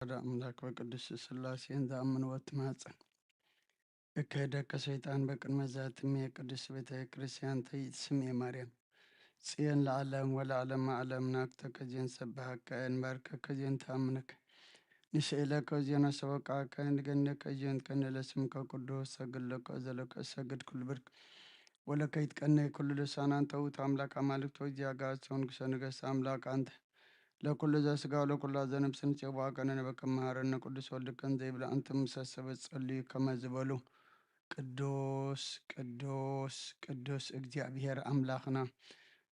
ሓደ ኣምላክ በቅድስት ስላሴን ዝኣምን ወትማጸን። እከደከ ሰይጣን በቅድመ ዛትሜ ቅድስት ቤተ ክርስቲያን ተይትስሜ ማርያም ጽዮን ለዓለም ወለዓለመ ዓለም ናክተከ ዜን ሰብሃከ እንባርከከ ዜን ተኣምነከ ንስእለከ ዜን ኣሰወቃከ ንገነከ ዜን ከነለ ስምከ ቅዱስ ሰግለከ ዘለከ ሰግድ ኩሉ ብርክ ወለከ ይትቀነይ ኩሉ ልሳን አንተ ውእቱ አምላክ አማልክት ወእግዚአ አጋእዝት ወንጉሰ ነገስት አምላክ አንተ ለኩሉ ዘስጋ ወለኩላ ዘነፍስ ንጽዋ ከነነበከ መሃረነ ቅዱስ ወልድከን ዘይብለ አንተ ምሰሰበ ጸልዩ ከመ ዝበሉ ቅዱስ ቅዱስ ቅዱስ እግዚኣብሔር አምላክና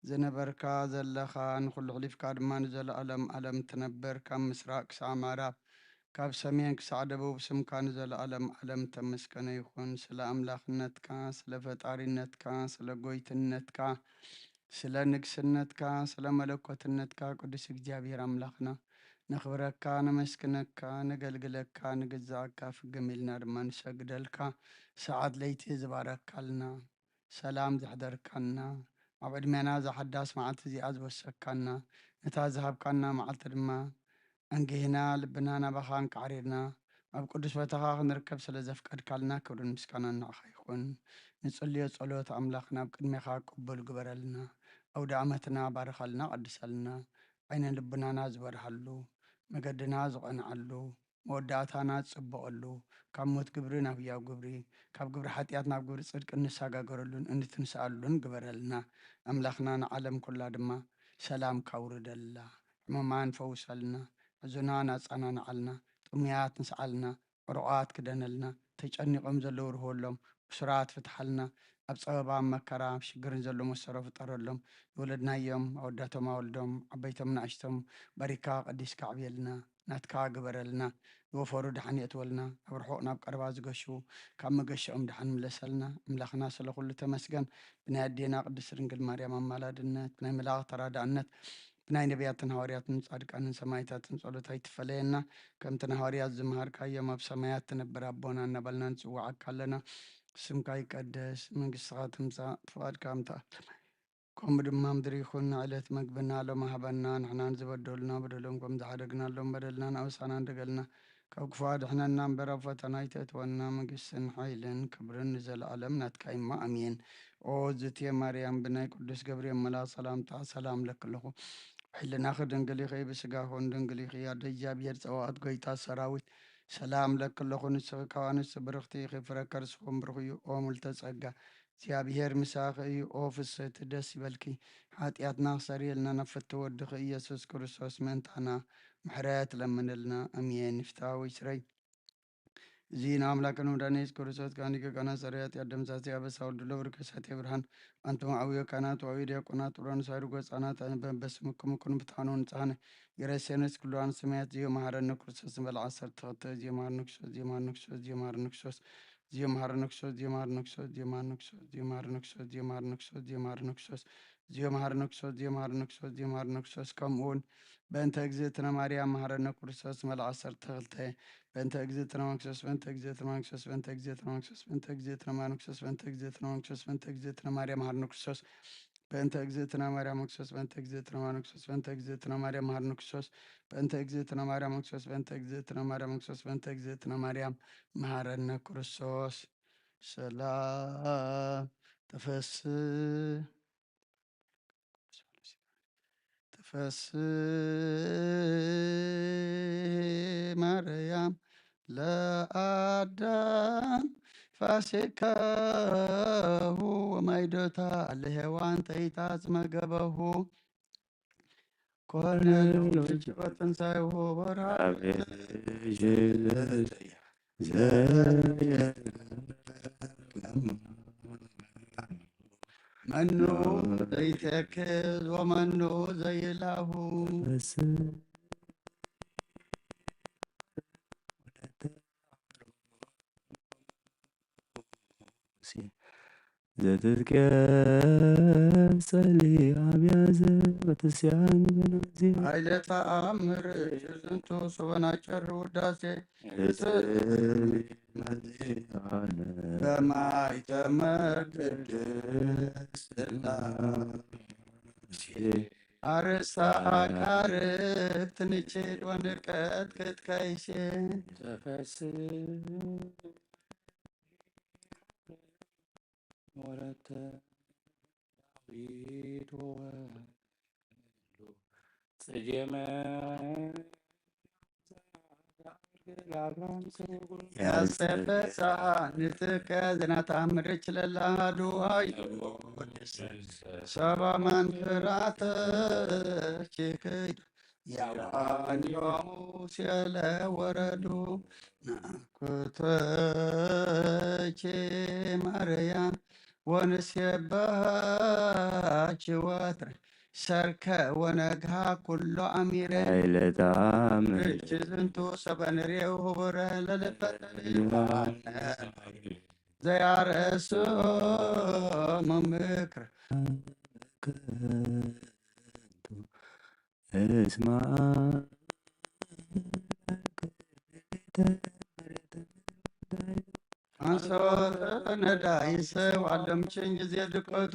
ዝነበርካ ዘለኻ ንኹሉ ሕሊፍካ ድማ ንዘለኣለም ዓለም ትነብር ካብ ምስራቅ ክሳዕ ምዕራብ ካብ ሰሜን ክሳዕ ደቡብ ስምካ ንዘለኣለም ዓለም ተመስገነ ይኹን። ስለ ኣምላኽነትካ፣ ስለ ፈጣሪነትካ፣ ስለ ጎይትነትካ፣ ስለ ንግስነትካ፣ ስለ መለኮትነትካ ቅዱስ እግዚኣብሔር ኣምላኽና ነኽብረካ፣ ነመስግነካ፣ ነገልግለካ፣ ንግዛኣካ ፍግም ኢልና ድማ ንሰግደልካ። ሰዓት ለይቲ ዝባረካልና፣ ሰላም ዘሕደርካና፣ ኣብ ዕድሜና እዛ ሓዳስ መዓልቲ እዚኣ ዝወሰካና፣ ነታ ዝሃብካና መዓልቲ ድማ ኣንጊህና ልብና ናባኻ እንካዕሪርና ኣብ ቅዱስ ቦታኻ ክንርከብ ስለ ዘፍቀድካልና ክብርን ምስጋናን ንዓኻ ይኹን። ንጽልዮ ጸሎት ኣምላኽ ናብ ቅድሜኻ ቅቡል ግበረልና። ኣውደ ዓመትና ባርኸልና፣ ቀድሰልና። ዓይነ ልብናና ዝበርሃሉ፣ መገድና ዝቐንዓሉ፣ መወዳእታና ዝጽብቐሉ፣ ካብ ሞት ግብሪ ናብ ህያው ግብሪ፣ ካብ ግብሪ ሓጢኣት ናብ ግብሪ ጽድቂ እንሰጋገረሉን እንትንስኣሉን ግበረልና። ኣምላኽና ንዓለም ኩላ ድማ ሰላምካ ኣውርደላ። ሕሙማን ፈውሰልና፣ ሕዙናን ኣጸናንዓልና፣ ጥሙያት ንስዓልና፣ ዕሩቓት ክደነልና፣ ተጨኒቖም ዘለዉ ርህወሎም፣ እሱራት ፍትሓልና፣ ኣብ ጸበባ፣ ኣብ መከራ፣ ኣብ ሽግርን ዘሎ መሰሮ ፍጠረሎም። ዝወለድናዮም ኣወዳቶም ኣወልዶም፣ ዓበይቶም ንኣሽቶም ባሪካ ቀዲስካ ኣዕብየልና፣ ናትካ ግበረልና። ዝወፈሩ ደሓን የእትወልና፣ ኣብ ርሑቕ ናብ ቀረባ ዝገሹ ካብ መገሽኦም ደሓን ምለሰልና። ኣምላኽና ስለ ኩሉ ተመስገን። ብናይ ኣዴና ቅድስት ድንግል ማርያም ኣማላድነት፣ ብናይ መላእኽቲ ተራዳእነት፣ ብናይ ነቢያትን ሃዋርያትን ጻድቃንን ሰማዕታትን ጸሎት ኣይትፈለየና። ከምቲ ንሃዋርያት ዝመሃርካዮም ኣብ ሰማያት ትነብር ኣቦና እናበልና ንጽውዓካ ኣለና። ስምካ ይቀደስ፣ መንግስትኻ ትምጻእ፣ ፍቓድካ ከምቲ ኣብ ሰማይ ከምኡ ድማ ምድሪ ይኹን። ዕለት መግብና ሎም ሃበና፣ ንሕናን ዝበደሉና በደሎም ከም ዝሓደግናሎም በደልናን ኣበሳናን ደገልና ካብ ክፉ ኣድሕነና እምበር ኣብ ፈተና ኣይተእትወና። መንግስትን ሓይልን ክብርን ንዘለኣለም ናትካ እሞ ኣሜን። ኦ ዝትየ ማርያም ብናይ ቅዱስ ገብርኤል መልኣክ ሰላምታ ሰላም ለክለኹ። ሕልናኺ ድንግል ኢኺ፣ ብስጋኹን ድንግል ኢኺ። ኣደ እግዚኣብሔር ጸዋዖት ጎይታ ሰራዊት ሰላም ለክለኹ። ንስኺ ካብ ኣንስቲ ብርኽቲ ኢኺ፣ ፍረ ከርስኹም ብሩኽ እዩ። ኦ ምልተ ጸጋ እግዚኣብሔር ምሳኺ እዩ። ኦ ፍስሕቲ ደስ ይበልኪ፣ ሓጢኣትና ክሰርየልና ናብ ፍትው ወድኺ ኢየሱስ ክርስቶስ ምእንታና ምሕረት ለምንልና። ኣሜን። ይፍታ ወይ ስረይ። እዚ ንኣምላክን መድኃኒት ክርስቶስ ካህን ሊቀ ካህናት ጸሪ ኃጢአት ደምሳሴ ኣበሳ ወልድሎ ብርከሳቴ ብርሃን ኣንቱም ዓብዮ ካህናት ወዓብዮ ዲያቆናት ብሮንሳይ ርጎ ህጻናት በበስምኩም ኩኑ ብታኑ ንጽሐነ የረሴነስ ኩሉ ኣንስማያት ዚዮ መሐረነ ክርስቶስ ንበል ዓሰርተ ክልተ ዚዮ መሐረነ ክርስቶስ ዚዮ መሐረነ ክርስቶስ ዚዮ መሐረነ ክርስቶስ ዚዮ መሐረነ ክርስቶስ ዚዮ መሐረነ ክርስቶስ ዚዮ መሐረነ ክርስቶስ ዚዮ መሐረነ ክርስቶስ ዚዮ መሐረነ ክርስቶስ ዚዮ መሐረነ ክርስቶስ ዚዮ መሐረነ ክርስቶስ ዚዮ መሐረነ ክርስቶስ ከምኡ እውን በእንተ እግዝእትነ ማርያም መሐረነ ክርስቶስ ንበል ዓሰርተ ክልተ በእንተ እግዝእትነ ማርያም ክርስቶስ በእንተ እግዝእትነ ማርያም ክርስቶስ በእንተ እግዝእትነ ማርያም ክርስቶስ በእንተ እግዝእትነ ማርያም ክርስቶስ በእንተ እግዝእትነ ማርያም መሐረነ ክርስቶስ በእንተ እግዝእትነ ማርያም ክርስቶስ በእንተ እግዝእትነ ማርያም ክርስቶስ በእንተ እግዝእትነ ማርያም መሐረነ ክርስቶስ በእንተ እግዝእትነ ማርያም ክርስቶስ በእንተ እግዝእትነ ማርያም ክርስቶስ በእንተ እግዝእትነ ማርያም መሐረነ ክርስቶስ ሰላም ተፈስ ተፈስሒ ማርያም ለአዳም ፋሲካሁ ወማይዶታ ለሔዋን ተይታጽመ ገበሁ ኮነ ሎች ወትንሳኤሁ ወራብ መኑ ዘይተክዝ ወመኑ ዘይላሁ ዘትትቀጸሊ ኣብያዘ ወትስያን በናዜ ኃይለ ተአምር ዝንቱ ሱበናጨር ውዳሴ እጽል መዚአነ በማይተመ ቅድስት ሥላሴ አርእስተ አቃርብት ንችድ ወንቀጥቅጥ ከይሴ ተፈስ ወረተ ዳዊት ወወልዱ ጽጌመ ያጸፈሳ ንጥቀ ዝናታምርች ለላዱ ሃዩ ሰባ መንክራተ ችክይ ያዋንዮሙ ሲለ ወረዱ ናኩተቼ ማርያም ወንሴባች ወትረ ሰርክ ወነግሃ ኩሎ አሚረ ኃይለታም እች ዝንቱ ሰበንሬው ህቡረ ለልበ ዮሐንስ ዘያርእሱ ምምክር እስማ አንሶ ነዳይሰ ዋለምችን ጊዜ ድቀቱ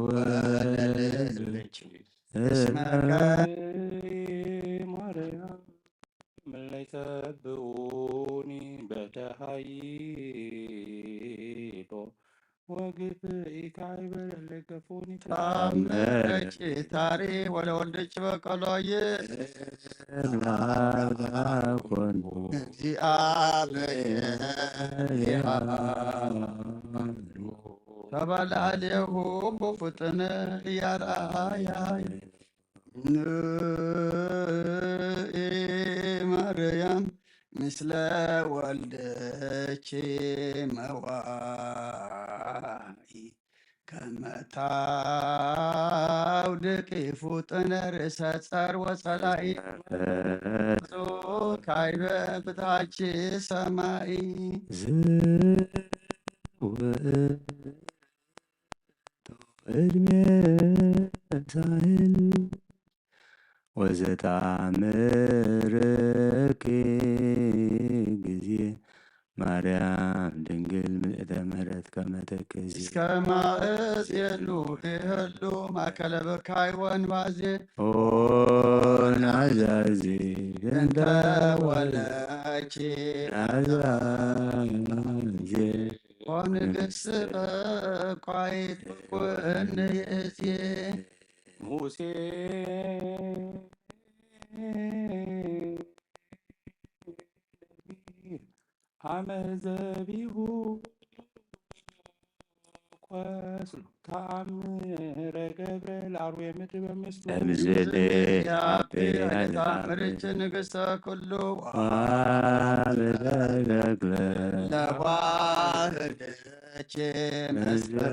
ወለልች እስመ ማርያም ለይተብኡኒ በተሃይሎ ወግፍኢካይ በለለገፉኒ ታምረች ታሪ ወለወልደች በቀሎይ ራዛ ኮንኩ እግዚአብሔር ተባላሌሁ ብፍጥነ ያራያይ ማርያም ምስለ ወልደች መዋይ ከመታው ድቂፉ ጥነ ርእሰ ጸር ወጸላኢ ካይበ ብታች ሰማይ ዝውእቱ ዕድሜ ሳህል ወዘተአምረኪ ጊዜ ማርያም ድንግል ምልእተ ምሕረት ከመ ተክዚ እስከ ማእዜኑ ይህሉ ማእከለ ብካይ ወንባዜ ኦ ናዛዚ እንተ ወለኪ ናዛዜ ኦ ንግስ በቋይት ኩን ይእዜ ሙሴ አመዘቢሁ ኮስ ተአምረ ገብረ ለአርዌ ምድር በምስሉ እምዝል ያቤ ተአምርች ንግሥተ ኩሉ አመዘገብረ ለዋህደች መስቀሉ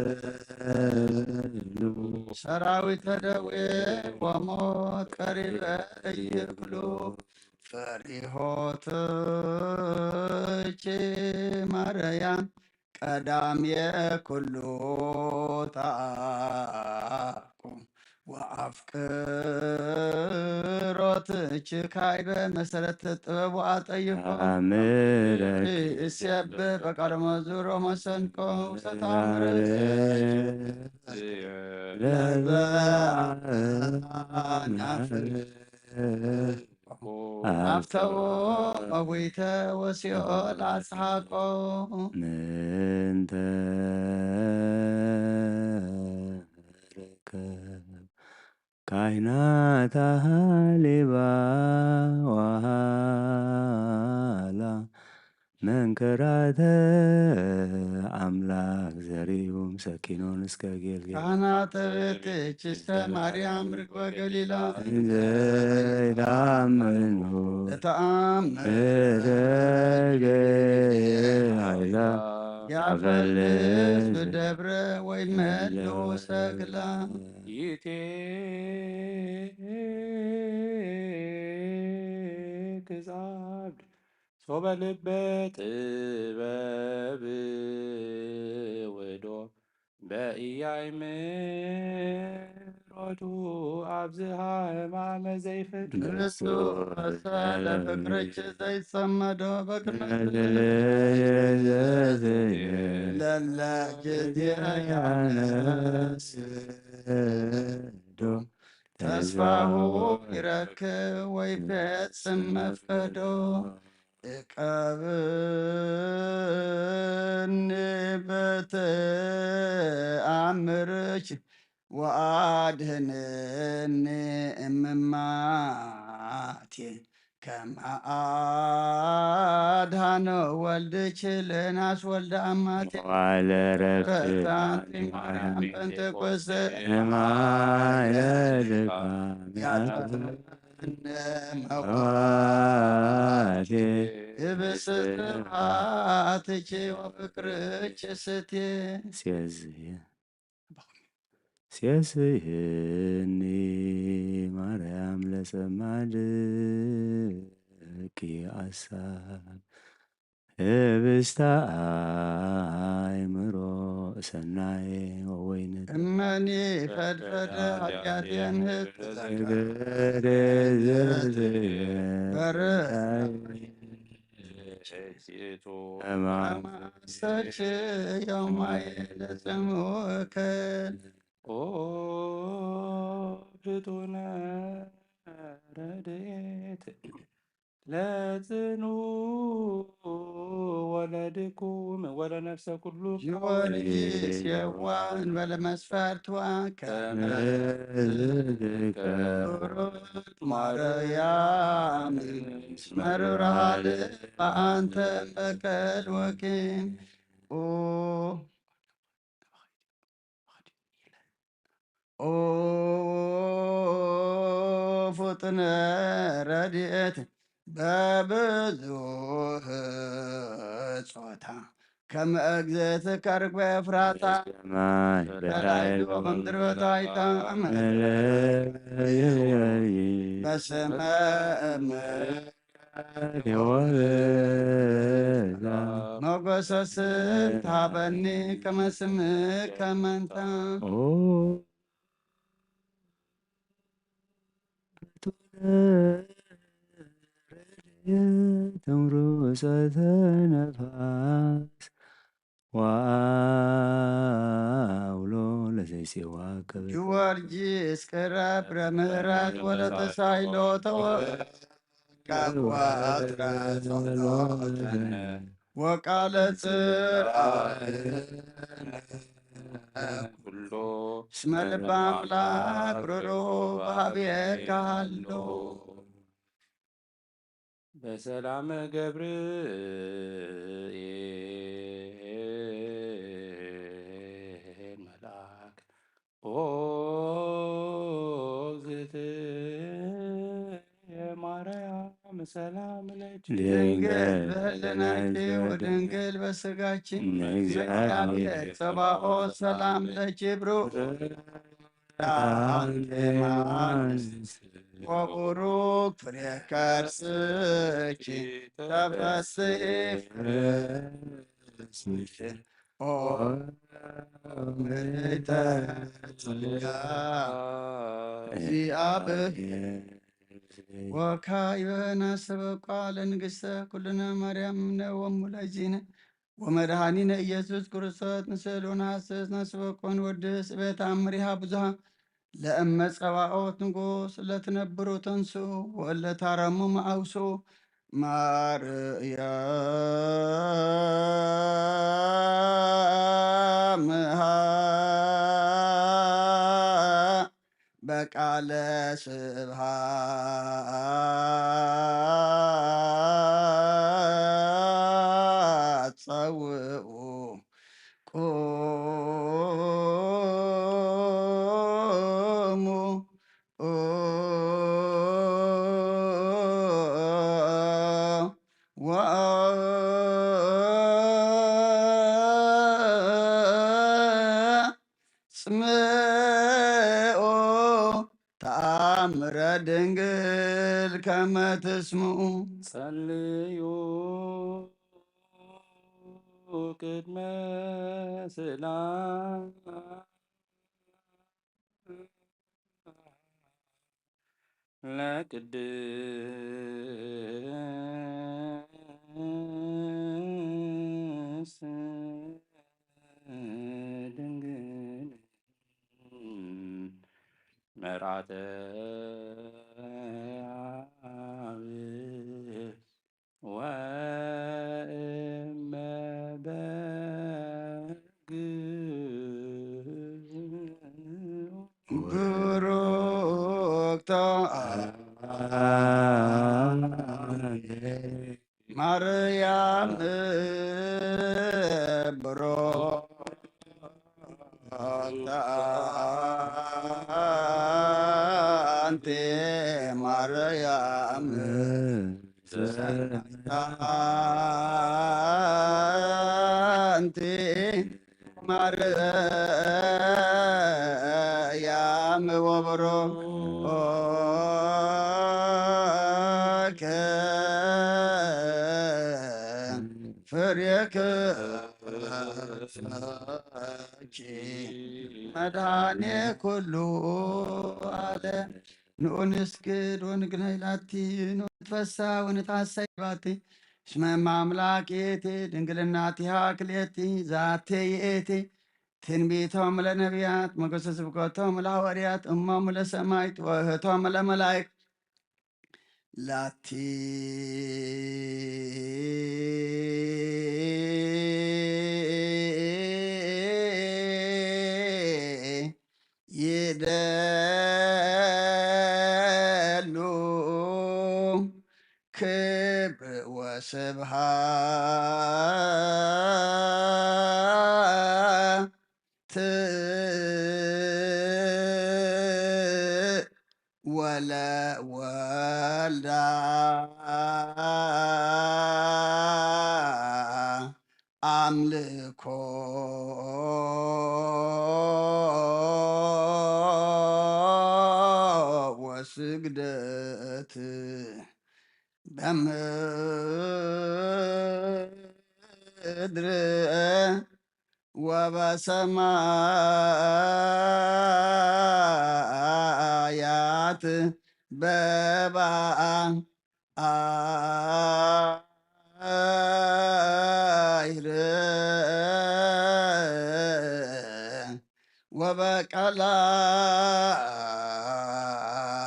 ሰራዊተ ደዌ ወሞት ቀሪበ እይክሉ ፈሪሆትኪ ማርያም ቀዳም የኩሉ ተአኩም ወአፍቅሮትኪ ካይበ መሰረት ጥበብ ወአጠይቆ አምረኪ እሴብ በቃለ መዝሙር ወመሰንቆ ሰታምረት ለበአናፍር አፍተዎ መዊተ ወሲኦል አጽሓቆ ምንተ ርከብ ካይናት ሃሌባ ዋሃላ መንክራተ አምላክ ዘሪሁም ሰኪኖን እስከ ጌልጌል ካህናተ ቤትኪ እስተ ማርያም ርግበ ገሊላ እንዘ ይታመኑ ለተአምር እደገ ኃይላ ያፈልስ ብደብረ ወይ መሉ ሰግላ ይቴ ክዛብድ ሶበ ልበ ጥበብ ውዶ በኢያእምሮቱ ኣብዝሃ ህማመ ዘይፍቅር ክርስቶስ ለፍቅርች ዘይጸመዶ በግመ ለለ ጊዜ ያነስ ተስፋሁ ይረክብ ወይ ፈጽም መፍቀዶ። እቀብኒ በተኣምርኪ ወአድህንኒ እምማቴ ከመ አድሃኖ ወልድኪ ለናስ ወልደ አማቴ። ዋለ ረፍት ረፍት አንቲ ማርያም ጴንጤቆስጤ ማየ ልባም ያጥፍእነ መዋቴ። ህብስት ስብሐትኪ ወፍቅርኪ ስቴ። ሴዝየ ሴስየኒ ማርያም ለጸማድኪ አሳብ ህብስተ አእምሮ ሰናየ ወወይነ እመኒ ፈድፈደ ኃጢአቴን ህብስተ ዘክሬ ዘዝየ በርእ አማሰች ዮማየ ለጽምወከ። ኦ ፍጡነ ረድኤት ለጽኑ ወለድኩም ወለነፍሰ ኩሉ ጊዮርጊስ የዋህ እንበለ መስፈርትዋ ከመ ብሩክት ማርያም መርሃ ልብ አንተ በቀል ወኪም። ኦ ኦ ፍጡነ ረድኤት በብዙህ ጾታ ከመ እግዝእትከ ርግበ ኤፍራታ ሰማይ በላዕሉ በላዕሉ ወምድር በታሕታ አመ በስመ እም ወበዛ ሞገሰ ስም ተሃበኒ ከመ ስምከ መንታ። ኦ ተምሩ እሳተ ነፋስ ወአውሎ ለዘይሴዋ ከበ ጊዮርጊስ ቅረብ ረምህረት ወለተሳይሎ ተወ ቀዋጥረ ጸሎተነ ወቃለ ጽርዓነ ኩሎ እስመ ልበ አምላክ ርሩህ በሀቤከ ሃሎ። በሰላም ገብርኤል መልአክ ኦ እግዝእትየ ማርያም ሰላም ለኪ ድንግል በህልናኪ ወድንግል በስጋኪ እግዚአብሔር ጸባኦት ሰላም ለኪ ብሩክ ወቡሩክ ፍሬ ከርስኪ ተፈስሒ ፍሬ ኦ ምልዕተ ጸጋ እግዚአብሔር ወካዕበ ናሰበኳ ለንግሥተ ኩልነ ማርያም እምነ ወሙ ለእግዚእነ ወመድኃኒነ ኢየሱስ ክርስቶስ ንስእል ወነሐስስ ናስበኮን ወድስ እበ ተአምሪሃ ብዙሃ ለእመ ጸባኦት ንጉስ ለትነብሩ ተንስኡ ወእለ ታረሙ መአውስኡ ማርያምሃ በቃለ ስብሃት ጸውኡ ቁሙ ወአጽምዑ ተአምረ ድንግል ከመ ትስምዑ። ጸልዩ ቅድመ ስእላ ለቅድስት ድንግል መርዓተ አብ ወእመ በግ ብሩክተ ማርያም ብሩክተ አንቲ ማርያም ሰላምታ አንቲ ማርያም ወብሩክ ፍሬ ከርሥኪ መድኃኔ ኩሉ ዓለም። ንዑ ንስግድ ወንግነይ ላቲ፣ ንዑ ንትፈሳ ወንትሐሰይ ባቲ። እስመ እመ አምላክ ይእቲ፣ ድንግልናቲሃ ክልኤቲ፣ ዛቲ ይእቲ ትንቢቶም ለነቢያት፣ ሞገሰ ስብከቶም ለሐዋርያት፣ እሞም ለሰማይት፣ ወእህቶም ለመላእክት። ላቲ ይደሉ ክብር ወስብሐት ወለወልዳ አምልኮ ወስግደት በምድር ወበሰማያት በበአይር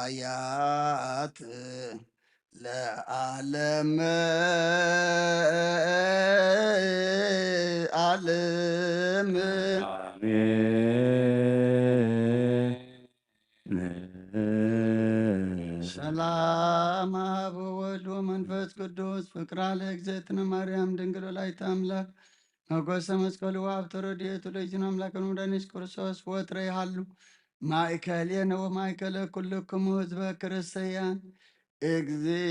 ወበቀላያት ለዓለመ ዓለም። አሜን። ሰላም አብ ወወልድ ወመንፈስ ቅዱስ ፍቅራ ለእግዝእትነ ማርያም ድንግል ወላዲተ አምላክ መጎሰ መስቀሉ ወሀብተ ረድኤቱ ለእግዚእነ አምላክነ ወመድኃኒነ ኢየሱስ ክርስቶስ ወትረ ይሃሉ ማእከሌነ ወማእከለ ኩልክሙ ህዝበ ክርስቲያን። እግዚእ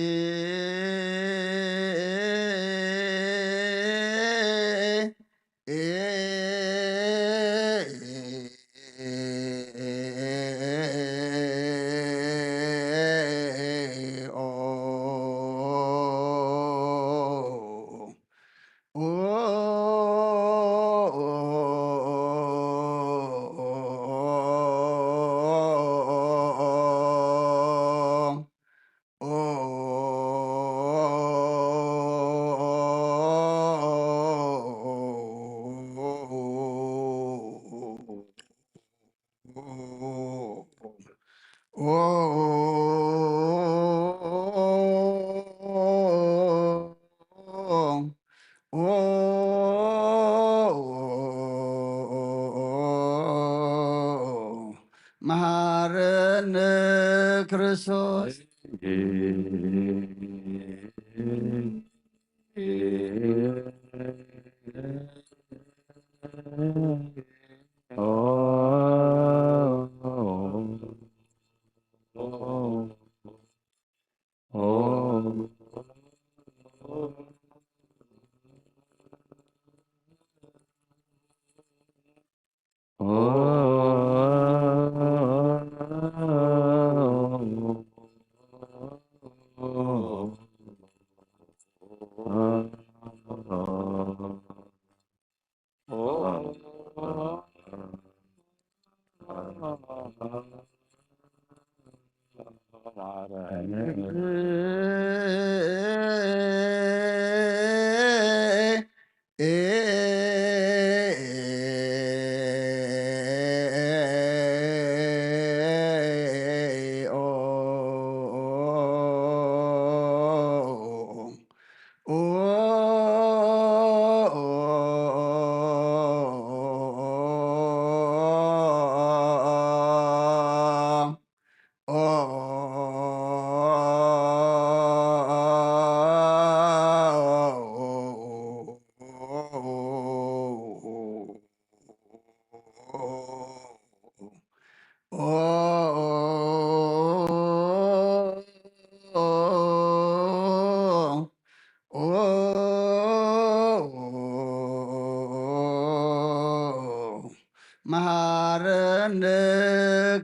መሃረነ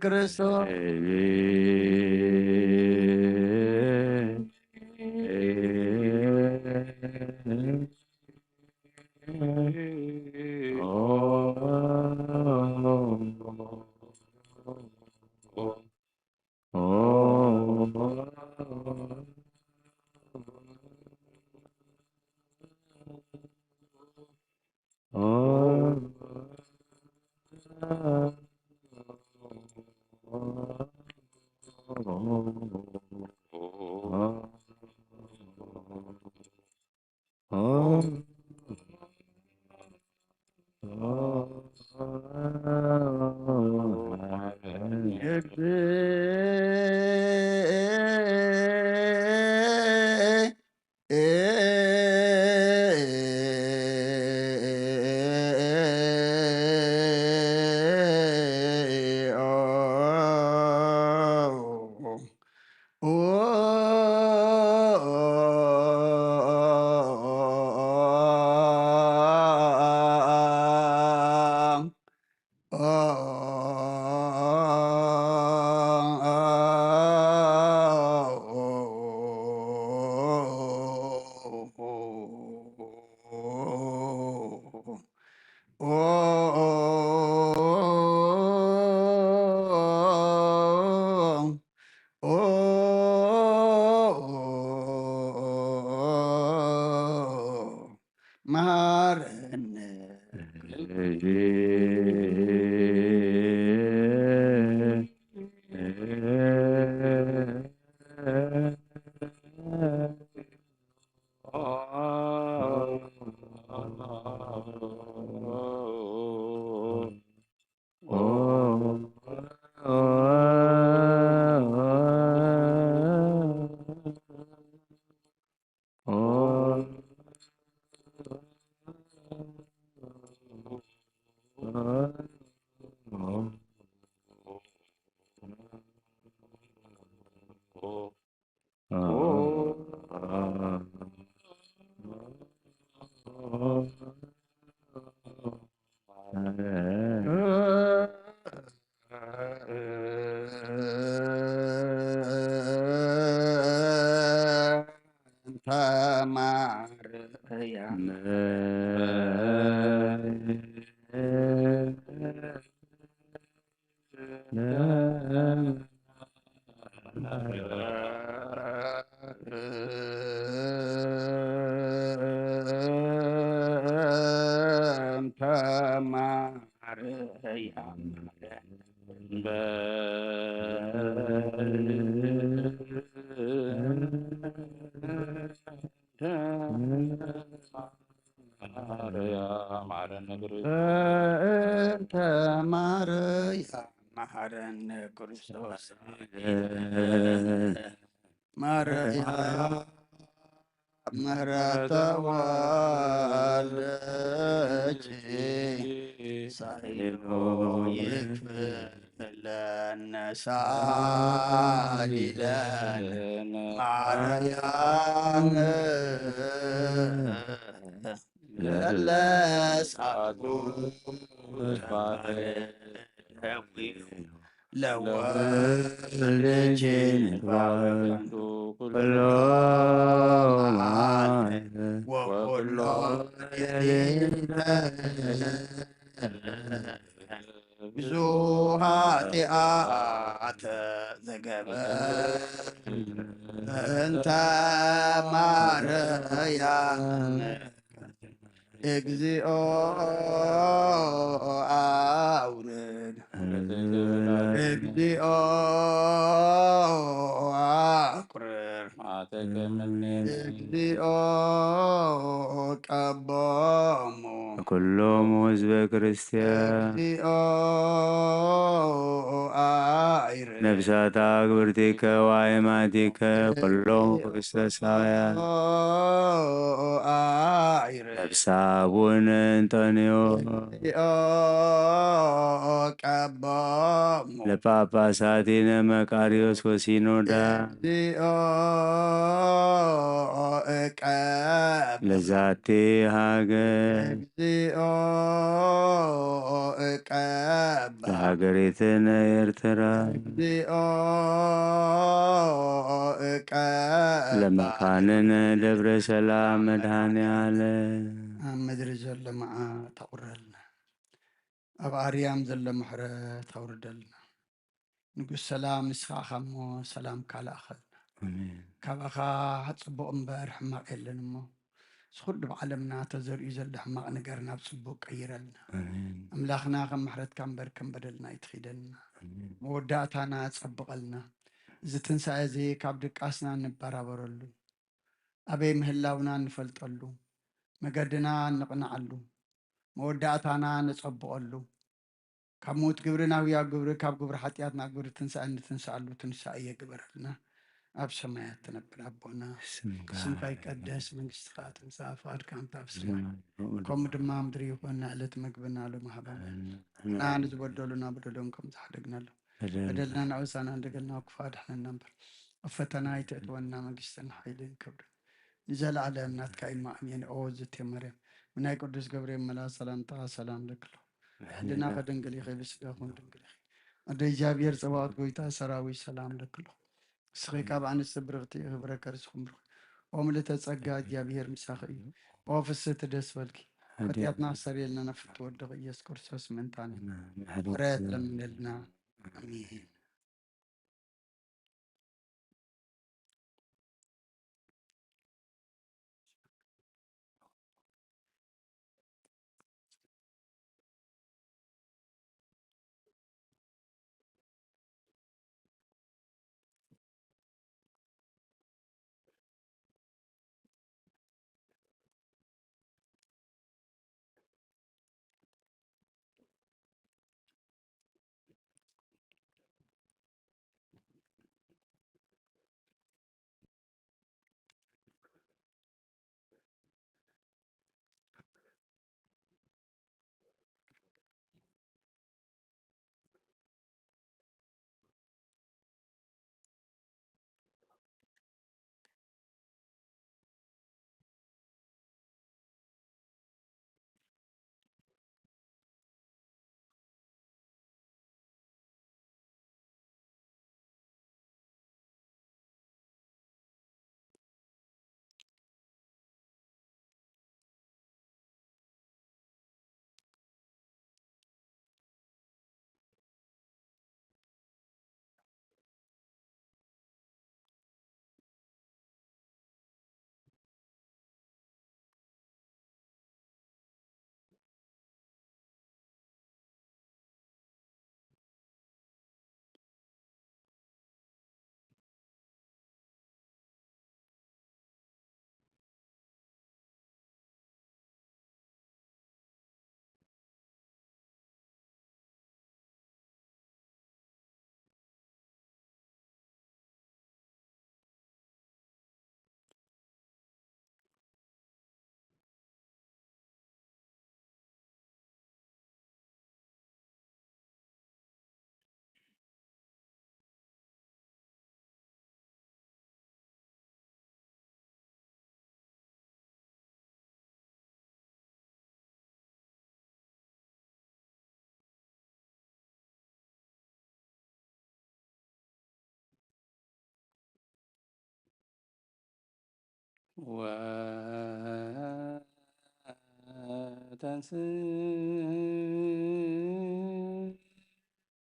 ክርስቶስ። መሃረነ። እንተ ማርያም እንተ ማርያም ማርያም ማረነ ክርስቶስ። በእንተ ማርያም ማረነ ክርስቶስ። ማርያም ምሕረት ተወልደኪ ሳይሎ ይክፍለነ ሳሊለን ማርያም ለለሳቱ ለወልድኪ ንግባረ ከንቱ ኩሎ መዓልት ወኩሎ ሌሊት ብዙ ኃጢአት ዘገበ እንተ ማርያም እግዚኦ አውርድ እግዚኦ አቁርር እግዚኦ ቀቦሙ ኩሎሙ ህዝበ ክርስቲያን። እግዚኦ አዒር ነፍሳታ ግብርቲከ ዋይማቲከ ኩሎም ክርስቶሳውያን። አዒር ነፍሳ አቡነ እንጦንዮስ። እግዚኦ ቀቦሙ ለጳጳሳቲነ መቃርዮስ ወሲኖዳ። እግዚኦ እቀብ ለዛቲ ሃገር። እግዚኦ እቀብ ለሃገሪትነ ኤርትራ። እግዚኦ እቀብ ለመካንነ ደብረ ሰላም መድኃኔ ዓለም። ኣብ ምድሪ ዘሎ መዓት ኣውርደልና፣ ኣብ ኣርያም ዘሎ ምሕረት ኣውርደልና። ንጉስ ሰላም ንስኻ ኢኻ እሞ ሰላምካ ለኣኸልና። ኣሜን። ካባኻ ጽቡቕ እምበር ሕማቕ የለን እሞ፣ እዚ ኩሉ ኣብ ዓለምና ተዘሪኡ ዘሎ ሕማቕ ነገር ናብ ጽቡቕ ቀይረልና። ኣሜን። ኣምላኽና፣ ከም ምሕረትካ እምበር ከም በደልና ኣይትኺደልና። ኣሜን። መወዳእታና ጸብቐልና። እዚ ትንሳኤ እዚ ካብ ድቃስና እንበራበረሉ፣ ኣበይ ምህላውና እንፈልጠሉ፣ መገድና እንቕንዓሉ፣ መወዳእታና ነጸብቐሉ፣ ካብ ሞት ግብሪ ናብ ህያው ግብሪ፣ ካብ ግብሪ ሓጢኣት ናብ ግብሪ ትንሳኤ እንትንስኣሉ ትንሳኤ የግበረልና። ኣብ ሰማያት ትነብር ኣቦና፣ ስምካ ስምካ ይቀደስ፣ መንግስትኻ ትምጻእ፣ ፍቓድካ ከምቲ ኣብ ሰማይ ከምኡ ድማ ኣብ ምድሪ ይኹን። ዕለት ምግብና ሎሚ ሃበና። ንሕና ንዝበደሉና በደሎም ከም ዝሓደግናሎም፣ በደልና ንኣውሳና፣ እንደገና ክፉእ ኣድሕነና እምበር፣ ኣብ ፈተና ኣይተእትወና፣ መንግስትን ሓይልን ክብርን ንዘለኣለም ናትካ እዩ። ኣሜን። ኦ ዝቴ ማርያም፣ ብናይ ቅዱስ ገብርኤል መልኣክ ሰላምታ ሰላም ለክሎ። ሕልና ከድንግል ኢኺ፣ ብስጋኹም ድንግል ኢኺ። ኣደ እግዚኣብሔር ጸባኦት፣ ጎይታ ሰራዊት፣ ሰላም ለክሎ። ንስኺ ካብ ኣንስቲ ብርኽቲ ኢኺ፣ ፍረ ከርስኹም ብሩኽ። ኦ ምልእተ ጸጋ፣ እግዚኣብሔር ምሳኺ እዩ። ኦ ፍስሕቲ ደስ በልኪ፣ ሓጢኣትና ኣስተሰርየልና፣ ናብ ፍትወ ወድኺ ኢየሱስ ክርስቶስ ምእንታና ምሕረት ለምነልና። ኣሜን።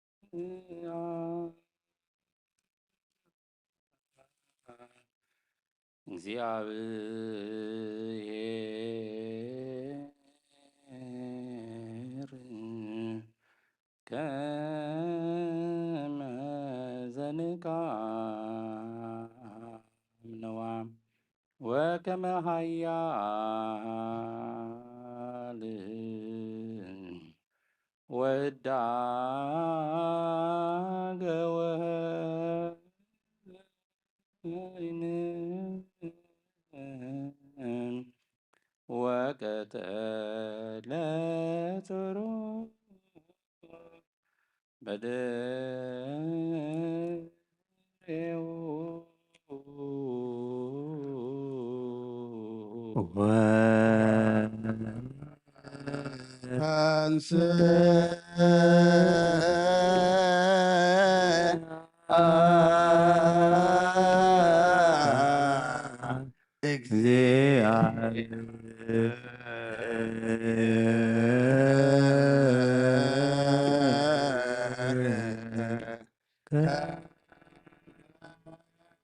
ወተንሥአ እግዚአብሔር ከመ ዘንቃ ነዋ። ከመ ኃያል ወዳገ ወይን ወቀተለ ጾሮ በደሬው ወተንስ እግዚአብሔር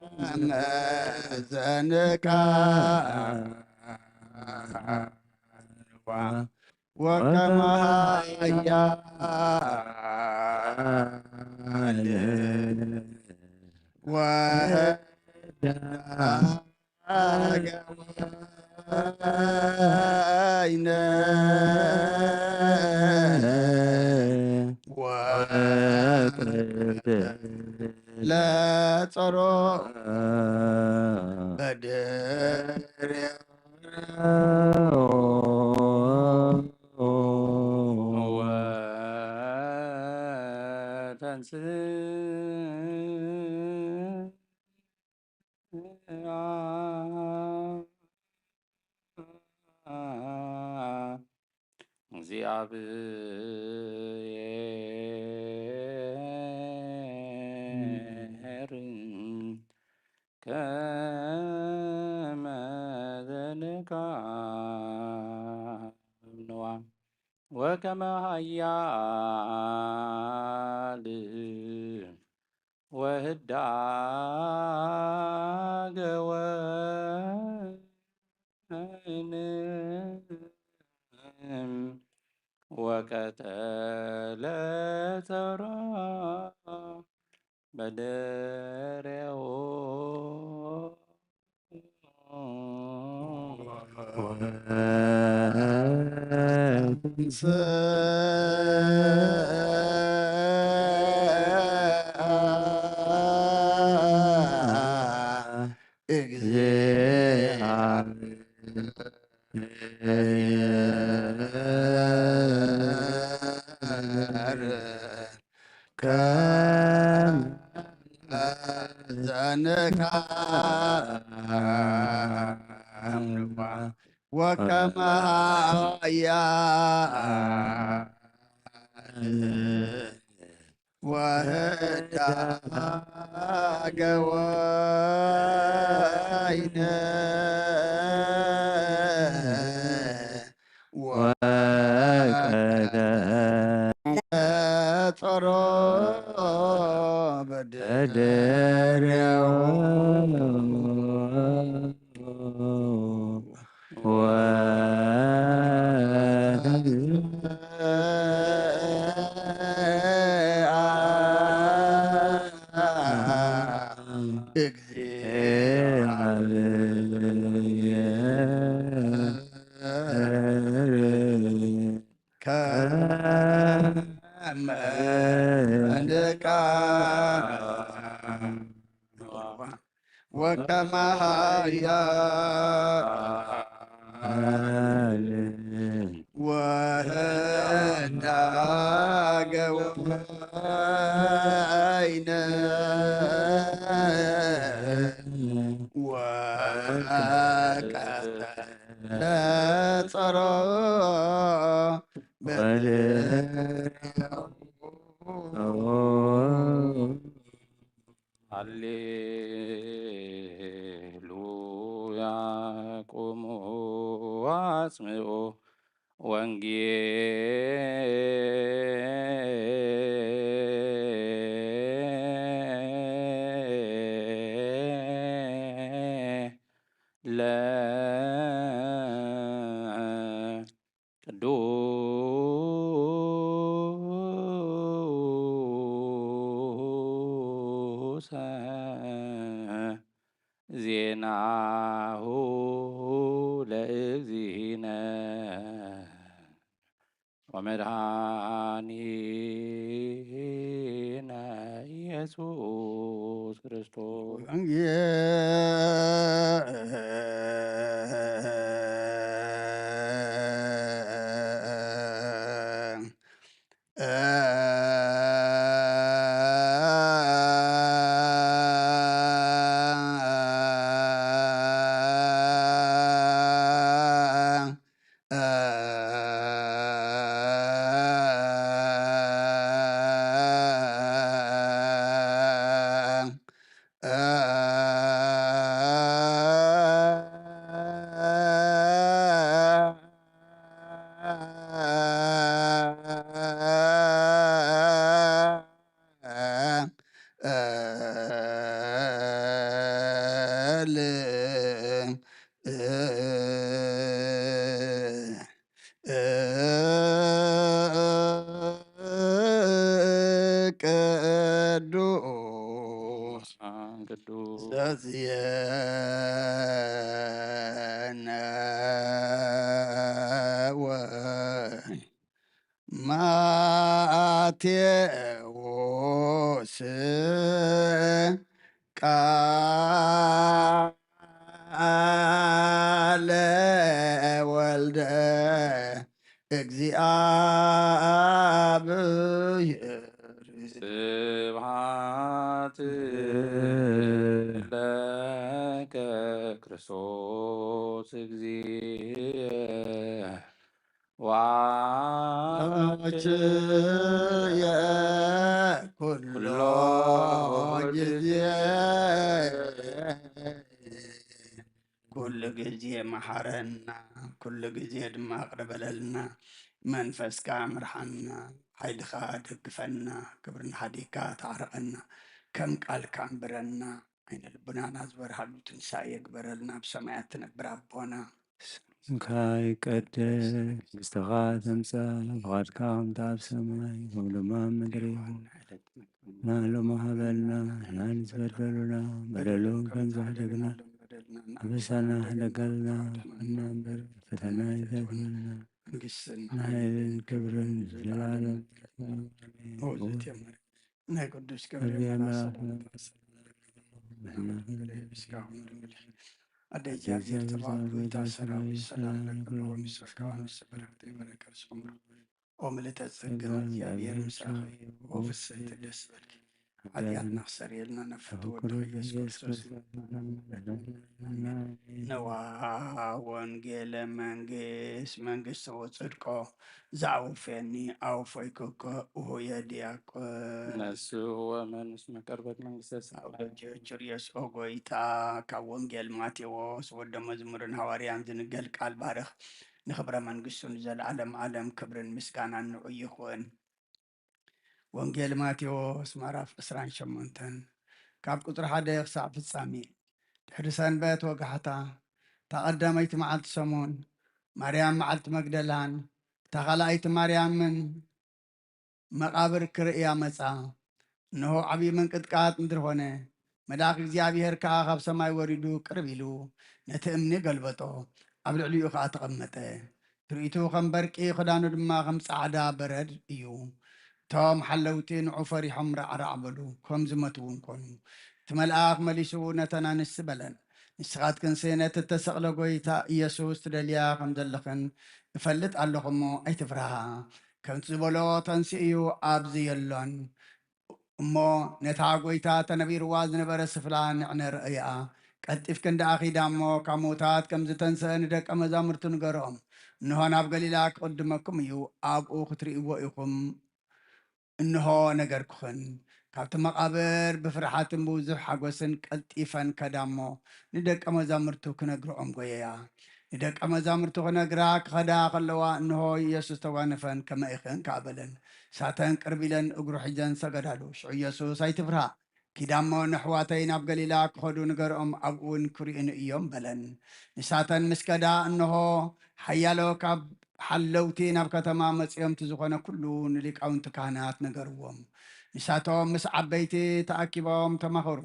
ከመ ዘንቃ ወከመ ኃያል ወዳገ ወይነ ወቀተለ ጾሮ በደሬው ወተንስ እግዚአብሔር ከመ ዘንቃ ወከመ ኃያል ወህዳገ ወይን ወቀተለ ጾሮ በደሬው እግዚአብሔር ከመ ዘንቃ ወከመ ኃያል ወዳገ ወይነ ወቀተለ ጾሮ በደሬው ወ እግዚአብሔር ከመ ዘንቃ ወከመ ኃያል ወህዳገ ወይነ ወቀተለ ጾሮ በደሬው ሃሌሉያ ቁሙ አስምዑ ወንጌለ ቅዱሰ ዜናሁ ወመድኃኒነ ኢየሱስ ክርስቶስ። ቅዱስ ቅዱስ ዘዝየነ ወ ማቴዎስ ቃለ ወልደ እግዚአብሔር። ስብሐት ለከ ክርስቶስ እግዚእ ዋችየ ኩሎ ጊዜ። ኩሉ ጊዜ መሓረና፣ ኩሉ ጊዜ ድማ ይቕረ በለልና። መንፈስካ ምርሓና፣ ሓይልኻ ደግፈና፣ ክብርና ሓዲግካ ተዓረቐና፣ ከም ቃልካ ኣንብረና። ዓይነ ልቡናና ዝበርሃሉ ትንሳኤ ግበረልና። ኣብ ሰማያት ትነብር ኣቦና፣ ስምካ ይቀደስ፣ መንግስትኻ ትምጻእ፣ ፍቓድካ ከምቲ ኣብ ሰማይ ከምኡ ድማ ኣብ ምድሪ። ናሎማ ሃበልና፣ ናን ዝበደሉና በደሉ ከም ዝሕደግና፣ ኣበሳና ሕደገልና፣ እና እምበር ፈተና ይዘግበልና። መንግስትን ሓይልን ክብርን ዘለዓለም። ናይ ቅዱስ ገብርኤል መልኣክ ሰላምታ ሰላም ንሕና ንሕና እስካሁን ድንግል። ኣደ እግዚኣብሔር ተባረክ፣ ጌታ ሰራዊት ሰላም ለኪ፣ ኦ ምልዕተ ጸጋ፣ ምስ በረከት ጾምራ። ኦ ምልዕተ ጸጋ፣ ጸጋ እግዚኣብሔር ምሳኺ፣ ኦ ፍስሕቲ ደስ በልኪ። ሓጢኣትና ክሰርየልና፣ ነፍቱ ወድኺ ኢየሱስ ክርስቶስ። ነዋ ወንጌለ መንግስት፣ መንግስት ወጽድቆ፣ ዘአውፌኒ አውፎይኩከ ውሁየ ዲያቆን። ነሱ ወመን እስመ ቀርበት መንግስተ ሰማይ። አውደኪ ኪርዮስ ኦ ጎይታ። ካብ ወንጌል ማቴዎስ ወደ መዝሙርን ሃዋርያን ዝንገል ቃል ባርኽ። ንኽብረ መንግስቱ ንዘለዓለም ዓለም ክብርን ምስጋናን ንዑ ይኹን። ወንጌል ማቴዎስ ምዕራፍ ዕስራን ሸሞንተን ካብ ቁጽሪ ሓደ ክሳዕ ፍጻሜ። ድሕሪ ሰንበት ወጋሕታ፣ እታ ቀዳመይቲ መዓልቲ ሰሙን፣ ማርያም መዓልቲ መግደላን እታ ካልኣይቲ ማርያምን መቓብር ክርእያ መጻ። እንሆ፣ ዓብዪ ምንቅጥቃጥ ምድሪ ኾነ። መልኣኽ እግዚኣብሔር ከኣ ካብ ሰማይ ወሪዱ ቅርብ ኢሉ ነቲ እምኒ ገልበጦ፣ ኣብ ልዕሊኡ ከኣ ተቐመጠ። ትርኢቱ ከም በርቂ፣ ክዳኑ ድማ ከም ጻዕዳ በረድ እዩ። እቶም ሓለውቲ ንዑ ፈሪሖም ራዕራዕ በሉ፣ ከም ዝመቱ እውን ኮኑ። እቲ መልኣኽ መሊሱ ነተን ኣንስቲ በለን፣ ንስኻትክንሲ ነቲ እተሰቕለ ጐይታ ኢየሱስ ትደልያ ከም ዘለኽን እፈልጥ ኣለኹ እሞ ኣይትፍርሃ። ከምቲ ዝበሎ ተንሲኡ እዩ፣ ኣብዚ የሎን። እሞ ነታ ጐይታ ተነቢርዋ ዝነበረ ስፍራ ንዕነ ርእያ። ቀልጢፍክን ደኣ ኺዳ እሞ ካብ ምዉታት ከም ዝተንስአ ንደቀ መዛሙርቱ ንገርኦም። እንሆ ናብ ገሊላ ክቕድመኩም እዩ፣ ኣብኡ ክትርእይዎ ኢኹም። እንሆ ነገርኩኽን። ካብቲ መቓብር ብፍርሓትን ብብዙሕ ሓጎስን ቀልጢፈን ከዳ እሞ ንደቀ መዛሙርቱ ክነግርኦም ጐየያ። ንደቀ መዛሙርቱ ክነግራ ክኸዳ ከለዋ፣ እንሆ ኢየሱስ ተጓነፈን፣ ከመይ ኢኽን ከኣ በለን። ንሳተን ቅርብ ኢለን እግሩ ሒዘን ሰገዳሉ። ሽዑ ኢየሱስ፣ ኣይትፍርሃ፣ ኪዳ እሞ ንኣሕዋተይ ናብ ገሊላ ክኸዱ ንገርኦም፣ ኣብኡ እውን ክርእዩኒ እዮም በለን። ንሳተን ምስ ከዳ፣ እንሆ ሓያሎ ካብ ሓለውቲ ናብ ከተማ መጺኦም፣ እቲ ዝኾነ ኩሉ ንሊቃውንቲ ካህናት ነገርዎም። ንሳቶም ምስ ዓበይቲ ተኣኪቦም ተማኸሩ።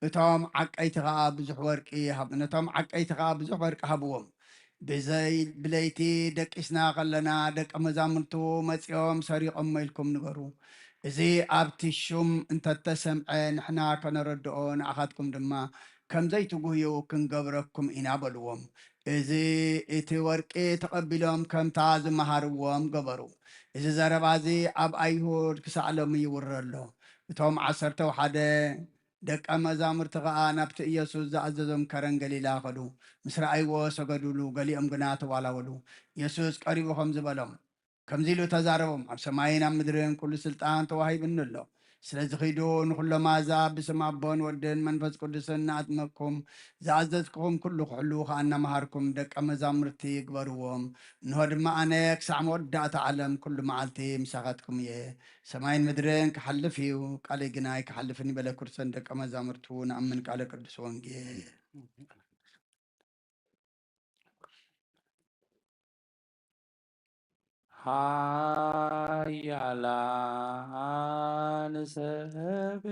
እቶም ዓቀይቲ ኸኣ ብዙሕ ወርቂ ሃብ-፣ ነቶም ዓቀይቲ ኸኣ ብዙሕ ወርቂ ሃብዎም። ብዘይ-፣ ብለይቲ ደቂስና ከለና ደቀ መዛሙርቱ መጺኦም ሰሪቖሞ ኢልኩም ንገሩ። እዚ ኣብቲ ሹም እንተተሰምዐ ንሕና ከነረድኦ ንኣኻትኩም ድማ ከም ዘይትጉህዩ ክንገብረኩም ኢና በልዎም። እዚ እቲ ወርቂ ተቐቢሎም ከምታ ዝመሃርዎም ገበሩ። እዚ ዘረባ እዚ ኣብ ኣይሁድ ክሳዕ ሎሚ ይውረ ኣሎ። እቶም ዓሰርተው ሓደ ደቀ መዛሙርቲ ኸኣ ናብቲ ኢየሱስ ዝኣዘዞም ከረን ገሊላ ኸዱ። ምስ ረኣይዎ ሰገዱሉ፣ ገሊኦም ግና ተዋላወሉ። ኢየሱስ ቀሪቡ ኸምዚ በሎም፣ ከምዚ ኢሉ ተዛረቦም፣ ኣብ ሰማይን ኣብ ምድርን ኩሉ ስልጣን ተዋሂብኒ ኣሎ። ስለዚ ኺዱ ንኹሎም ኣሕዛብ ብስም ኣቦን ወድን መንፈስ ቅዱስን እናኣጥመቅኩም ዝኣዘዝኩኹም ኩሉ ክሕሉ ኸኣ እናመሃርኩም ደቀ መዛሙርቲ ግበርዎም። እንሆ ድማ ኣነ ክሳዕ መወዳእታ ዓለም ኩሉ መዓልቲ ምሳኻትኩም እየ። ሰማይን ምድርን ክሓልፍ እዩ፣ ቃለይ ግና ኣይክሓልፍን እዩ በለ። ክርስቶስ ደቀ መዛሙርቱ ንኣምን ቃለ ቅዱስ ወንጌል። ሓያላን ሰብ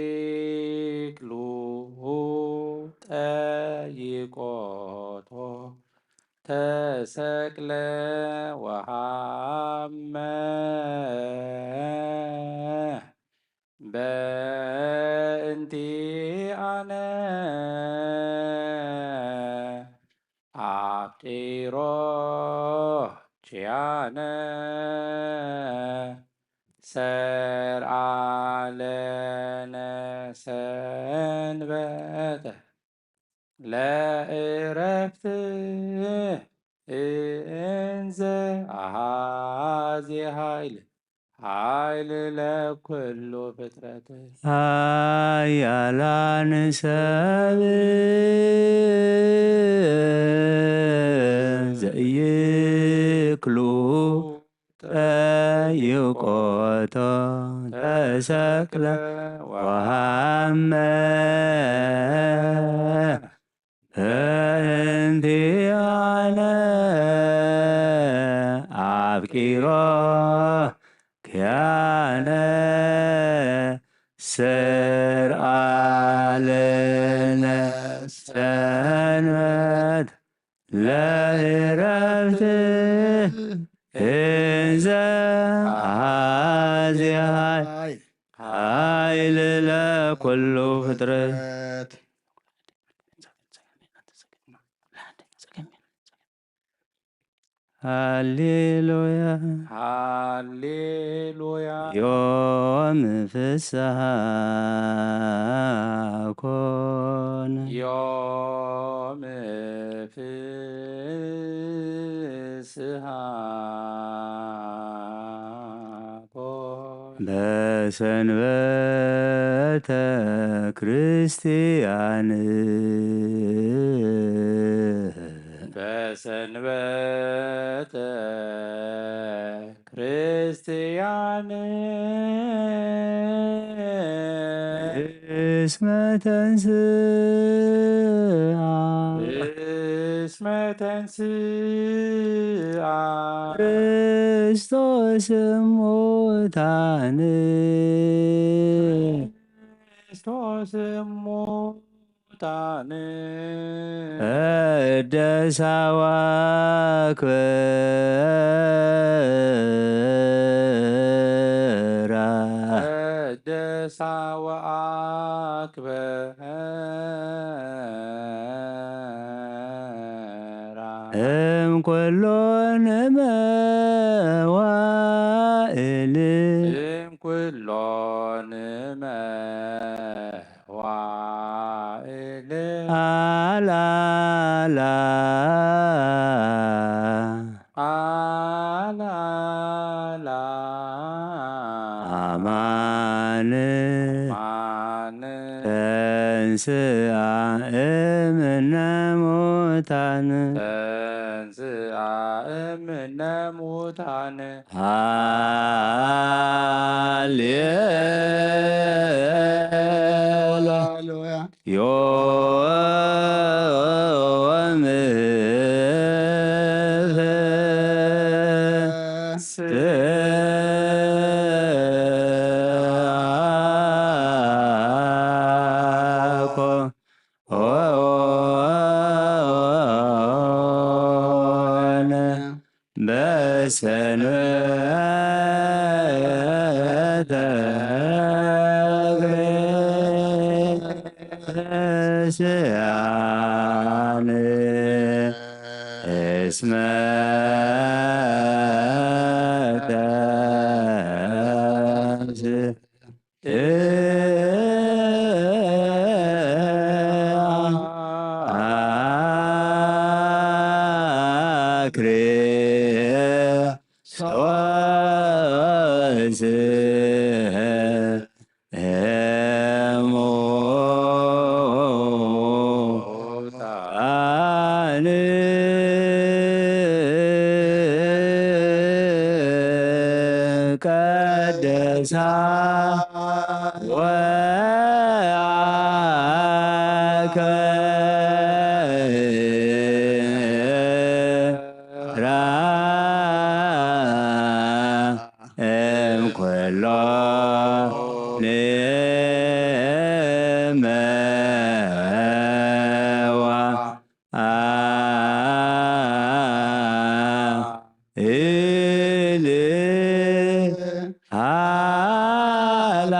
ዘኢይክሉ ጠይቆቶ ተሰቅለ ወሃመ በእንቲኣነ ኣፍቂሮ ኪያነ ሰርዓ ለነ ሰንበተ ለእረፍት እንዘ ኣሃዜ ኃይል ኃይል ለኩሉ ፍጥረት። ሓያላን ሰብ ዘኢይክሉ ጠይቆቶ ተሰቅለ ወሃመ በእንቲኣነ ኣፍቂሮ ኪያነ ሰርዓ ለነ ሰንበት ለእረፍት እንዘ ኣሃዜ ኃይል ለኩሉ ፍጥረት። ሃሌሉያ ሃሌሉያ። ዮም ፍስሓ ኮነ። ዮም ፍስሓ ኮነ። በሰንበተ ክርስቲያን በሰንበተ ክርስቲያን እስመ ተንስአ እስመ ተንስአ ክርስቶስ እሙታን ክርስቶስ እሙታን ቀደሳ ወአክብራ ቀደሳ ወአክብራ እምኩሎን መዋእል እምኩሎን መዋእል አላላ አላላ አማን አማን ተንስአ እምነ ሙታን ተንስአ እምነ ሙታን ሃሌሉያ ሃሌሉያ። ዮም ፍስሐ ሰንበተ ስያን እስመ ተንስ ክርስቶስ እሙታን ቀደሳ ወአክብራ እምኩሎ ንመዋ ኢል ሃላ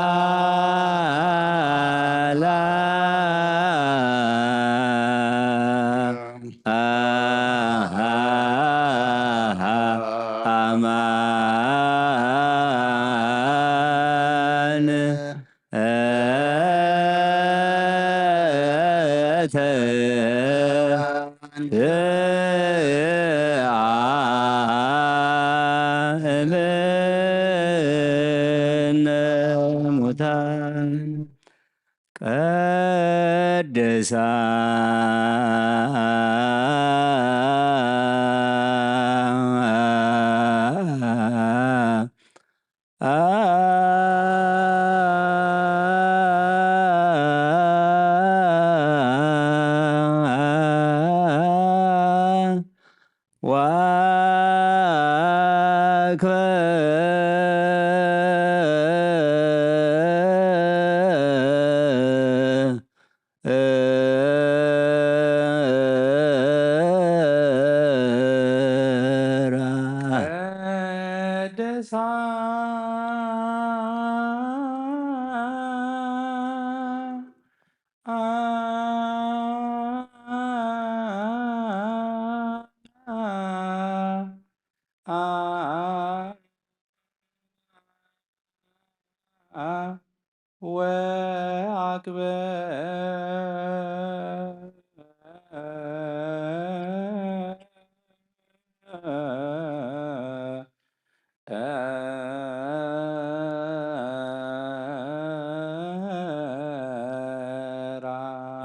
አማን ተንሥአ እምነ ሙታን ቀደሳ ወአክብራ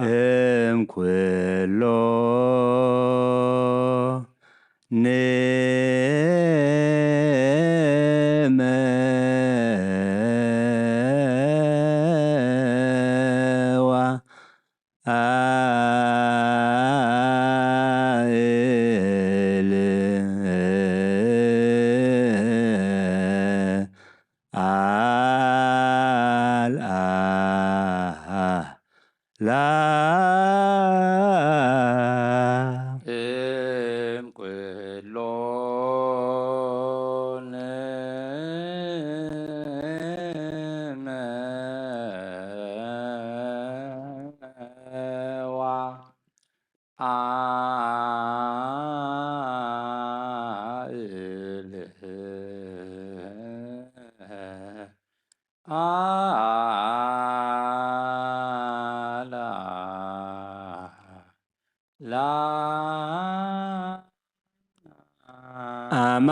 እምኩሎ ንመዋ ኢል አልአ ላ እምኩሎ ንመዋ ኢል አላ ላ አማ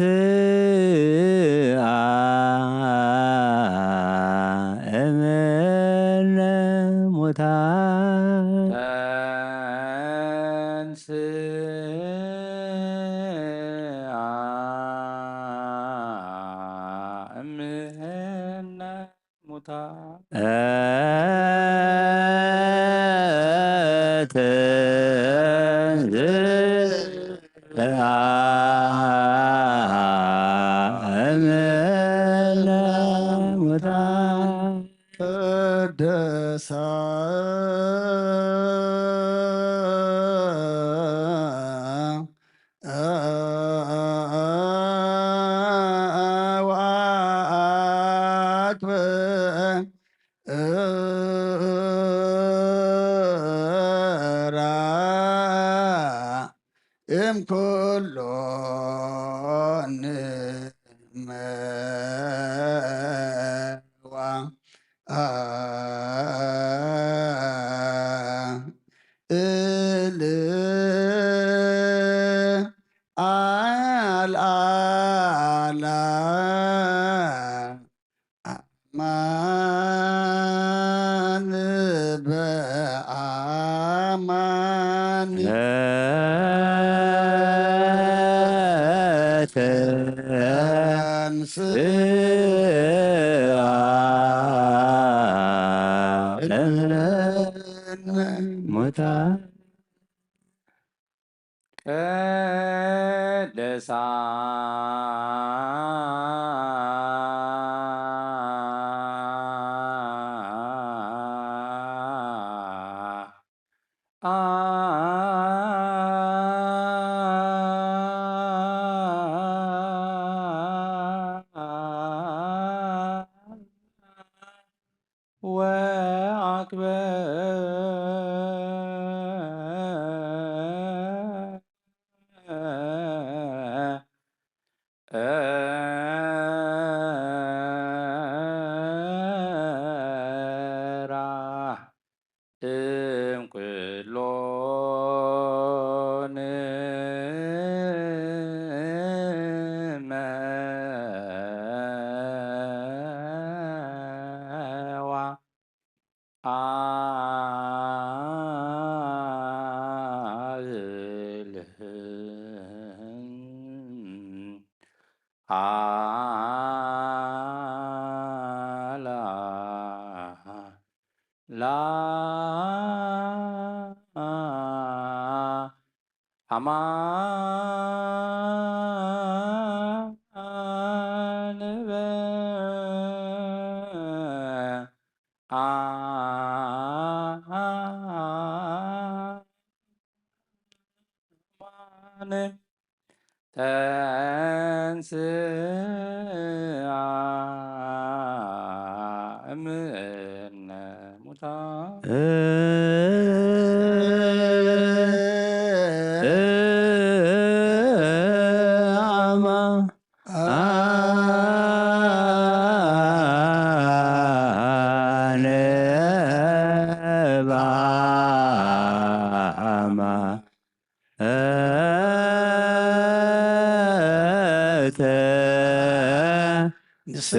ተንስአ እምነ ሙታን። ተንስአ ሳ ወአክበ እራ እምኩሎ ንመዋ እል አልአላ አማን በአማን ተንስአ ለሙታን ቅድሳ ወአክበ እራ እምኩሎ ንመዋ አላ ላ አማን በ አማን ተንስአ እምነ ሙታን። አማ አነ ባማ እተ ንስአ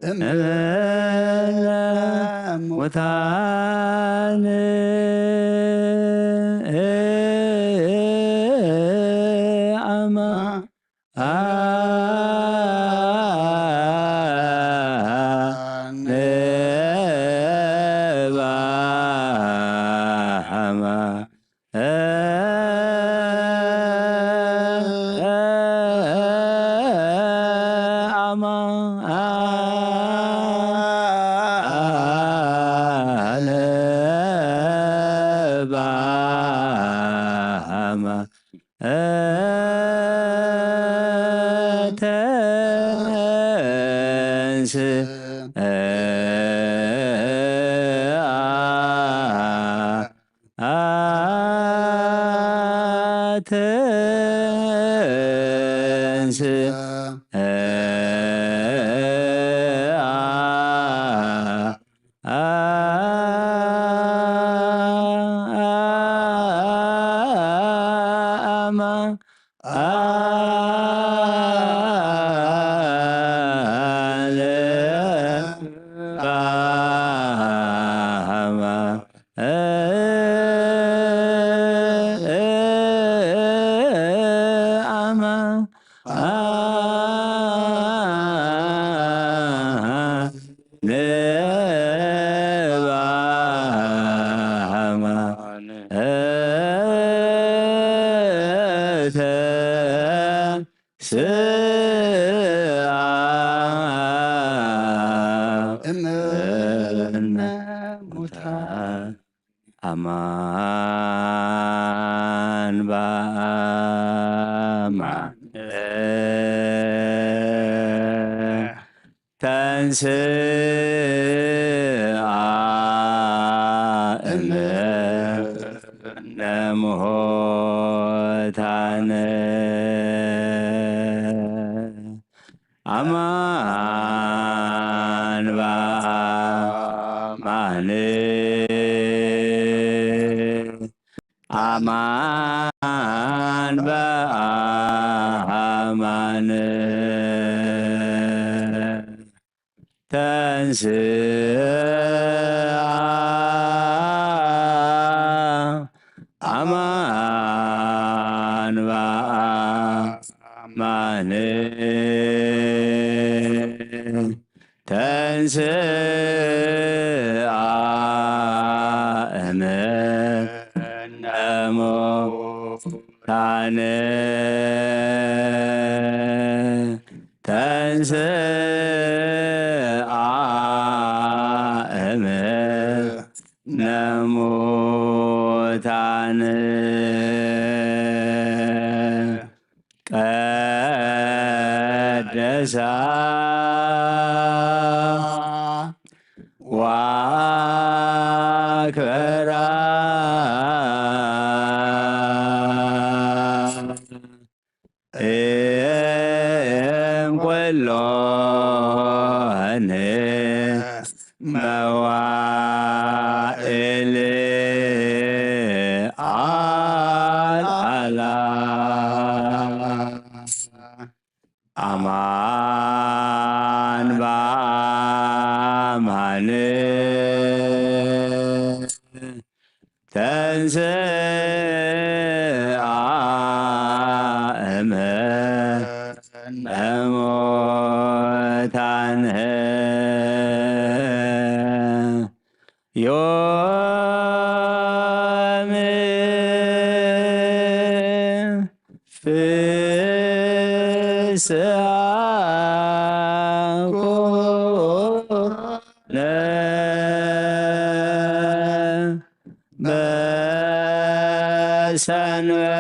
እምነ ሙታን አማ አነ ባማ አማ አነ ባማ ተንስአ ተንስአ አማ አነ ኣማን በኣማን ተንስኣ እምነ ሙታነ። ኣማን በኣማን ኣማን በኣማን ተንስኣ ኣማን በኣማን ተንስኣ እምነ ሙታነ። ተንስኣ እምነ ሙታነ። ቀደሳ ወአክበራ እም ኩሎን መዋእል ኣልዓላ። ኣማን በኣማን ተንስኣ እምነ ሙታን። ዮም ፍስሓ ኮነ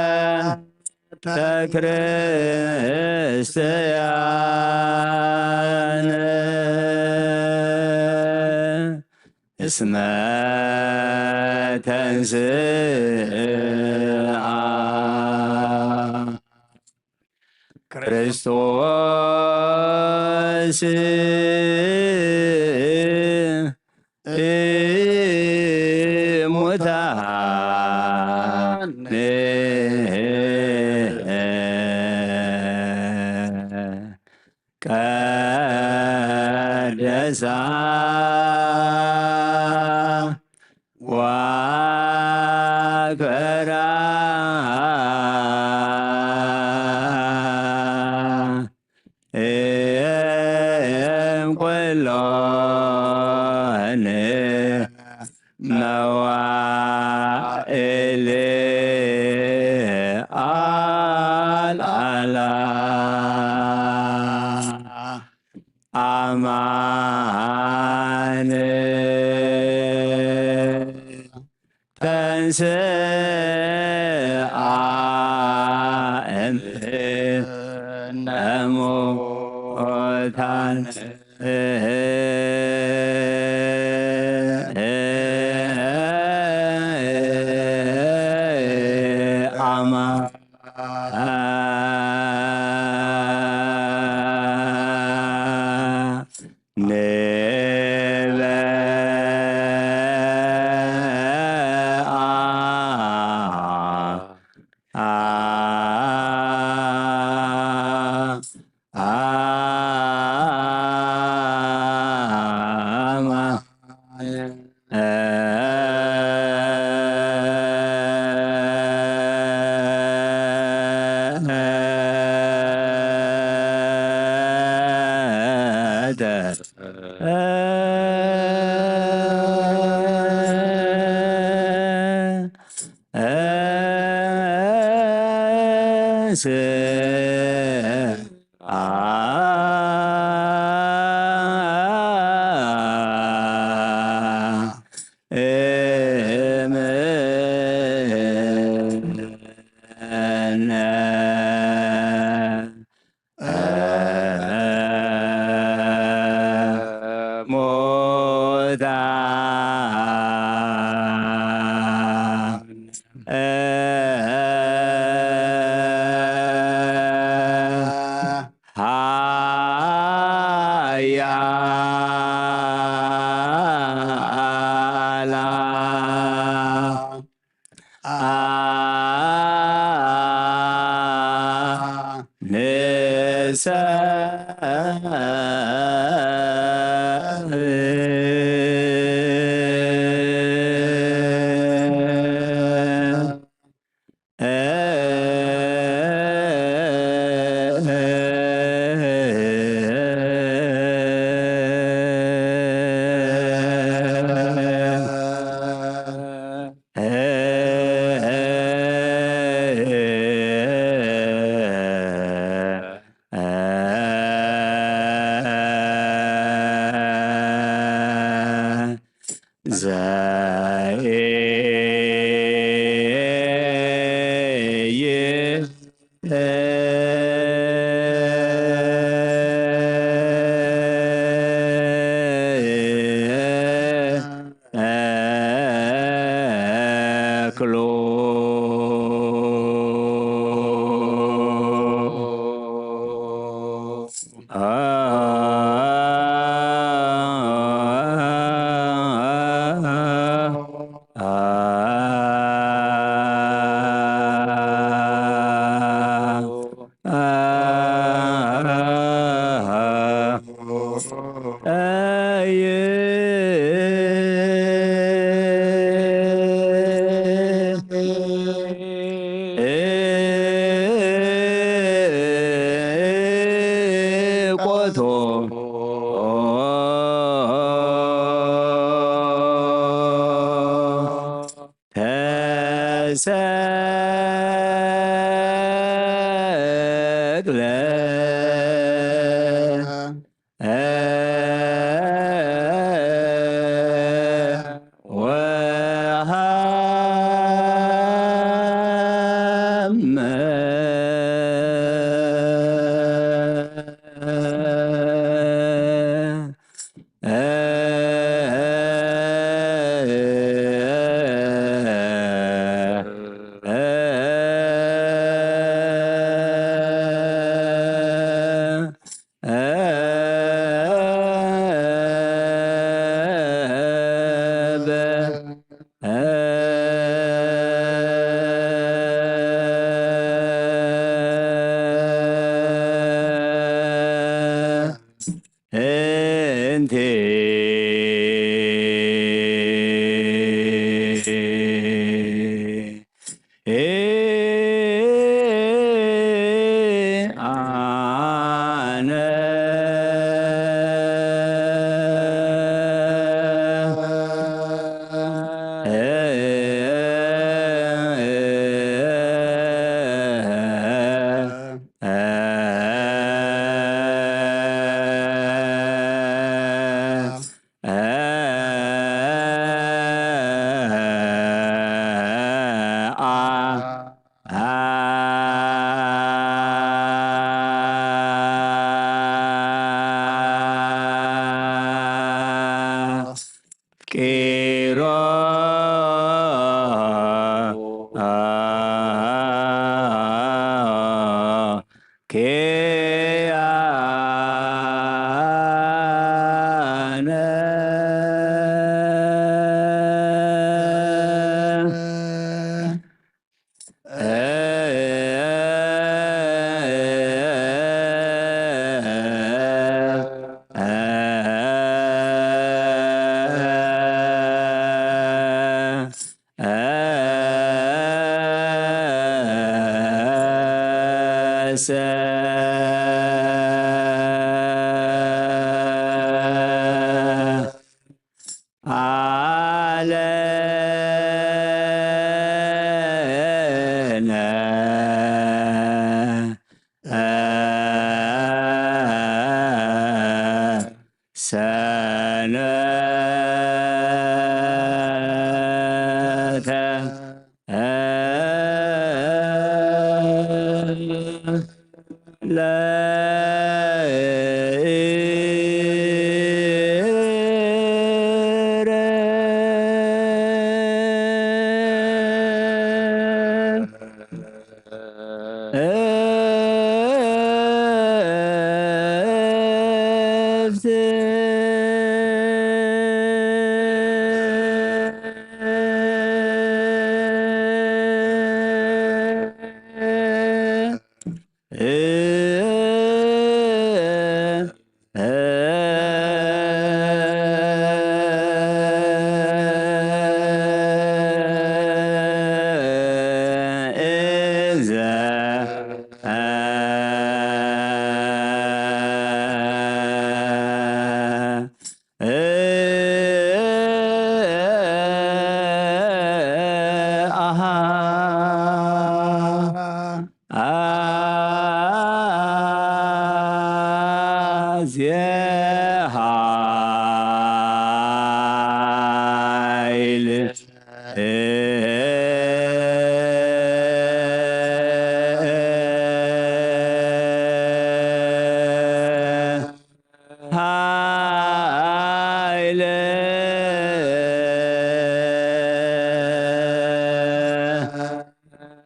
በሰንበተ ክርስትያን። እስመ ተንስኣ ክርስቶስ እሙታን። ቀደሳ ወአክበራ እም ኩሎን መዋእል ኣልዓላ። ኣማን ተንስኣ እምነ ሙታን። ኣማን ንበኣ ኣማን ሞታ ሃያላ ንሰ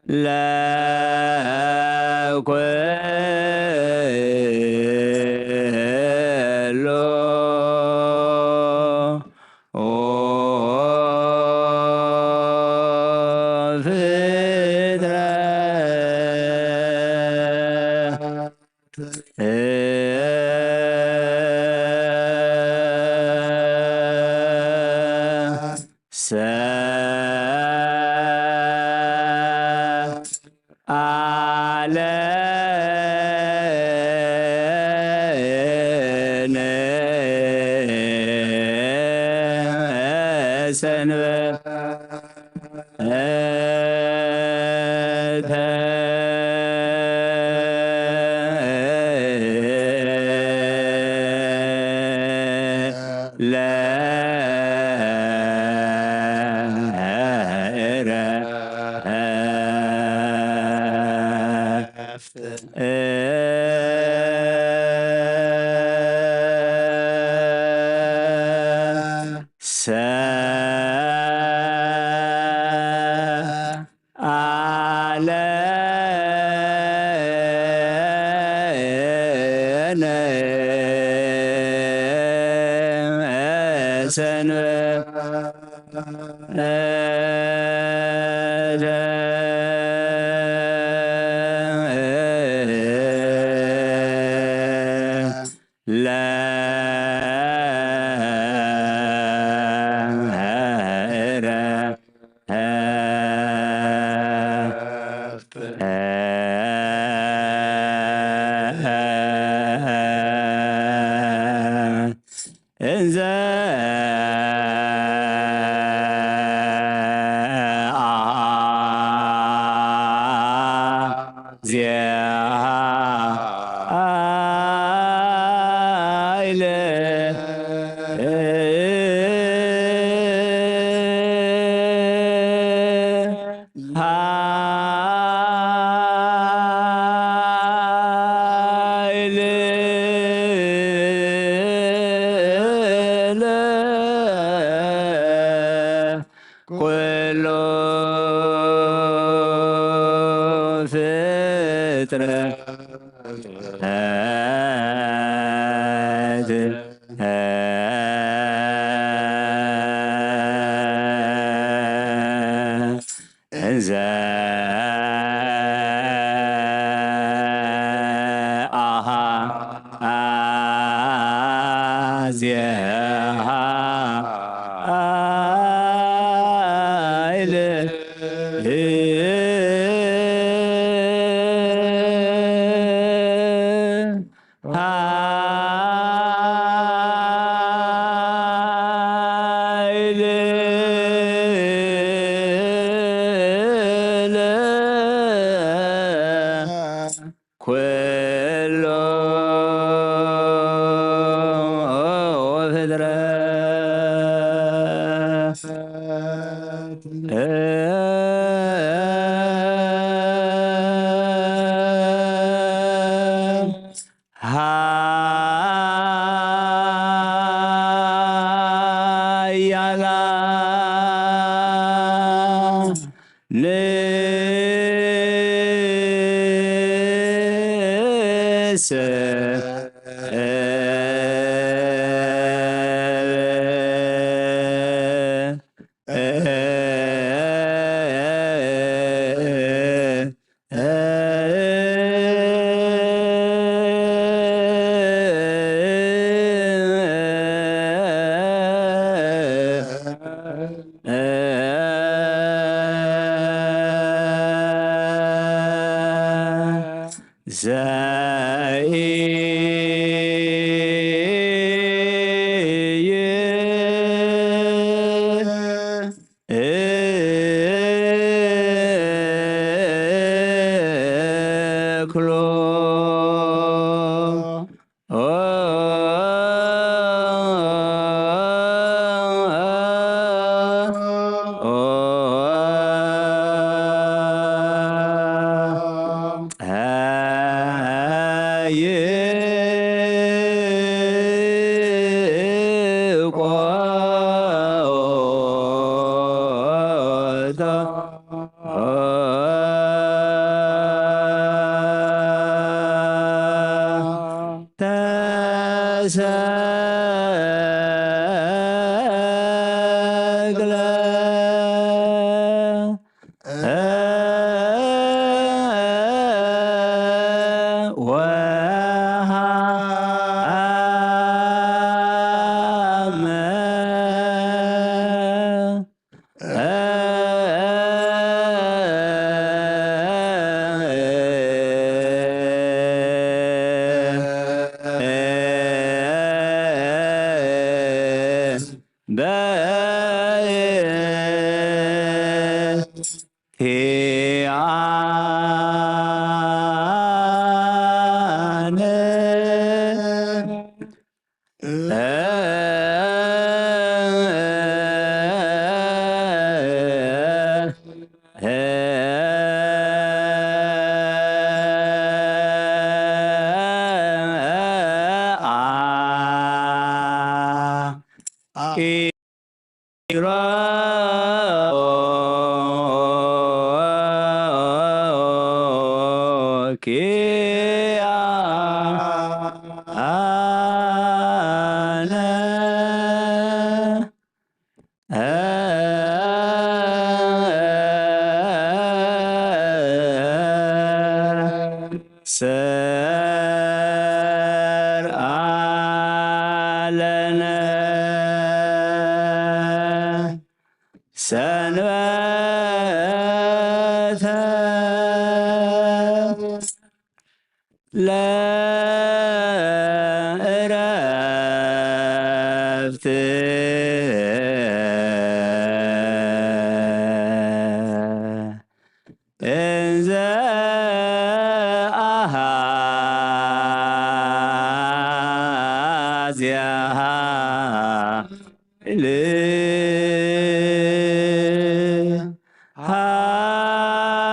ለኩሉ ፍጥረት ሰአለነ ሰንበተ ለእረፍት ሰአለነ ሰንበተ ለእረፍት እንዘ አዜሃ ኃይል ኃይል ኩሉ ፍጥረት እንዘ አሃ አዜሃ ኃይል ኃይል ኩሎ ፍጥረት ኪያነ ሰርዓ ለነ ሰንበተ ለእረፍት እንዘ አሃዝያ ኃይል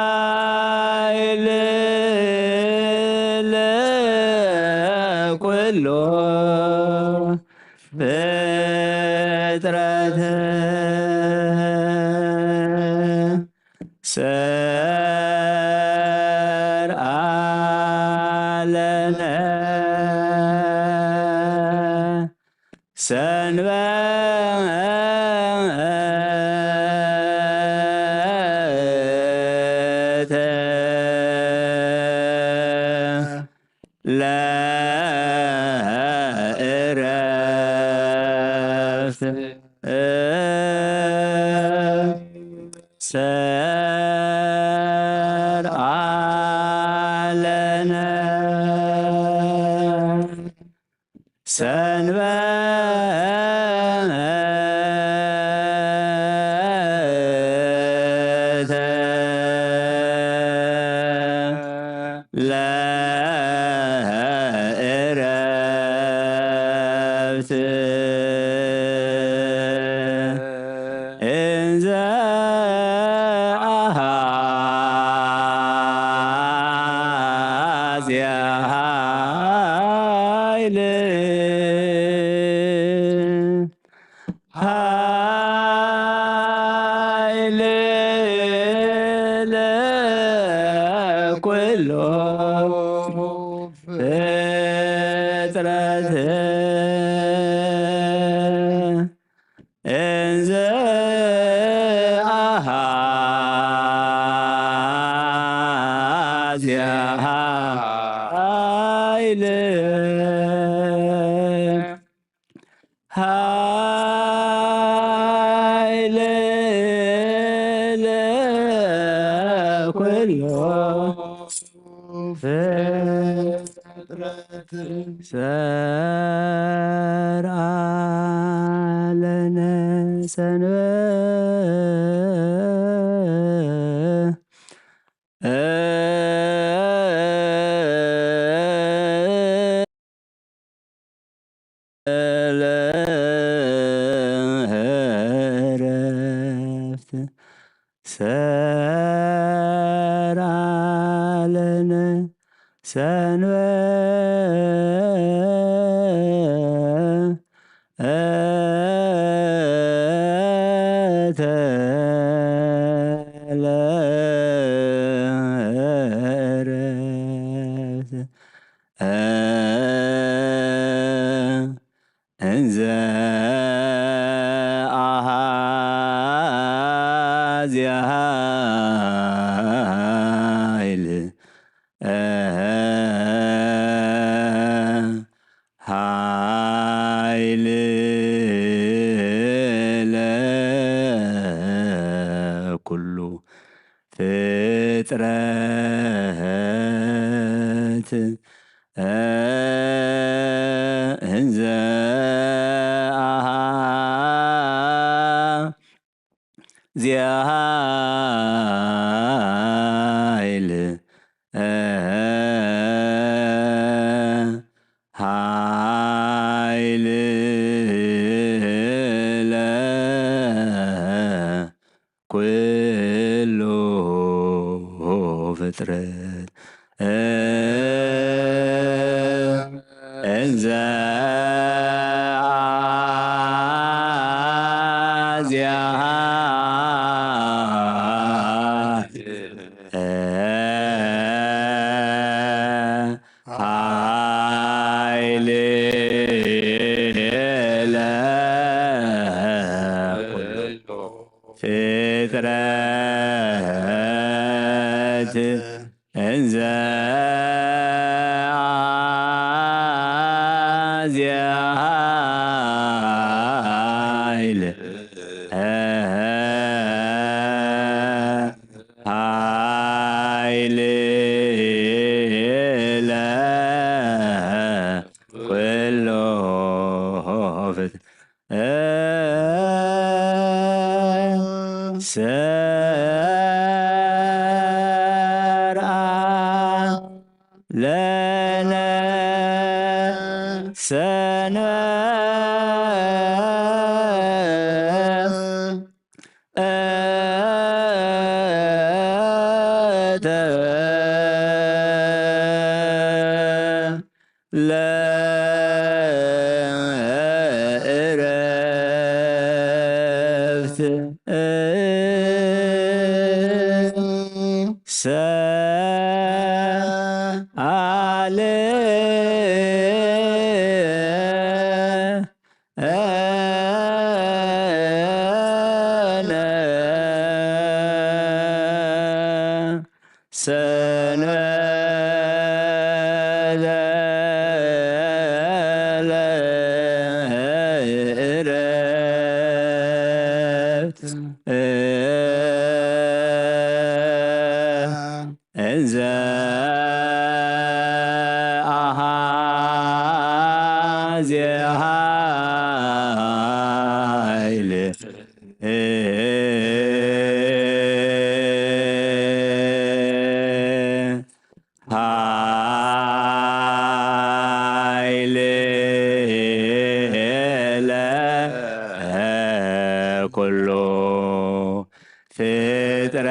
ኃይል ለኩሉ ፍጥረት ሰርዓ ለነ ሰንበተ ለእረፍት ሰርዓ ለነ ሰንበተ ለእረፍት እንዘ አሃዝያ ኃይል ኃይል ለኩሉ ፍጥረት እንዘ አሃዝያ ኃይል ኃይል ለኩሉ ፍጥረት ሰርዓ ለነ ሰንበተ ለእረፍት ሰርዓ ለነ ሰንበተ ለእረፍት እንዘ አሃዝያ ኃይል ኃይል ለኩሉ ፍጥረት እንዘ አሃ ዚሃይል ሃይል ለኩሉ ፍጥረት እንዘ ኃይል ለኩሉ ፍጥረት እንዘ አዝየ ኃይል ኃይል ለኩሉ ፍጥረት ሰርአ ለነ ሰንበተ ለእረፍት ሰአል ሰንበተ ለእረፍት እንዘ አሃዜ ኃይል ኃይል ለኩሉ ፍጥረት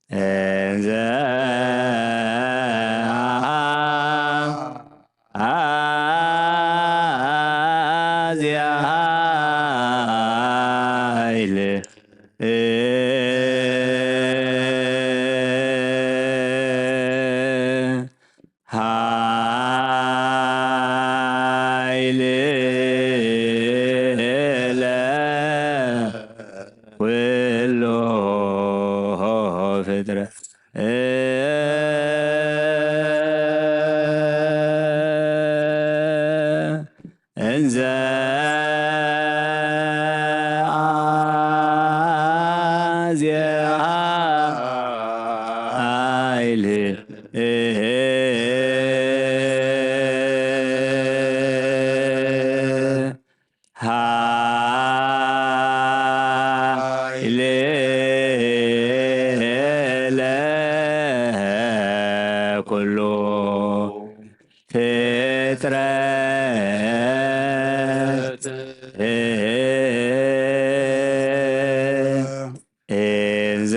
እንዘ አዝያ ኃይል ኃይል ለኩሉ ፍጥረት እንዘ አዝየ ኃይል ኃይል ለኩሉ ፍጥረት እንዘ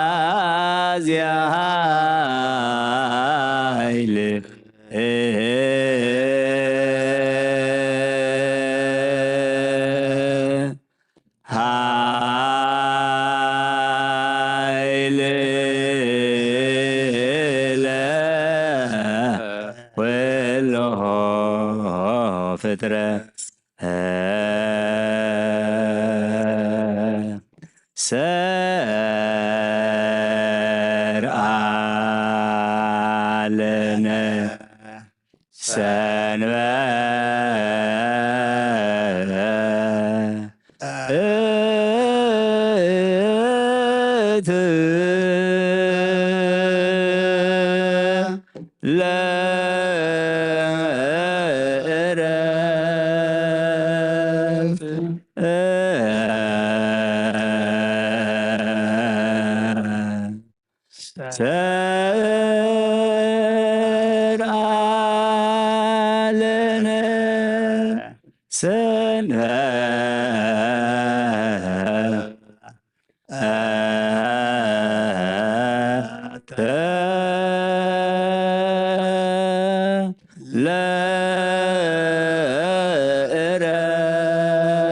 አዝያ ኃይል ኃይል ለኩሉ ፍጥረት ሰርአ ለነ ሰንበተ ለእረፍት ሰርዓ ለነ ሰንበተ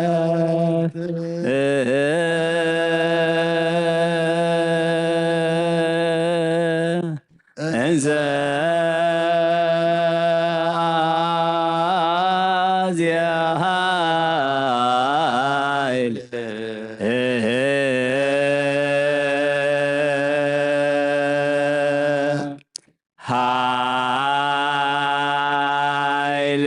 ለእረፍት እንዘ አዝያ ኃይል ኃይል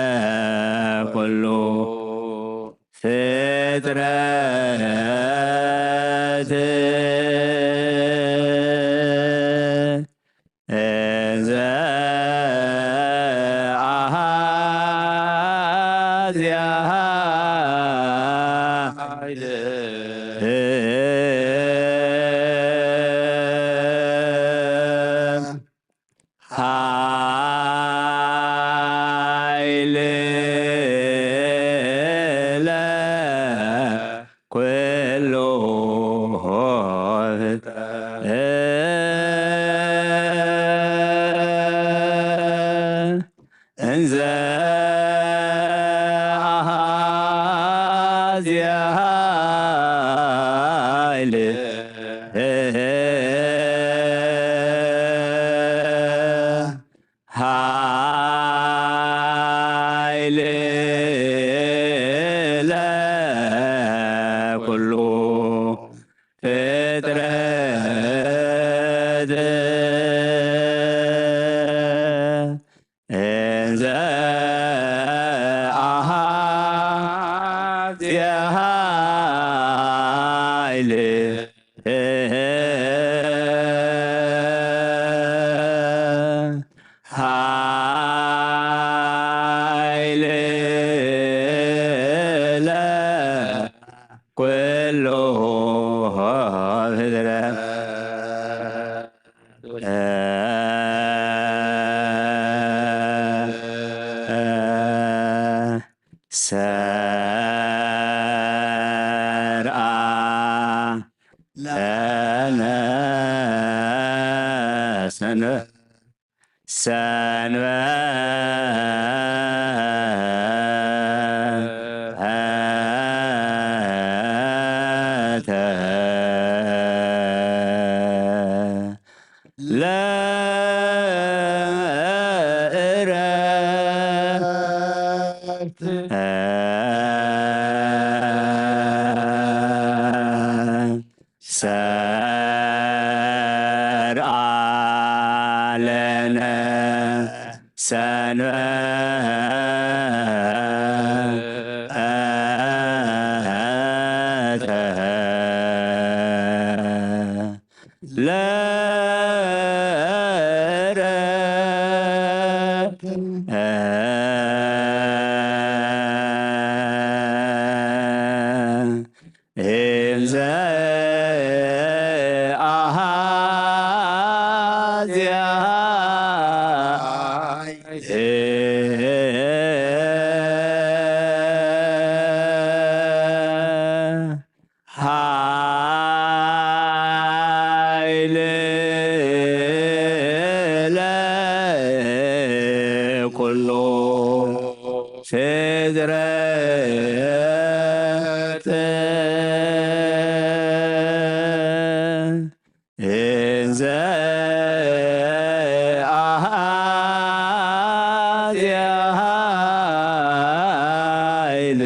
ለኩሉ ፍጥረት እንዘ አሃዝያ ኃይል ኃይል ለኩሉ ፍጥረት እንዘ አሃዝያ ኃይል ኃይል ለኩሉ ፍጥረት እንዘ አሃዝያ ኃይል ኃይል ለኩሉ ፍጥረት ሰርዓ ለነ ሰንበ ሰንበተ ለእረፍት ሰርዓ ለነ ሰንበተ ለእረፍት እንዘ አሃዝያ ኃይል ለኩሉ ፍጥረት እንዘ አሃዝያ ኃይል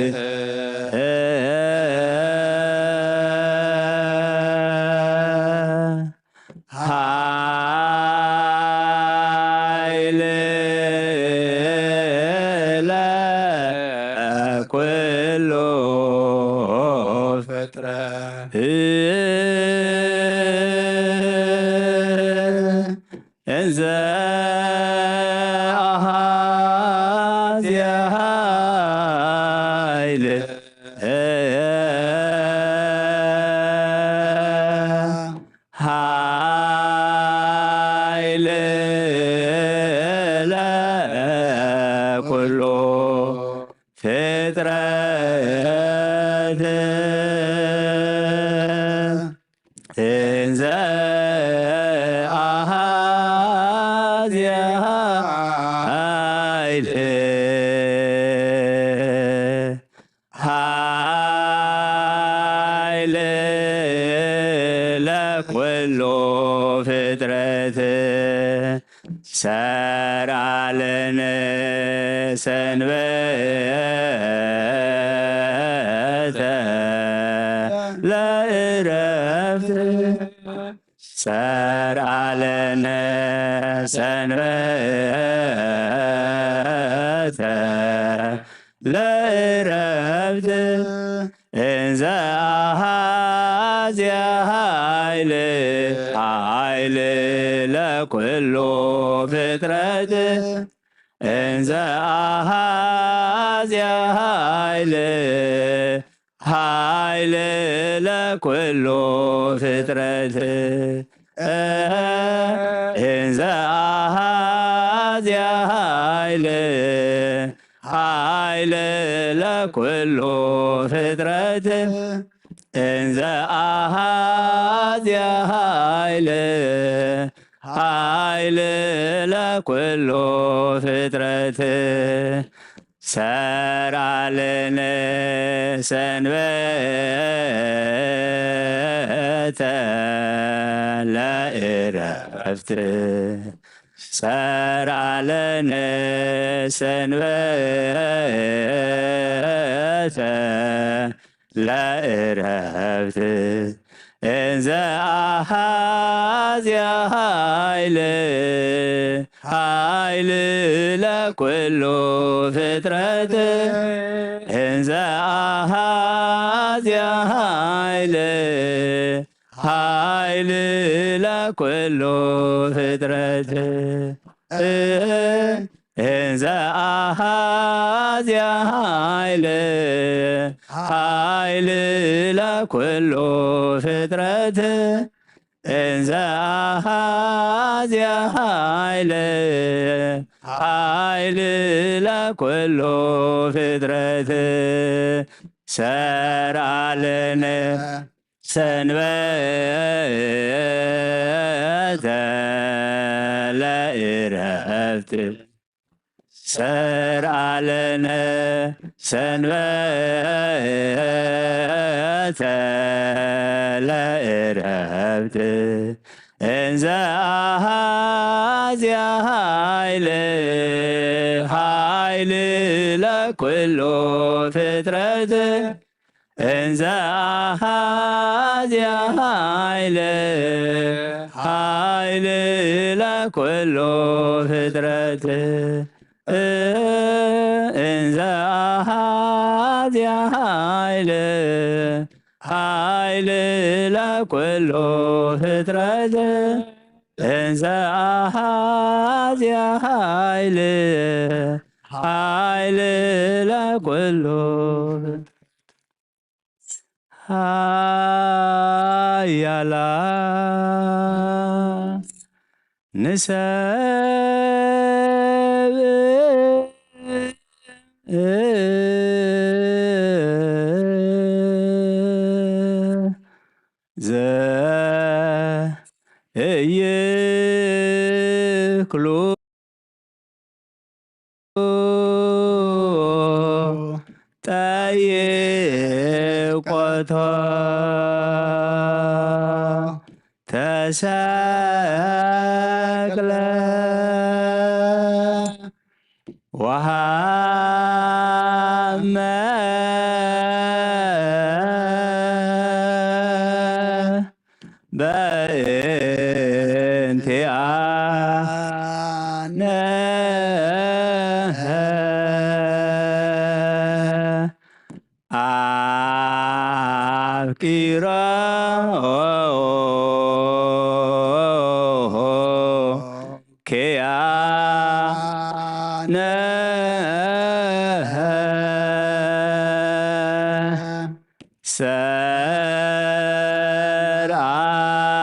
ኃይል ለኩሉ ፍጥረት ሃይል ለኩሉ ፍጥረት እንዘ አሃዝ የሃይል ሃይል ለኩሉ ፍጥረት ሰርዐ ለነ ሰንበተ ለእረፍት ሰርዐ ለነ ሰንበተ ለእረፍት እንዘ አሃዝ የሃይል ሃይል ለኩሉ ፍጥረት እንዘ አሃዝ የሃይል ሃይል ለኩሉ ፍጥረት እንዘ አሃዝ የሃይል ሃይል ለኩሉ ፍጥረት እንዘ አሃዝ የሃይል ሃይል ለኩሉ ፍጥረት ሰርዐ ለነ ሰንበተ ለእረፍት ሰርዐ ለነ ሰንበተ ለእረፍት እንዘ አሃዝ የሃይል ሃይል ለኩሉ ፍጥረት እንዘ አሃዝ የሃይል ሃይል ለኩሉ ፍጥረት እንዘ አሃዝ የሃይል ሃይል ለኩሉ ፍጥረት እንዘ አሃዝ የሃይል ሃይል ለኩሉ ፍጥረት ሰርዐ ለነ ሰንበተ ለእረፍት ሰርዐ ለነ ሰንበተ ለእረፍት እንዘ አሃዝ የሃይል ሃይል ለኩሉ ፍጥረት እንዘ አሃዝ የሃይል ሃይል ለኩሉ ፍጥረት እንዘ አሃዝ የሃይል ሃይል ለኩሉ ፍጥረት እንዘ አሃዝ የሃይል ሃይል ለኩሉ ኃያላን ንሰብእ ዘኢይክሉ ጠይቆቶ ተሰቅለ ወሃመ በእንቲአነ አፍቂሮ ኪያነ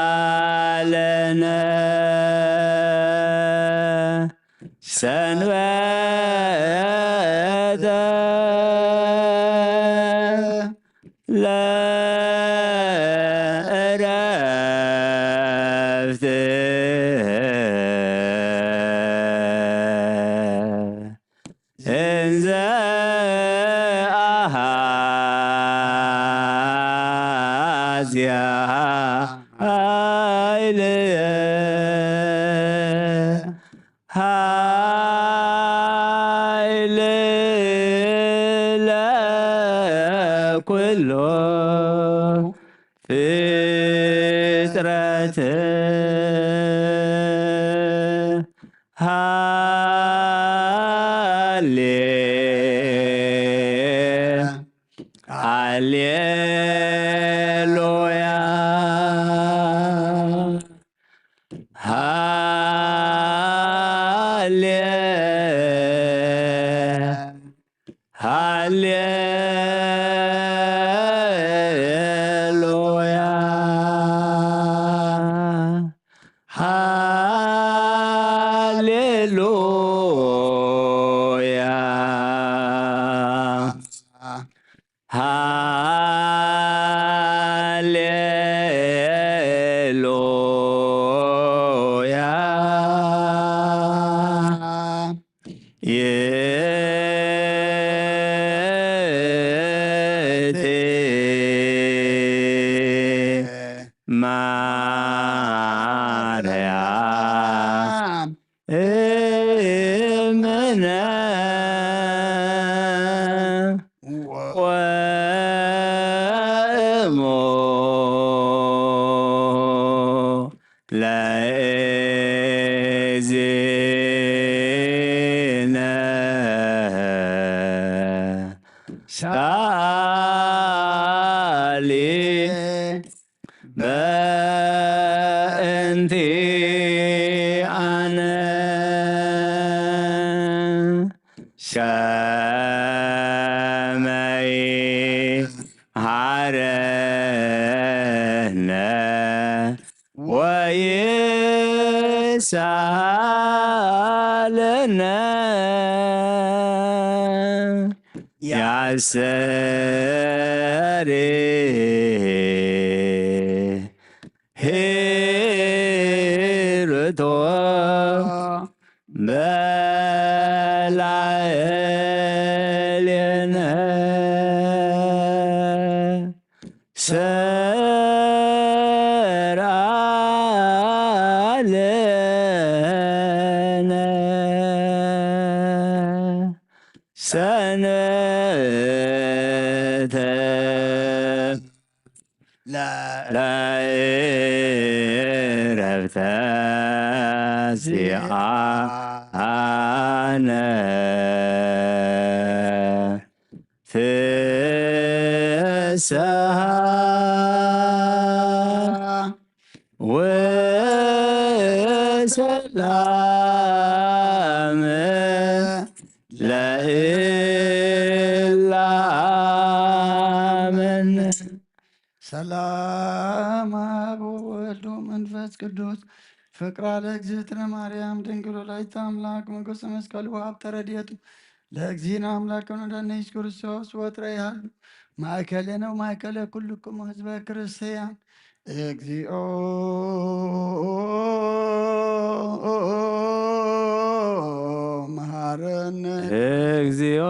ሰርዓለነ ሰንበተ ለእረፍት እንዘ አሃዝያ ኃይል ኃይል ለኩሉ ፍጥረት ሃሌ ሃሌሉያ ሃሌ ሃሌሉያ ሃሌሉያ ሃሌሉያ ይእቲ ማርያም እምነ ወእሙ ለእግዚእነ ሳሊ በእንቲአነ ከመ ይሃረነ ወይሳለነ ያሰሪ ሂርቶ በላዕሌነ ሰርዓለነ ሰንበተ ለእረፍተ ዚአነ ፍስሃ ወሰላም ለእላምን ሰላም አብ ወወልድ ወመንፈስ ቅዱስ ፍቅራ ለእግዝእትነ ማርያም ድንግል ወላዲተ አምላክ ሞገሰ መስቀሉ ሀብተ ረድኤቱ ለእግዚእነ አምላክ ወመድኃኒነ ኢየሱስ ክርስቶስ ወትረ ይሃሉ ማእከሌነ ወማእከለ ኩልክሙ ህዝበ ክርስቲያን። እግዚኦ መሐረነ። እግዚኦ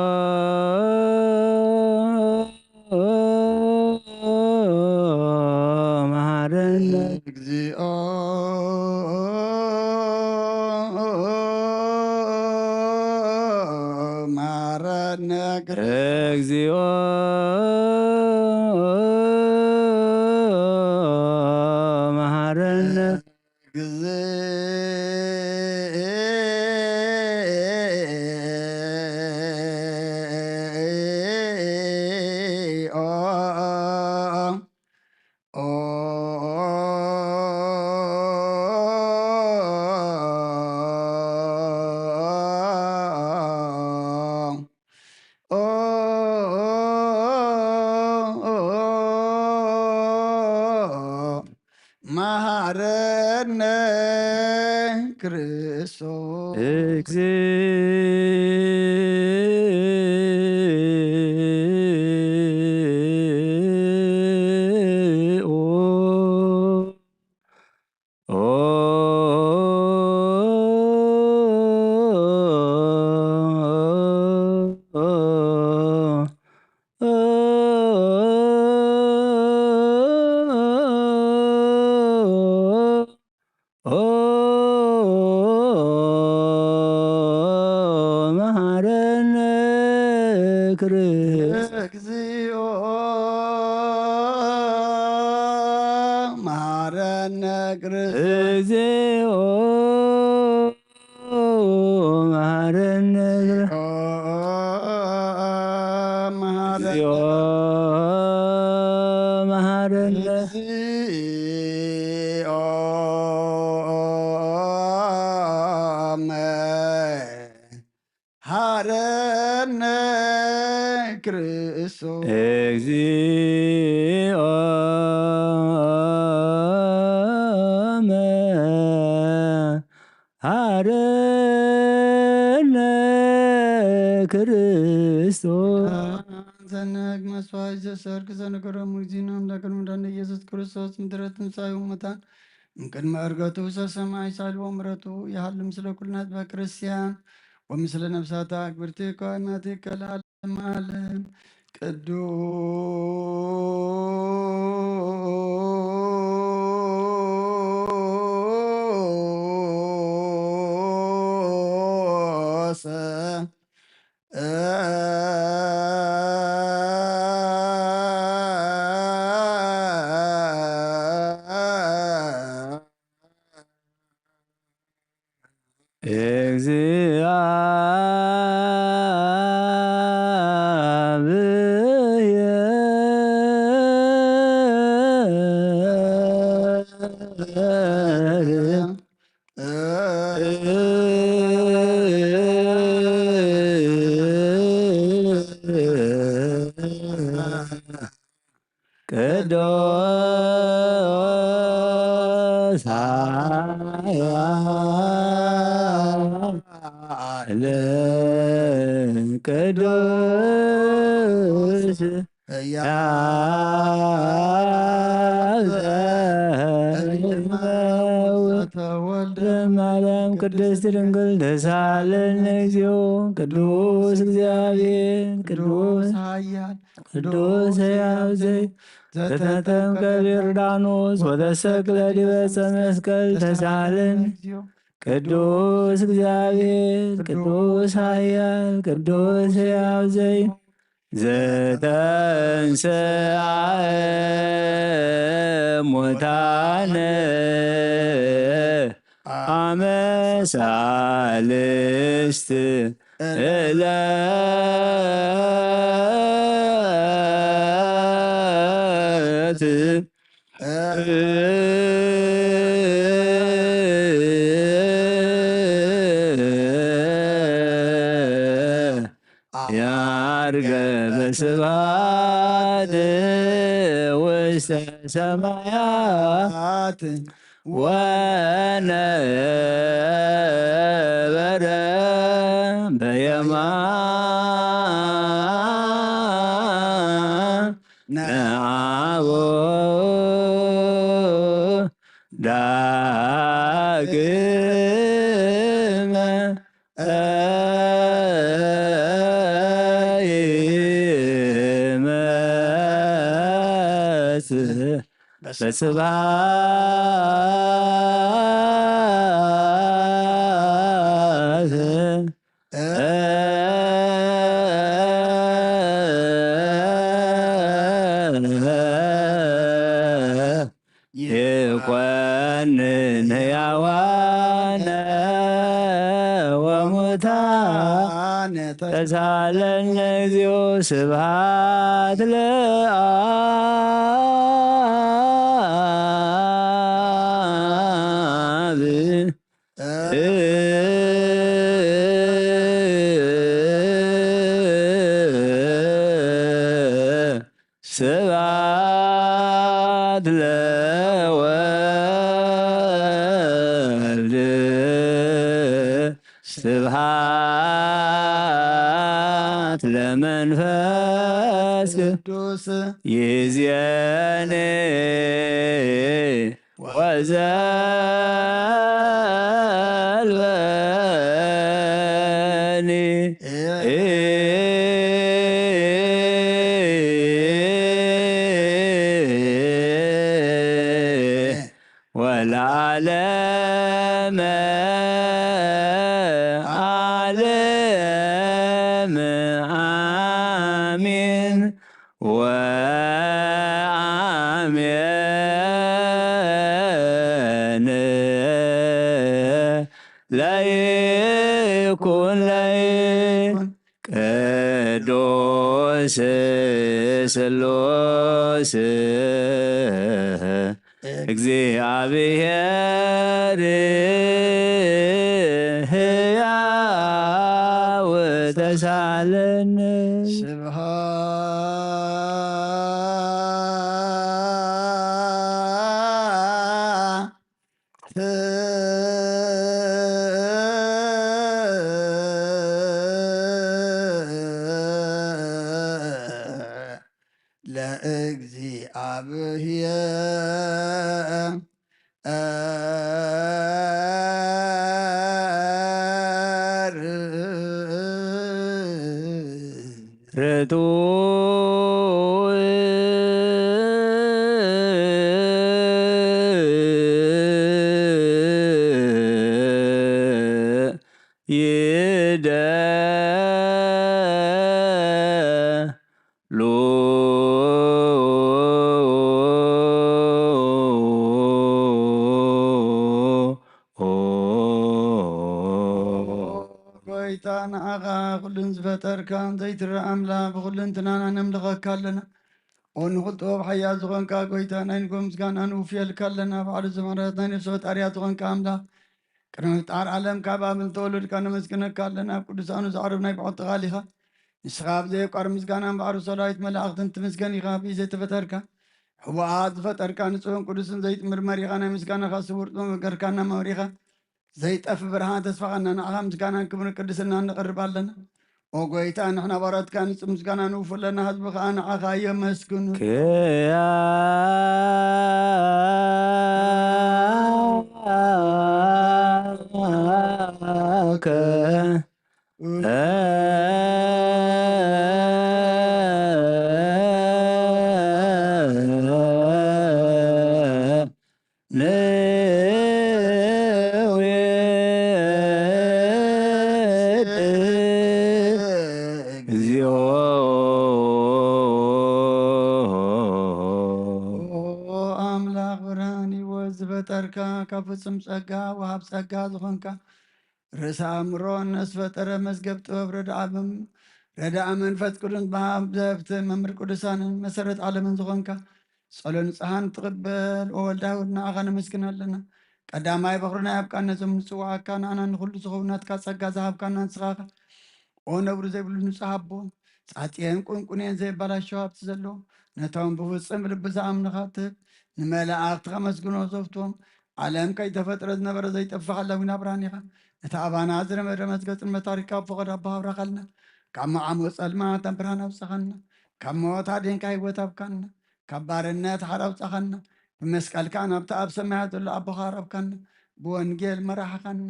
መሐረነ። እግዚኦ መሐረነ። እግዚኦ መሐረነ። መሐረነ ክርስቶስ። እግዚኦ። መሐረነ ክርስ- እግዚኦ መሐረነ ክርስ- እግዚኦ መሐረነ። እግዚኦ መሐረነ። እግዚኦ መሐረነ። እግዚኦ መሐረነ ክርስቶስ። እግዚኦ መሐረነ ክርስቶስ። ዘነግ መስዋዕት ዘሰርክ ዘነገሮም እግዚእነ አምላክን መድኃኒነ ኢየሱስ ክርስቶስ ምድረ ትንሣኤ ሙታን እምቅድመ ዕርገቱ ሰሰማይ ሳልቦ ምሕረቱ ይሃሉ ምስለ ኩልና ህዝበ ክርስቲያን ወምስለ ነፍሳታ አክብርቲ ከዋማቲ ከለዓለም ዓለም። ቅዱስ እግዚአብሔር። ቅዱስ ኃያል ቅዱስ ሕያው ተወልደ ማርያም ቅድስት ድንግል ተሳለን እግዚኦ። ቅዱስ እግዚአብሔር ቅዱስ ኃያል ቅዱስ ሕያው ዘይ ዘተጠምቀ በዮርዳኖስ ወተሰቅለ ዲበ ዕፀ መስቀል ተሳለን። ቅዱስ እግዚአብሔር ቅዱስ ኃያል ቅዱስ ሕያው ዘይ ዘተንሥአ እሙታነ አመ ሳልስት ዕለት። ያርገ በስብሐት ውስተ ሰማያት ወነበረ በየማነ አብ። ዳግመ ይመጽእ በስብሐት። ይኮንን ሕያዋነ ወሙታነ ተሳለነ እግዚኦ። ስብሐት ለአብ። ስብሐት ለወ ስብሐት ለመንፈስ ቅዱስ ይእዜኒ ወዘልፈኒ። ወለዓለመ ዓለም አሜን ወአሜን። ለይኩን ለይኩን ቅዱስ ስሉስ እግዚአብሔር ሕያው ተሳለነ። ስብሐት ለእግዚአብሔር። ርቱዕ ይደ ሉ ጎይታ ንዓኻ ኩሉን ዝፈጠርካ ዘይትረኣ ኣምላኽ ብኹሉ እንትናና ነምልኸካ ኣለና። ኦ ንኹል ጥበብ ሓያል ዝኾንካ ጎይታ ናይ ንጎ ምስጋና ንውፍየልካ ኣለና። ባዕሉ ዝምሕረት ናይ ነፍሲ ፈጣሪያ ዝኾንካ ኣምላኽ ቅድሚ ምፍጣር ዓለም ካብ ኣብ ዝተወለድካ ነመስግነካ ኣለና። ኣብ ቅዱሳኑ ዘዕርብ ናይ ብዕቲ ቃል ኢኻ። ንስኻ ኣብ ዘየቋር ምስጋና እምበኣር ብሰራዊት መላእኽትን ትምስገን ኢኻ። ብኢድ ዘይተፈጠርካ ሕቡኣት ዝፈጠርካ ንጹህን ቅዱስን ዘይጥምር መሪኻ ናይ ምስጋናኻ ስውር ጥበብ መገርካና መሪኻ ዘይጠፍ ብርሃን ተስፋኻና ንዓኻ ምስጋናን ክብርን ቅድስና ንቕርብ ኣለና። ኦ ጎይታ ንሕና ባሮትካ ንጹህ ምስጋና ንውፉለና ህዝቢ ኸኣ ንዓኻ የመስግኑ። ክያከ ንውየድ እግዚኦ። ኦ ኣምላኽ ብርሃን ህይወት ዝፈጠርካ ካብ ፍጹም ጸጋ ወሃብ ጸጋ ዝኾንካ ርእሰ ኣእምሮ ነፍስ ፈጠረ መዝገብ ጥበብ ረድኣ መም-፣ ረድኣ መንፈስ ቅዱስ መሃብ ዘህብቲ መምህር ቅዱሳንን መሰረት ዓለምን ዝኾንካ ጸሎ ንጽሃን ትቕበል ኦ ወልድ ኣይሁድ ንዓኻ ነመስግን ኣለና። ቀዳማይ በኹርና ያብቃን ነዞም ንጽዋዓካ ንኣና ንኹሉ ዝኸውን ናትካ ጸጋ ዝሃብካና ንስኻኻ ኦ ነብሩ ዘይብሉ ንጹህ ኣቦ ጻጽየን ቁንቁኔን ዘይባላሸው ሃብቲ ዘለዎ ነቶም ብፍጹም ልቢ ዝኣምንኻ ትህብ ንመላእኽቲ ከመስግኖ ዘፍትዎም ዓለም ከይተፈጥረ ዝነበረ ዘይጠፍእ ሓላዊ ናብራን ኢኻ። ነቲ ኣባና ዝረመረመ ዝገጽን መታሪካ ኣብ ፈቐዶ ኣቦ ኣብራኻልና። ካብ መዓሞ ጸልማት ናብ ብርሃን ኣውጻኻና። ካብ ሞት ኣድንካ ህይወት ኣብካና። ካብ ባርነት ሓር ኣውጻኻና። ብመስቀልካ ናብቲ ኣብ ሰማያት ዘሎ ኣቦኻ ኣረብካና። ብወንጌል መራሕኻና።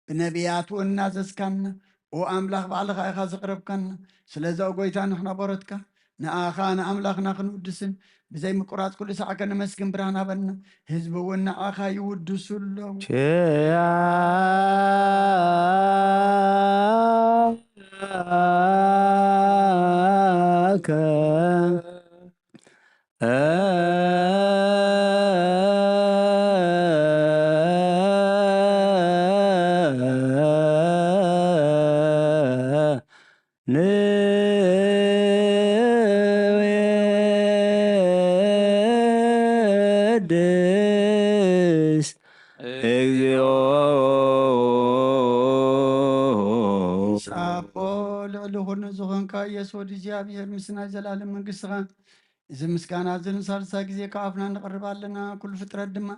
ብነቢያት እውን እናዘዝካና። ኦ ኣምላኽ ባዕልኻ ኢኻ ዘቕረብካና። ስለዚ ኦ ጎይታ ንሕና በረትካ ንኣኻ ንኣምላኽና ክንውድስን ብዘይ ምቁራጽ ኩሉ ሳዕ ከነመስግን ብርሃን ሃበና። ህዝቢ እውን ንኣኻ ይውድሱ ኣለዉ። ቸያከ ንውየድስ እግዚኦ። ኣቦ ልዕሊ ኩሉ ዝኾንካ ኢየሱስ ወዲ እግዚኣብሔር ምስ ናይ ዘላለም መንግስትኻ እዚ ምስጋና እዚ ንሳልሳይ ግዜ ካብ ኣፍና ነቕርብ ኣለና። ኩሉ ፍጥረት ድማ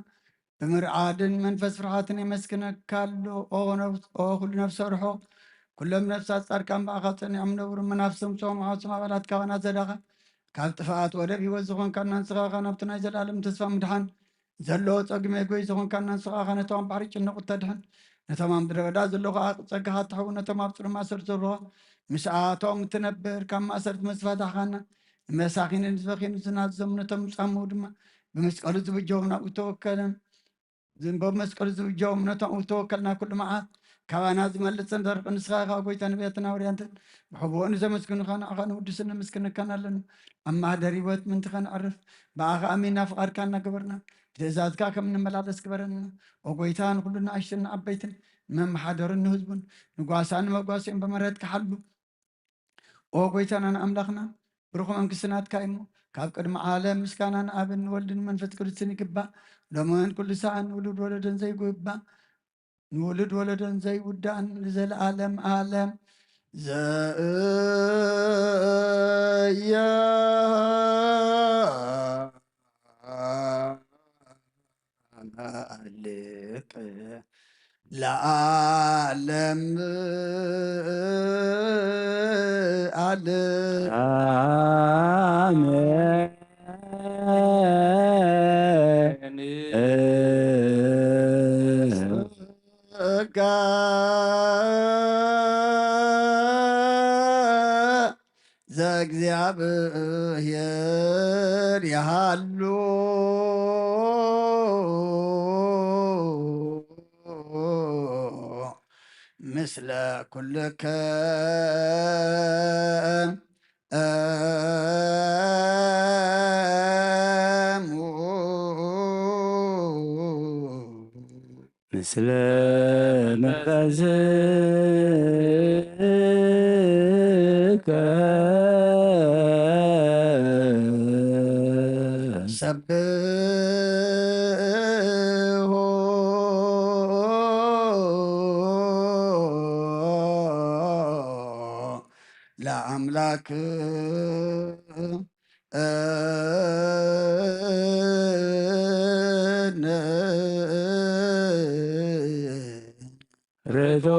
ብምርዓድን መንፈስ ፍርሓትን የመስግነካ ኣሎ። ኦ ነፍስ-፣ ኦ ኩሉ ነፍሰ ርሖ፣ ኩሎም ነፍሳት ጻድቃን ብኣኻ ጸኒዖም ነበሩ። መናፍስቶም ጾም ዓወት ስም ኣባላት ካባና ዘዳኻ፣ ካብ ጥፍኣት ወደብ ህይወት ዝኾንካና ንስኻ ኸኣ ናብቲ ናይ ዘለኣለም ተስፋ ምድሓን ዘለዎ ጸግመ ጎይ ዝኾንካና ንስኻ ኸኣ ነቶም ኣብ ባሕሪ ጭንቑት ተድሕን፣ ነቶም ኣብ ምድረ በዳ ዘለዉ ኸኣ ጸጋኻ ትሕቡ፣ ነቶም ኣብ ጽኑዕ ማእሰርቲ ዘለዉ ምስኣቶም እትነብር ካብ ማእሰርቲ መስ ፈታሕካና፣ ንመሳኺንን ዝበኺኑ ዝናዘሙ ነቶም ዝጻምኡ ድማ ብመስቀሉ ዝብጀዎም ናብኡ ተወከለን። ዝንበብ መስቀሉ ዝብጀዎም ነቶም እተወከልና ኩሉ መዓት ካባና ዝመልጽን ዘርቕ ንስኻ ኢኻ ጎይታ ነቢያትን ሃዋርያትን ብሕቡኡ ንዘመስግኑኻ ንዓኻ ንውድስን ነመስግነካን ኣለና። ኣብ ማህደር ህይወት ምእንቲ ኸነዕርፍ ብኣኻ ኣሚንና ፍቓድካ እናገበርና ብትእዛዝካ ከም እንመላለስ ግበረና። ኦ ጎይታ ንኹሉ ንኣሽትን ንዓበይትን ንመመሓደርን ንህዝቡን ንጓሳን ንመጓስኦም ብምሕረትካ ሓሉ። ኦ ጎይታናን ኣምላኽና ብሩኽ መንግስቲ ናትካ እዩ እሞ፣ ካብ ቅድሚ ዓለም ምስጋና ንኣብን ንወልድን መንፈስ ቅዱስን ይግባእ፣ ሎምን ኩሉ ሰዓን ንውሉድ ወለዶን ዘይጉባእ፣ ንውሉድ ወለዶን ዘይውዳእን ንዘለኣለም ዓለም። ዘእያልቅ ለዓለም ዓለም። ኣሜን። ጸጋ ዘእግዚኣብሔር ይሃሉ ምስለ ኩልክን። ምስለ መንፈስከ ሰብሖ ለኣምላክ። ርቱዕ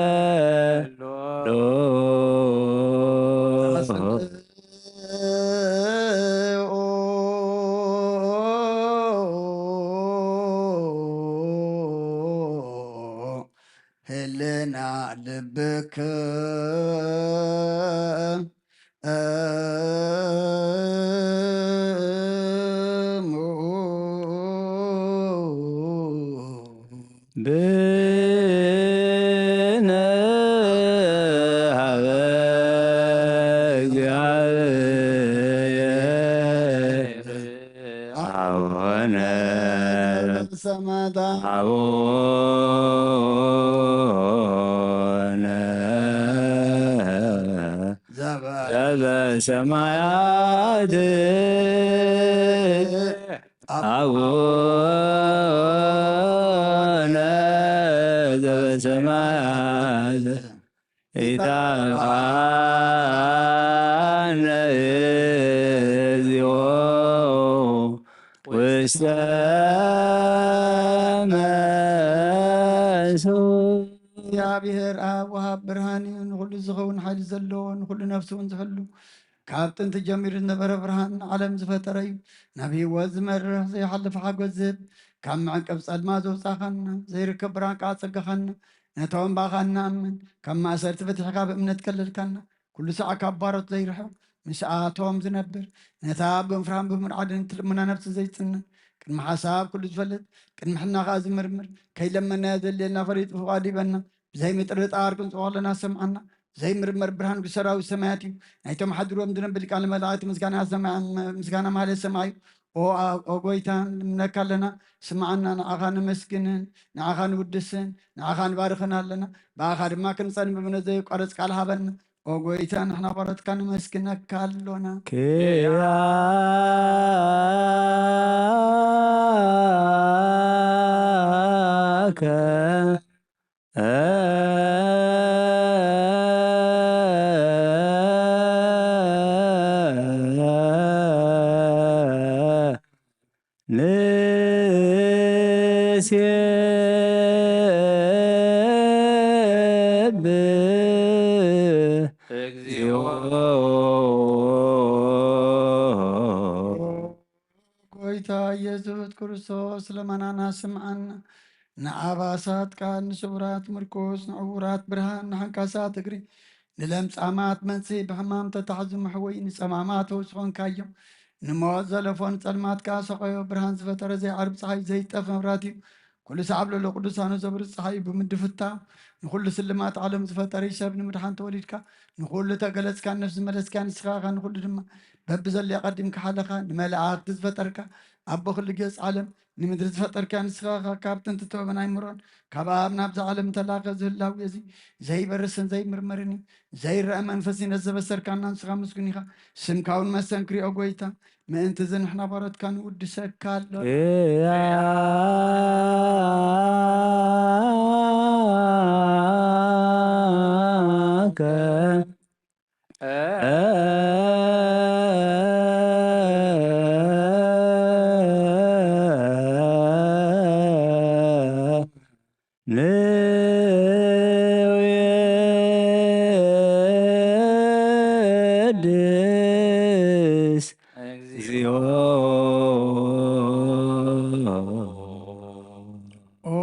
ይደሎ። ህልና ልብክ ብነ ሀበ እግዚአብሔር አቡነ ሰማያት። አቡነ ዘበ- ዘበሰማያት። አቡነ ዘበሰማያት። ኢታብአነ እግዚኦ ውስተ መንሱት። እግዚኣብሔር ኣብ ወሃብ ብርሃን እዩ፣ ንኹሉ ዝኸውን ሓይሊ ዘለዎ፣ ንኹሉ ነፍሲ እውን ዝሕሉ፣ ካብ ጥንቲ ጀሚሩ ዝነበረ ብርሃን፣ ዓለም ዝፈጠረ እዩ። ናብ ህይወት ዝመርሕ ዘይሓልፍ ሓጎስ ዝህብ፣ ካብ መዕንቀፍ ጸልማ ዘውጻኻና፣ ዘይርከብ ብርሃን ከኣ ጸጋኻና፣ ነቶም ብኣኻ እንኣምን፣ ካብ ማእሰርቲ ፈቲሕካ ብእምነት ከለልካና፣ ኩሉ ሳዕ ካብ ባሮት ዘይርሕቕ፣ ምስኣቶም ዝነብር፣ ነታ ብምፍራህን ብምርዓድን እትልምና ነፍሲ ዘይጽንን፣ ቅድሚ ሓሳብ ኩሉ ዝፈልጥ፣ ቅድሚ ሕልና ከኣ ዝምርምር፣ ከይለመናዮ ዘድልየና ፈሊጡ ፍቓዱ ይበና፣ ብዘይምጥርጣር ክንጽኦ ከለና ሰምዓና፣ ዘይምርመር ብርሃን ሰራዊት ሰማያት እዩ። ናይቶም ሓድሮም ዝነብር ሊቃነ መላእክት ምስጋና ሰማይ-፣ ምስጋና ማህሌት ሰማይ እዩ። ኦ ኣ-፣ ኦ ጎይታ፣ ንልምነካ ኣለና፣ ስምዓና፣ ንዓኻ ነመስግንን፣ ንዓኻ ንውድስን፣ ንዓኻ ንባርኽን ኣለና። ብኣኻ ድማ ክንጸን ብእምነት ዘየቋርጽ ቃል ሃበና። ኦ ጎይታ፣ ንሕና ባሮትካ ነመስግነካ ኣሎና። ኪያከ ንሴብህ እግዚኦ። ጎይታ ኢየሱስ ክርስቶስ፣ ልመናና ስምዓና። ንዓባሳት ቃል፣ ንስውራት ምርኩስ፣ ንዕውራት ብርሃን፣ ንሓንካሳት እግሪ፣ ንለምጻማት መንጽሂ፣ ብሕማም ተታሕዙ መሕወዪ፣ ንጸማማት ፈውሲ ኾንካዮም። ንሞት ዘለፎ ንጸልማት ከኣ ሰቐዮ። ብርሃን ዝፈጠረ ዘይዓርብ ጸሓይ፣ ዘይጠፍ መብራህቲ እዩ። ኩሉ ሰዓብ ለሎ ቅዱሳኑ ዘብርህ ጸሓይ እዩ። ብምድፍታ ንኹሉ ስልማት ዓለም ዝፈጠረ እዩ። ሰብ ንምድሓን ተወሊድካ፣ ንኹሉ ተገለጽካ፣ ነፍሲ ዝመለስካ ንስኻ ኢኻ። ንኹሉ ድማ በብዘለዮ ቀዲምካ ሓለኻ። ንመላእኽቲ ዝፈጠርካ፣ ኣቦ ኩሉ ጌጽ ዓለም፣ ንምድሪ ዝፈጠርካ ንስኻ ኢኻ። ካብ ጥንቲ ጥበብን ኣይምሮን ካብ ኣብ ናብዛ ዓለም እንተላኸ፣ እዚ ህላዌ እዚ ዘይበርስን ዘይምርመርን እዩ። ዘይረአ መንፈስ እዩ። ነዚ ዘበሰርካና ንስኻ ምስጉን ኢኻ። ስምካ እውን መስተንክር እዩ፣ ኦ ጎይታ። ምእንቲ እዚ ንሕና ባሮትካ ንውድሰካ ኣሎ። እያከ ንውየድስ እግዚኦ። ኦ፣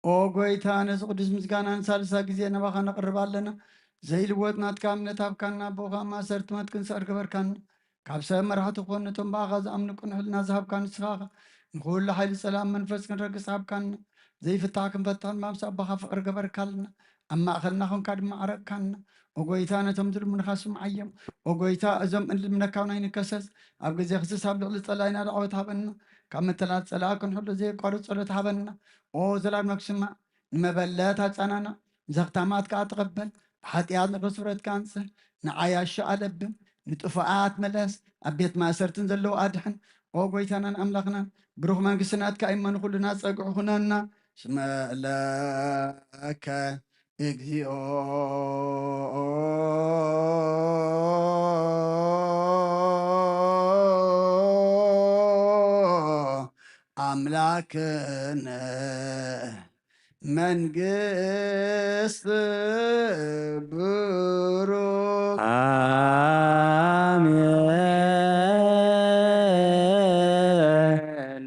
ኦ ጎይታ፣ ነዚ ቅዱስ ምስጋና ንሳልሳ ግዜ ናባኻ ነቕርብ ኣለና። ዘይልወጥ ናትካ እምነት ሃብካና፣ ብኡ ኸኣ ማእሰርቲ ሞት ክንስዕር ገበርካና። ካብ ሰብ መራሕቲ ክኾኑ ነቶም ብኣኻ ዝኣምኑ ቅኑዕ ሕልና ዝሃብካ ንስኻ ኢኻ። ንኹሉ ሓይሊ ጸላም መንፈስ ክንረግጽ ሃብካና። ዘይፍታሕ ክንፈትሕ ድማ ምስ ኣቦኻ ፍቕሪ ገበርካልና። ኣብ ማእከልና ኾንካ ድማ ዓረቕካና። ኦ ጎይታ፣ ነቶም ዝልምኑኻ ስምዓዮም። ኦ ጎይታ፣ እዞም እንልምነካ እውን ኣይንከሰስ። ኣብ ግዜ ክስስ ኣብ ልዕሊ ጸላኢና ዳዕወት ሃበና። ካብ መተላት ጸላኢ ክንሕሎ ዘየቋርጽ ጸሎት ሃበና። ኦ ዘላለም ክስማዕ፣ ንመበለት ኣጻናና፣ ዘኽታማት ከኣ ተቐበል። ብሓጢኣት ንኽስረትካ ኣንጽህ፣ ንዓያሹ ኣለብም፣ ንጥፉኣት ምለስ፣ ኣብ ቤት ማእሰርትን ዘለዉ ኣድሕን። ኦ ጎይታናን ኣምላኽናን፣ ብሩኽ መንግስቲ ናትካ እዩ እሞ ንኹልና ጸግዒ ኩነና። ስመ ለከ እግዚኦ ኣምላክነ መንግስት ብሩክ። ኣሜን።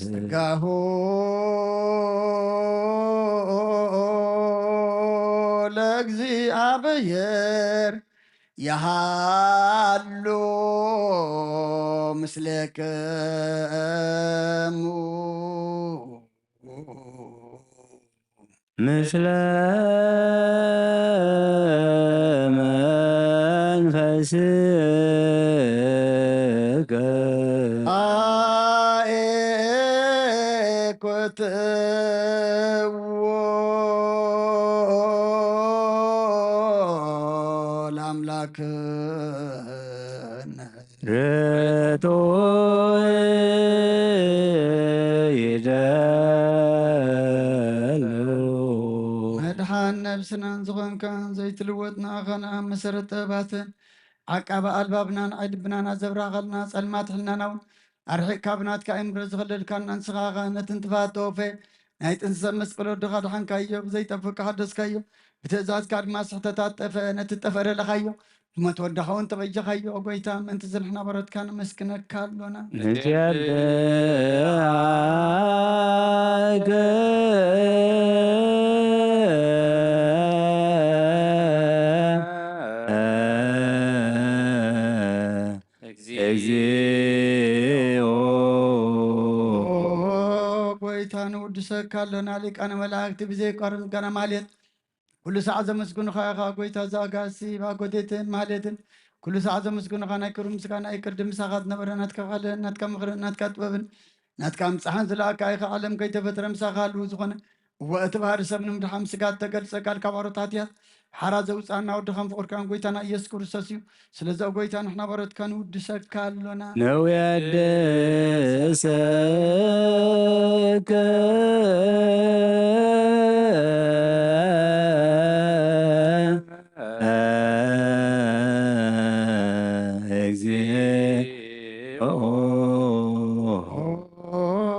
ስጋሁ ለእግዚኣብሔር የሃሉ ምስሌክሙ። ምስለ መንፈስከ። አኤኮትዎ ለአምላክነ። ርቱዕ ይደሉ። መድሓን ነብስናን ዝኾንካን ዘይትልወጥ ንኣኻን ኣብ መሰረት ጥበባትን ዓቃቢ ኣልባብናን ዓይኒ ልብናን ኣዘብራኸልና ጸልማት ሕልናና እውን ኣርሒቕካ ብናትካ ኣእምሮ ዝኸለልካና ንስኻ ኸኣ ነቲ ንጥፋት ተወፈየ ናይ ጥንቲ ሰብ መስቀል ወድኻ ድሓንካዮ፣ ብዘይጠፍእ ሓደስካዮ፣ ብትእዛዝካ ድማ ስሕተታት ጠፍአ፣ ነቲ ዝጠፍአ ደለኻዮ። ብሞት ወድኻ እውን ተበጀኻዮ። ኦ ጎይታ፣ ምእንቲ እዚ ንሕና ባሮትካ ነመስግነካ ኣሎና። ንትቤሃከ። እግዚኦ። ኦ ጎይታ፣ ንውድሰካ ኣሎና። ሊቃነ መላእክቲ ብዘይቋርጽ ምስጋና ማህሌት ኩሉ ሰዓት ዘመስግኑኻ ኢኻ። ጎይታ፣ እዚ ኣጋሲ ኣጎቴትን ማህሌትን ኩሉ ሰዓት ዘመስግኑኻ፣ ናይ ክብሪ ምስጋና እዩ። ቅድም ምሳኻ ዝነበረ ናትካ ቃልን ናትካ ምኽርን ናትካ ጥበብን ናትካ ምጻሕን ዝለኣካ ኢኻ። ዓለም ከይተፈጥረ ምሳኻ ህልው ዝኾነ፣ እወ፣ እቲ ባህሪ ሰብ ንምድሓን ስጋ እተገልጸ ቃል ካብ ኣሮት ሃጥያት ሓራ ዘውጽኣና ወድኻን ፍቑርካን ጎይታና ኢየሱስ ክርስቶስ እዩ። ስለዚ ኦ ጎይታ፣ ንሕና ባሮትካ ንውድሰካ ኣሎና። ነውየድሰከ። ኦ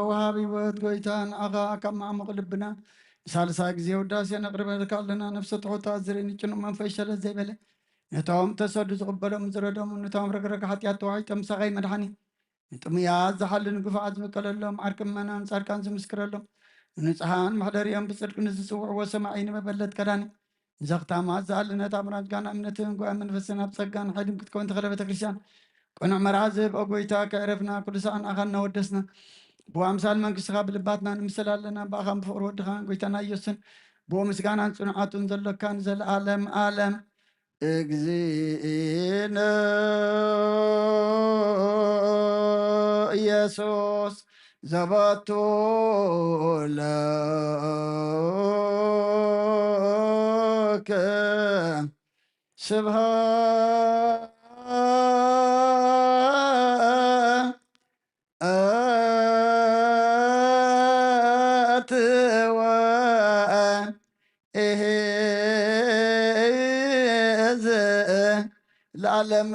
ወሃቢ ህይወት ጎይታ፣ ንዓኻ ካብ ማዕሙቕ ልብና ንሳልሳይ ግዜ ውዳሴ ነቕርበልካ ኣለና። ነፍሰ ትሑት ኣዝርእ ንጭኑቕ መንፈስ ሸለል ዘይበለ፣ ነቶም ተሰዱ ዝቕበሎም ዝረዶም፣ ነቶም ረግረግ ሓጢኣት ተዋሒጦም ምሳኻ ይመድሓኒ። ንጥሙያት ዝሓሊ ንግፉዓት ዝምቀለሎም፣ ዓርቂ ምእመናን ጻድቃን ዝምስክረሎም፣ ንንጹሓን መሕደሪኦም ብጽድቂ ንዝጽውዕዎ ሰማዒ ንመበለት ከዳኒ፣ ንዘኽታማት ዝኣልነት ኣምራን ጋና እምነትን ጓ መንፈስን ኣብ ጸጋን ሓይልን ክትከውን ተኽለ ቤተ ክርስቲያን ቅኑዕ መርዓ ዝህብ ኦ ጎይታ ከዕረፍና ኩሉ ሰዓን ኣኻን እናወደስና ብኣምሳል መንግስትኻ ብልባትና ንምስል ኣለና። ብኣኻን ብፍቕሪ ወድኻን ጎይታና ኢየሱስን ብኡ ምስጋናን ጽኑዓቱን ዘሎካ ንዘለኣለም ኣለም። እግዚእነ ኢየሱስ ዘበቱ ለከ ስብሐት ወ- ለዓለም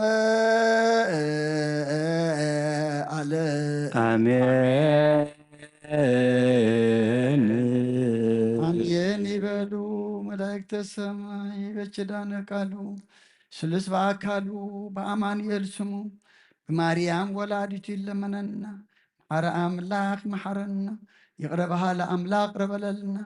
ዓለም። ኣሜን። ኣሜን ይበሉ መላእክተ ሰማይ። በኪዳነ ቃሉ ስሉስ ብኣካሉ ብኣማኑኤል ስሙ ብማርያም ወላዲቱ ይለመነና። መሓሪ ኣምላኽ መሓረና። ይቕረ በሃሊ ኣምላኽ ይቕረ በለልና።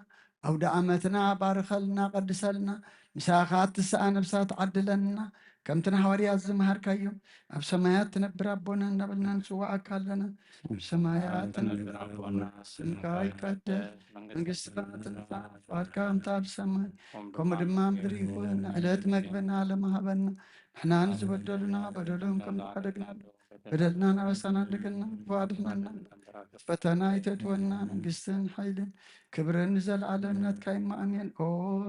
ኣውደ ዓመትና ባርኸልና፣ ቀድሰልና። ምሳኻ እትስኣ ነብሳ ትዓድለና። ከምቲ ንሃዋርያት ዝመሃርካዮም፣ ኣብ ሰማያት ትነብር ኣቦና እናበልና ንጽውዓካ ኣለና። ኣብ ሰማያት ትነብር ኣቦና፣ ስምካ ይቀደስ፣ መንግስትኻ ትምጻእ፣ ፍቓድካ ከምቲ ኣብ ሰማይ ከምኡ ድማ ኣብ ምድሪ ይኹን። ዕለት መግብና ለመሃበና። ንሕና ንዝበደሉና በደሎም ከም ዝሓደግና በደልና ናበሳና ኣድገና፣ ክፉእ ኣድሕነና። ፈተና ኣይተእትወና፣ መንግስትን ሓይልን ክብርን ንዘለኣለም ናትካ እዩ። ኣሜን። ኦ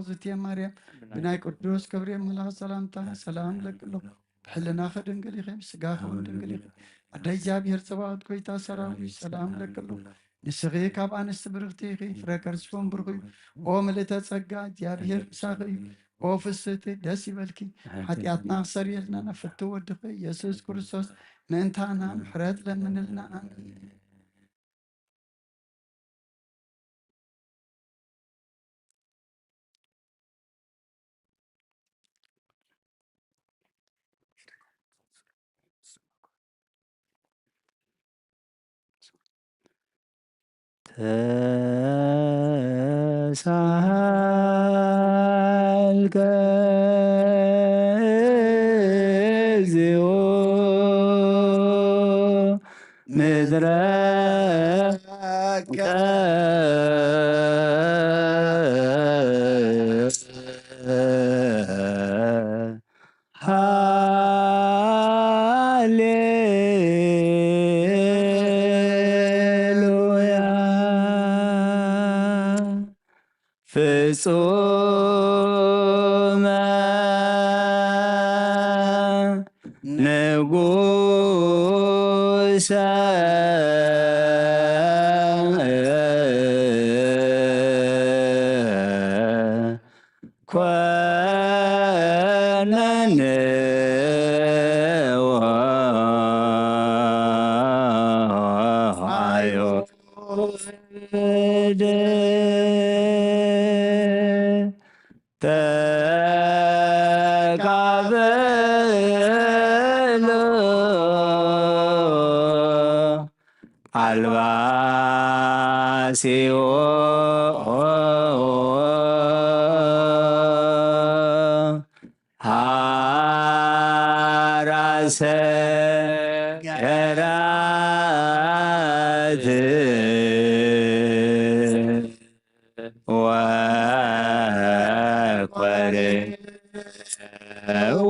ዝትየ ማርያም፣ ብናይ ቅዱስ ገብርኤል መልኣኽ ሰላምታ ሰላም እለኪ ኣለኹ። ብሕልናኺ ድንግል ኢኺ፣ ብስጋኺ እውን ድንግል ኢኺ። ኣደ እግዚኣብሔር ጸባኦት፣ ጎይታ ሰራዊት፣ ሰላም እለኪ ኣለኹ። ንስኺ ካብ ኣንስቲ ብርኽቲ ኢኺ፣ ፍረ ከርስኺ እውን ብሩኽ እዩ። ኦ ምልእተ ጸጋ፣ እግዚኣብሔር ምሳኺ እዩ። ኦ ፍስህቲ፣ ደስ ይበልኪ። ሓጢኣትና ክሰርየልና ናብ ፍትው ወድኺ ኢየሱስ ክርስቶስ ምእንታና ምሕረት ለምንልና። ኣሜን። ተሳሃልከ እግዚኦ ምድረከ ሃሌሉያ። ፍጹመ ንጉሰ ኮነነ ወአዮ ተቃበሎ አልባሲዎ ሐራሰ ገራት ወኮሬዎ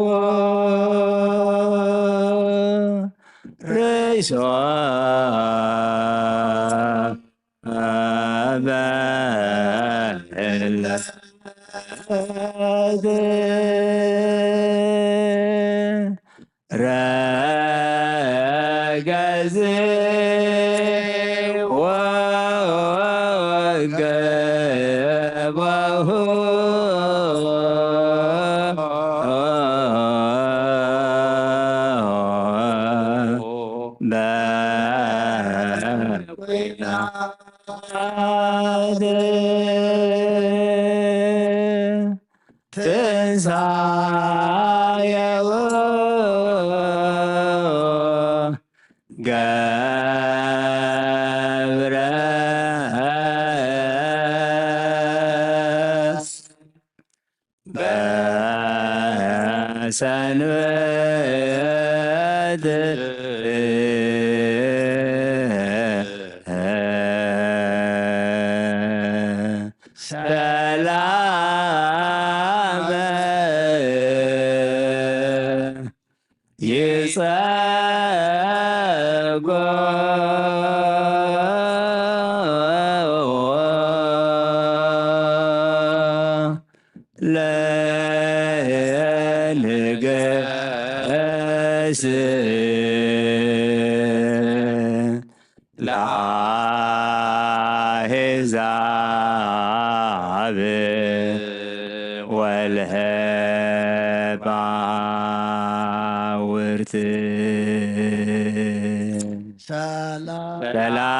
ርእሶ በእለት ረገዝዎ ገባሁ። ትንሳኤው ገብረ በሰንበት ሰላም ይጸጎ ለንገስ ለአሕዛብ ወልህባ ውርት ሰላም ሰላም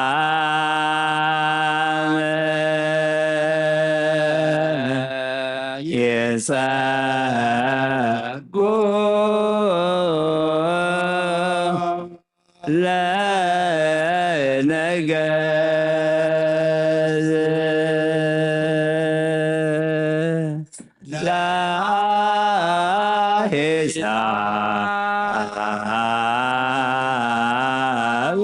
ይጸጉ ለነገዝ ለአሕዛብ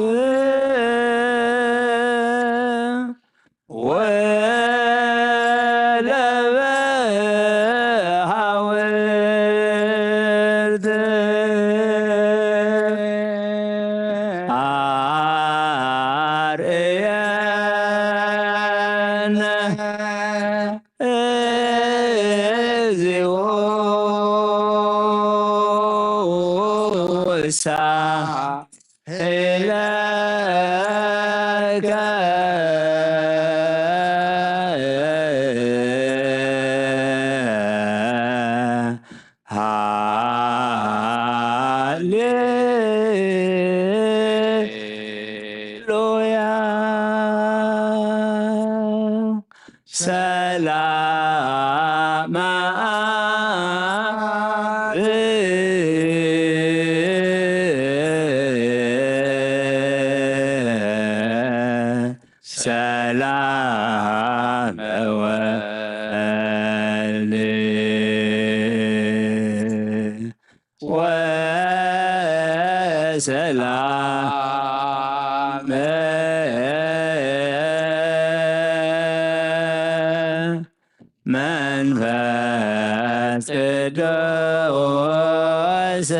ወለሃውርት አርእየነ እግዚኦ ሳህለከ ሃሌሉያ። ሰላም አብ ሰላም ወልድ ወሰላም መንፈስ ቅዱስ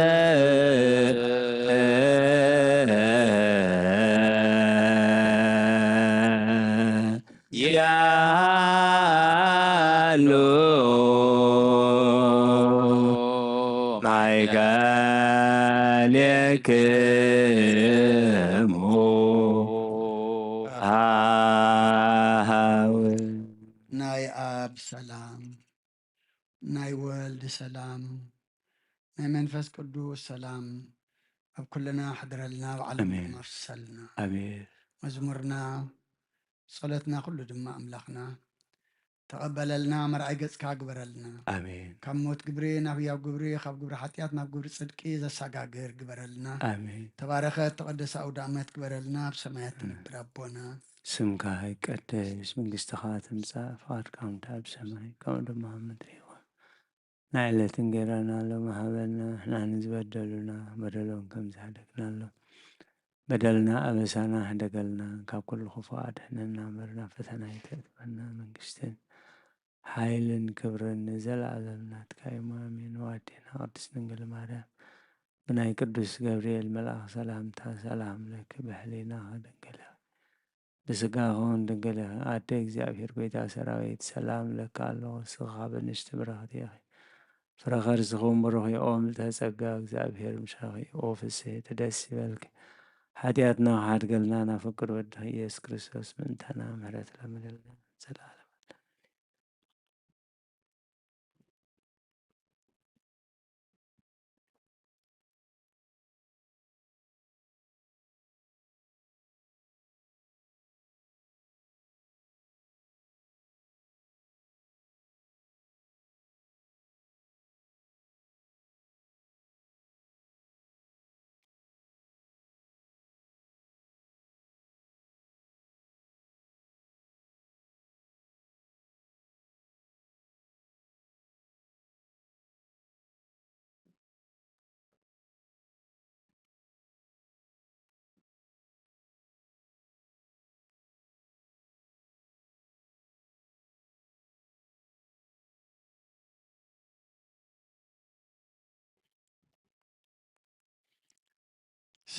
ያሉ ማእከሌክሙ ኣሃው። ናይ ኣብ ሰላም፣ ናይ ወልድ ሰላም፣ ናይ መንፈስ ቅዱስ ሰላም ኣብ ኩልና ሕድረልና፣ ኣብ ዓለም ኣሜን። ድማ ፍሰልና። ኣሜን። መዝሙርና፣ ጸሎትና ኩሉ ድማ ኣምላኽና ተቐበለልና፣ መርኣይ ገጽካ ግበረልና። ኣሜን። ካብ ሞት ግብሪ ናብ ህያው ግብሪ፣ ካብ ግብሪ ሓጢኣት ናብ ግብሪ ጽድቂ ዘሰጋግር ግበረልና። ኣሜን። ተባረኸት ተቐደሰ ኣውደ ኣመት ግበረልና፣ ኣብ ሰማያት ትነብር ኣቦና። ስምካ ይቀደስ፣ መንግስትኻ ትምጻእ፣ ፍቓድካ ከምቲ ኣብ ሰማይ ከምኡ ድማ ኣብ ምድሪ ይኹን። ናይ ዕለት እንጌራና ሎሚ ሃበና፣ ንሕና ንዝበደሉና በደሎም ከም ዝሃደግናሎም፣ በደልና ኣበሳና ህደገልና፣ ካብ ኩሉ ክፉእ ኣድሕነና እምበር ናብ ፈተና ኣይተእትወና፣ መንግስትን ሓይልን ክብርን ንዘለኣለም ናትካ እዩ፣ ኣሜን። ወኣዴና ቅድስት ድንግል ማርያም ብናይ ቅዱስ ገብርኤል መልኣኽ ሰላምታ ሰላም ለኪ፣ ብሕሊናኺ ድንግል ኢኺ፣ ብስጋኺ እውን ድንግል ኢኺ። ኣደ እግዚኣብሔር፣ ጎይታ ሰራዊት፣ ሰላም እለኪ ኣለኹ፣ ንስኺ ኻብ ኣንስቲ ብርኽቲ ኢኺ፣ ፍረ ከርስኺ እውን ብሩኽ እዩ። ኦ ምልዕተ ጸጋ፣ እግዚኣብሔር ምሳኺ እዩ። ኦ ፍስሕቲ፣ ደስ ይበልኪ፣ ሓጢኣትና ክሓድገልና ናብ ፍቁር ወድኺ ኢየሱስ ክርስቶስ ምእንታና ምሕረት ለምንልና ዘላለም።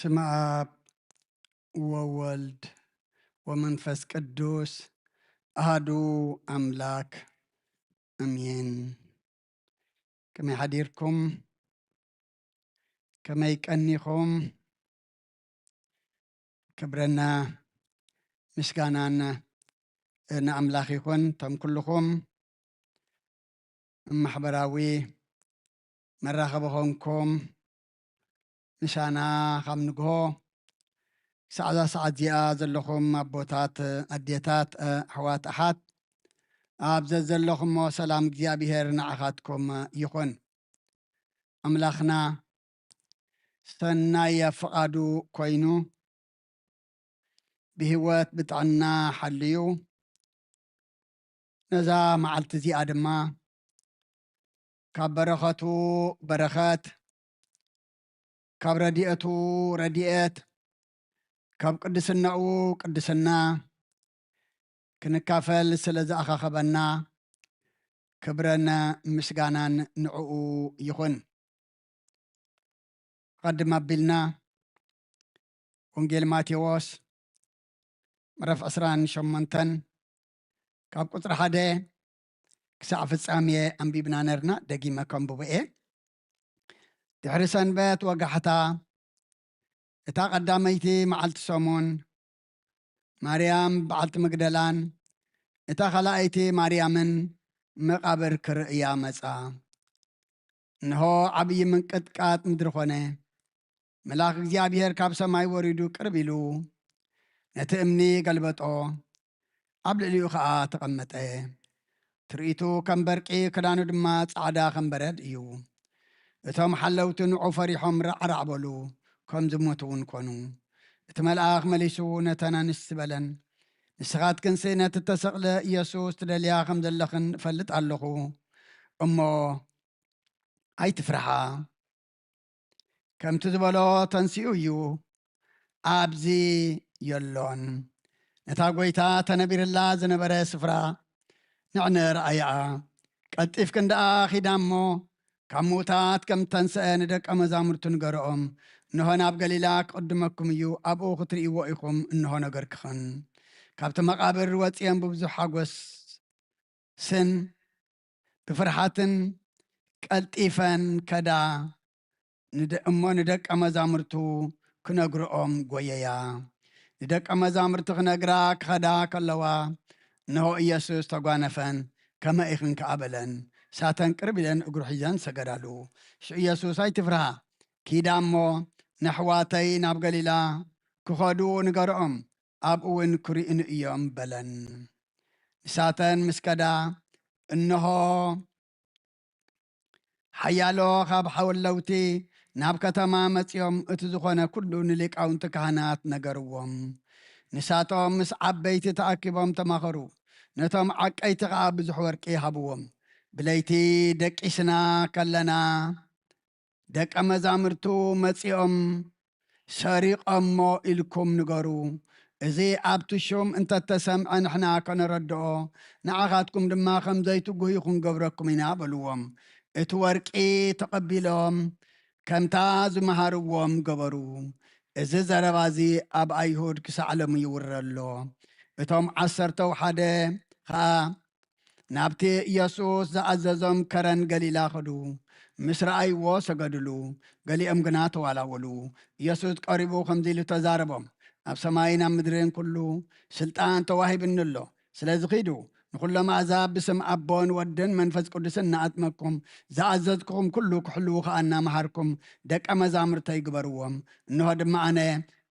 በስመ አብ ወወልድ ወመንፈስ ቅዱስ አሐዱ አምላክ አሜን። ከመይ ሓዲርኩም? ከመይ ቀኒኹም? ክብርና ምስጋናን ንኣምላኽ ይኹን። እቶም ኩልኹም ማሕበራዊ መራኸቢ ኾንኩም ምሳና ካብ ንግሆ ክሳዕ እዛ ሰዓት እዚኣ ዘለኹም ኣቦታት፣ ኣዴታት፣ ኣሕዋት፣ ኣሓት፣ ኣብ ዘዘለኹሞ ሰላም እግዚኣብሔር ንዓኻትኩም ይኹን። ኣምላኽና ሰናይ ፍቓዱ ኮይኑ ብህይወት ብጥዕና ሓልዩ ነዛ መዓልቲ እዚኣ ድማ ካብ በረኸቱ በረኸት፣ ካብ ረድኤቱ ረድኤት፣ ካብ ቅድስናኡ ቅድስና ክንካፈል ስለ ዝኣኻኸበና ክብርን ምስጋናን ንዕኡ ይኹን። ቀድም ኣቢልና ወንጌል ማቴዎስ ምዕራፍ ዕስራን ሸሞንተን ካብ ቁጽሪ ሓደ ክሳዕ ፍጻሜ ኣንቢብና ነርና። ደጊመ ከንብቦ እየ። ድሕሪ ሰንበት ወጋሕታ፣ እታ ቀዳመይቲ መዓልቲ ሰሙን፣ ማርያም በዓልቲ መግደላን እታ ካልኣይቲ ማርያምን መቓብር ክርእያ መጻ። እንሆ፣ ዓብዪ ምንቅጥቃጥ ምድሪ ኾነ። መልኣኽ እግዚኣብሔር ካብ ሰማይ ወሪዱ ቅርብ ኢሉ ነቲ እምኒ ገልበጦ፣ ኣብ ልዕሊኡ ኸኣ ተቐመጠ። ትርኢቱ ከም በርቂ፣ ክዳኑ ድማ ጻዕዳ ከም በረድ እዩ። እቶም ሓለውቲ ንዑ ፈሪሖም ራዕራዕ በሉ፣ ከም ዝሞቱ እውን ኮኑ። እቲ መልኣኽ መሊሱ ነተን ኣንስቲ በለን፣ ንስኻትክንሲ ነቲ እተሰቕለ ኢየሱስ ትደልያ ከም ዘለኽን እፈልጥ ኣለኹ እሞ፣ ኣይትፍርሓ። ከምቲ ዝበሎ ተንሲኡ እዩ፣ ኣብዚ የሎን። ነታ ጐይታ ተነቢርላ ዝነበረ ስፍራ ንዕነ ረኣያኣ። ቀልጢፍክን ደኣ ኺዳ እሞ፣ ካብ ምዉታት ከም እተንስአ ንደቀ መዛሙርቱ ንገርኦም። እንሆ፣ ናብ ገሊላ ክቕድመኩም እዩ፣ ኣብኡ ክትርእይዎ ኢኹም፣ እንሆ፣ ነገርክኽን። ካብቲ መቓብር ወጺኦም ብብዙሕ ሓጎስን ብፍርሓትን ቀልጢፈን ከዳ፣ ንደ-፣ እሞ ንደቀ መዛሙርቱ ክነግርኦም ጐየያ። ንደቀ መዛሙርቲ ክነግራ ክኸዳ ከለዋ፣ እንሆ፣ ኢየሱስ ተጓነፈን፣ ከመይ ኢኽን ከኣ በለን። ንሳተን ቅርብ ኢለን እግሩ ሒዘን ሰገዳሉ። ሽዑ ኢየሱስ፣ ኣይትፍርሃ፣ ኪዳ እሞ ነሕዋተይ ናብ ገሊላ ክኸዱ ንገርኦም፣ ኣብኡ እውን ክርእዩኒ እዮም በለን። ንሳተን ምስ ከዳ፣ እንሆ፣ ሓያሎ ካብ ሓወለውቲ ናብ ከተማ መጺኦም፣ እቲ ዝኾነ ኩሉ ንሊቃውንቲ ካህናት ነገርዎም። ንሳቶም ምስ ዓበይቲ ተኣኪቦም ተማኸሩ፣ ነቶም ዓቀይቲ ኸኣ ብዙሕ ወርቂ ሃብዎም። ብለይቲ ደቂስና ከለና፣ ደቀ መዛሙርቱ መጺኦም፣ ሰሪቖሞ ኢልኩም ንገሩ። እዚ ኣብቲ ሹም እንተተሰምዐ፣ ንሕና ከነረድኦ፣ ንዓኻትኩም ድማ ከም ዘይትጉህዩ ክንገብረኩም ኢና በልዎም። እቲ ወርቂ ተቐቢሎም፣ ከምታ ዝመሃርዎም ገበሩ። እዚ ዘረባ እዚ ኣብ ኣይሁድ ክሳዕ ሎሚ ይውረ ኣሎ። እቶም ዓሰርተው ሓደ ኸኣ ናብቲ ኢየሱስ ዝኣዘዞም ከረን ገሊላ ኸዱ። ምስ ረኣይዎ ሰገድሉ፣ ገሊኦም ግና ተዋላወሉ። ኢየሱስ ቀሪቡ ከምዚ ኢሉ ተዛረቦም፣ ኣብ ሰማይን ኣብ ምድርን ኩሉ ስልጣን ተዋሂብኒ ኣሎ። ስለዚ ኺዱ፣ ንኹሎም ኣሕዛብ ብስም ኣቦን ወድን መንፈስ ቅዱስን እናኣጥመቅኩም፣ ዝኣዘዝኩኹም ኩሉ ክሕልዉ ኸኣ እናመሃርኩም ደቀ መዛሙርተይ ግበርዎም። እንሆ ድማ ኣነ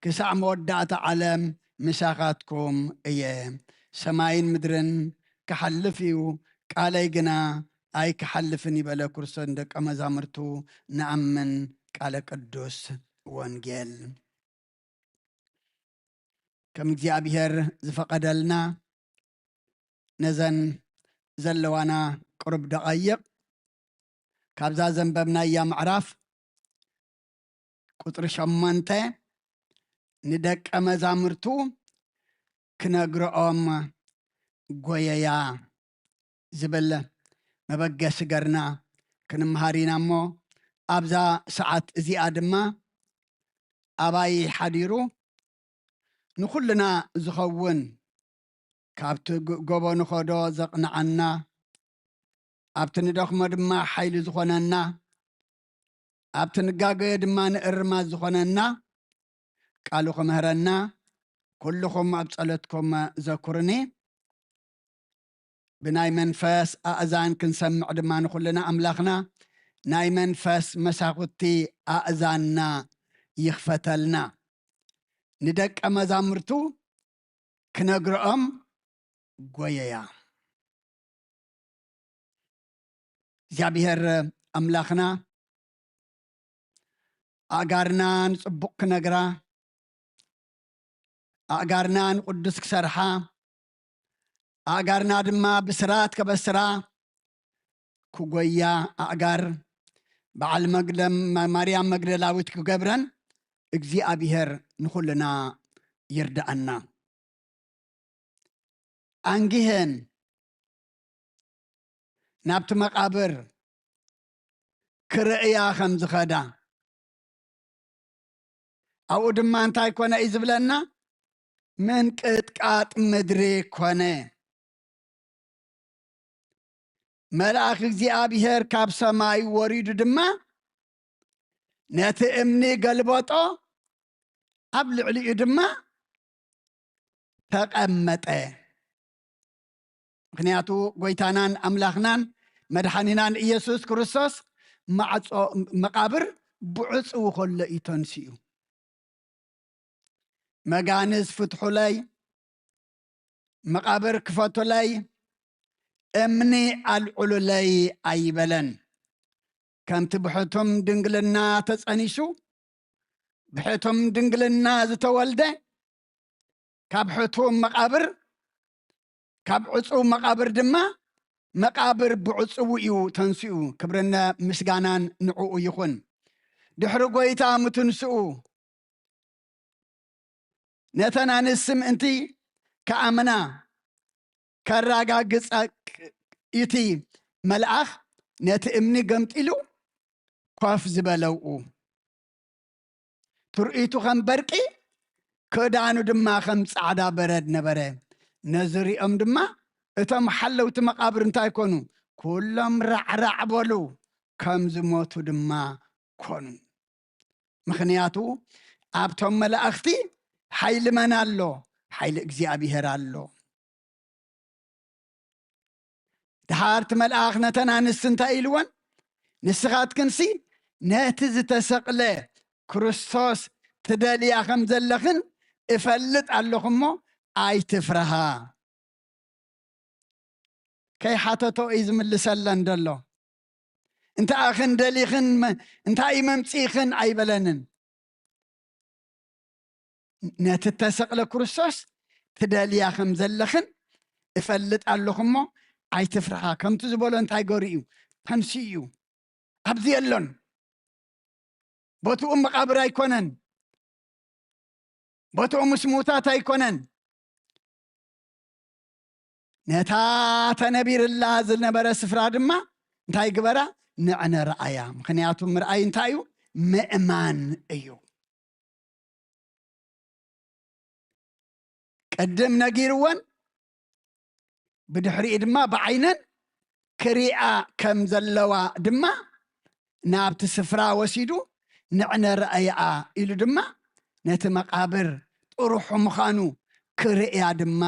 ክሳዕ መወዳእታ ዓለም ምሳኻትኩም እየ። ሰማይን ምድርን ክሓልፍ እዩ፣ ቃለይ ግና ኣይክሓልፍን እዩ በለ። ክርስቶስ ንደቀ መዛሙርቱ ንኣምን ቃለ ቅዱስ ወንጌል። ከም እግዚኣብሔር ዝፈቐደልና ነዘን ዘለዋና ቅሩብ ደቓይቕ ካብዛ ዘንበብናያ ምዕራፍ ቁጽሪ ሸሞንተ ንደቀ መዛሙርቱ ክነግርኦም ጎየያ ዝብል መበገሲ ገርና ክንምሃር ኢና እሞ፣ ኣብዛ ሰዓት እዚኣ ድማ ኣባይ ሓዲሩ ንኹልና ዝኸውን፣ ካብቲ ግ-፣ ጎቦ ንኸዶ ዘቕንዓና፣ ኣብቲ ንደኽሞ ድማ ሓይሊ ዝኾነና፣ ኣብቲ ንጋገዮ ድማ ንእርማት ዝኾነና ቃሉ ክምህረና፣ ኩልኹም ኣብ ጸሎትኩም ዘኩርኒ። ብናይ መንፈስ ኣእዛን ክንሰምዕ ድማ ንኹልና ኣምላኽና ናይ መንፈስ መሳኹቲ ኣእዛንና ይኽፈተልና። ንደቀ መዛሙርቱ ክነግርኦም ጎየያ። እግዚኣብሔር ኣምላኽና ኣእጋርና ንጽቡቕ ክነግራ፣ ኣእጋርና ንቕዱስ ክሰርሓ፣ ኣእጋርና ድማ ብስራት ከበስራ ክጎያ፣ ኣእጋር በዓል መግደም ማርያም መግደላዊት ክገብረን እግዚኣብሔር ንኹልና ይርዳኣና። ኣንጊሀን ናብቲ መቓብር ክርእያ ከም ዝኸዳ፣ ኣብኡ ድማ እንታይ ኮነ እዩ ዝብለና? ምንቅጥቃጥ ምድሪ ኮነ። መልኣኽ እግዚኣብሔር ካብ ሰማይ ወሪዱ ድማ ነቲ እምኒ ገልበጦ፣ ኣብ ልዕሊኡ ድማ ተቐመጠ። ምኽንያቱ ጎይታናን ኣምላኽናን መድሓኒናን ኢየሱስ ክርስቶስ ማዕጾ መቓብር ብዕጽው ከሎ እዩ ተንሲኡ። መጋንዝ ፍትሑለይ፣ መቓብር ክፈቱለይ፣ እምኒ ኣልዕሉለይ ኣይበለን። ከምቲ ብሕቱም ድንግልና ተጸኒሱ፣ ብሕቱም ድንግልና ዝተወልደ፣ ካብ ሕቱም መቓብር፣ ካብ ዕጹው መቓብር ድማ መቓብር ብዕጹው እዩ ተንስኡ። ክብርን ምስጋናን ንዕኡ ይኹን። ድሕሪ ጎይታ ምትንስኡ፣ ነተን ኣንስቲ ምእንቲ ክኣምና ከረጋግጸ፣ እቲ መልኣኽ ነቲ እምኒ ገምጢሉ ኮፍ ዝበለውኡ። ትርኢቱ ከም በርቂ፣ ክዳኑ ድማ ከም ጻዕዳ በረድ ነበረ። ነዚ ሪኦም ድማ እቶም ሓለውቲ መቓብር እንታይ ኮኑ? ኩሎም ራዕራዕ በሉ፣ ከም ዝሞቱ ድማ ኮኑ። ምኽንያቱ ኣብቶም መላእኽቲ ሓይሊ መን ኣሎ? ሓይሊ እግዚኣብሔር ኣሎ። ድሓር እቲ መልኣኽ ነተን ኣንስቲ እንታይ ኢልወን? ንስኻትክንሲ ነቲ ዝተሰቕለ ክርስቶስ ትደልያ ከም ዘለኽን እፈልጥ ኣለኹ እሞ ኣይትፍርሃ። ከይሓተቶ እዩ ዝምልሰለን ዘሎ። እንተ ኣኽን ደሊኽን መ-፣ እንታይ መምጺእኽን ኣይበለንን። ነቲ እተሰቕለ ክርስቶስ ትደልያ ከም ዘለኽን እፈልጥ ኣለኹ እሞ ኣይትፍርሃ። ከምቲ ዝበሎ እንታይ ገሩ እዩ? ተንስኡ እዩ። ኣብዚ የሎን። ቦትኡ መቓብር ኣይኮነን። ቦትኡ ምስ ምዉታት ኣይኮነን። ነታ ተነቢርላ ዝነበረ ስፍራ ድማ እንታይ ግበራ? ንዕነ ረኣያ። ምኽንያቱ ምርኣይ እንታይ እዩ? ምእማን እዩ። ቅድም ነጊርወን፣ ብድሕሪኡ ድማ ብዓይነን ክሪኣ ከም ዘለዋ ድማ ናብቲ ስፍራ ወሲዱ ንዕነ ረኣያ ኢሉ ድማ ነቲ መቓብር ጥርሑ ምዃኑ ክርእያ ድማ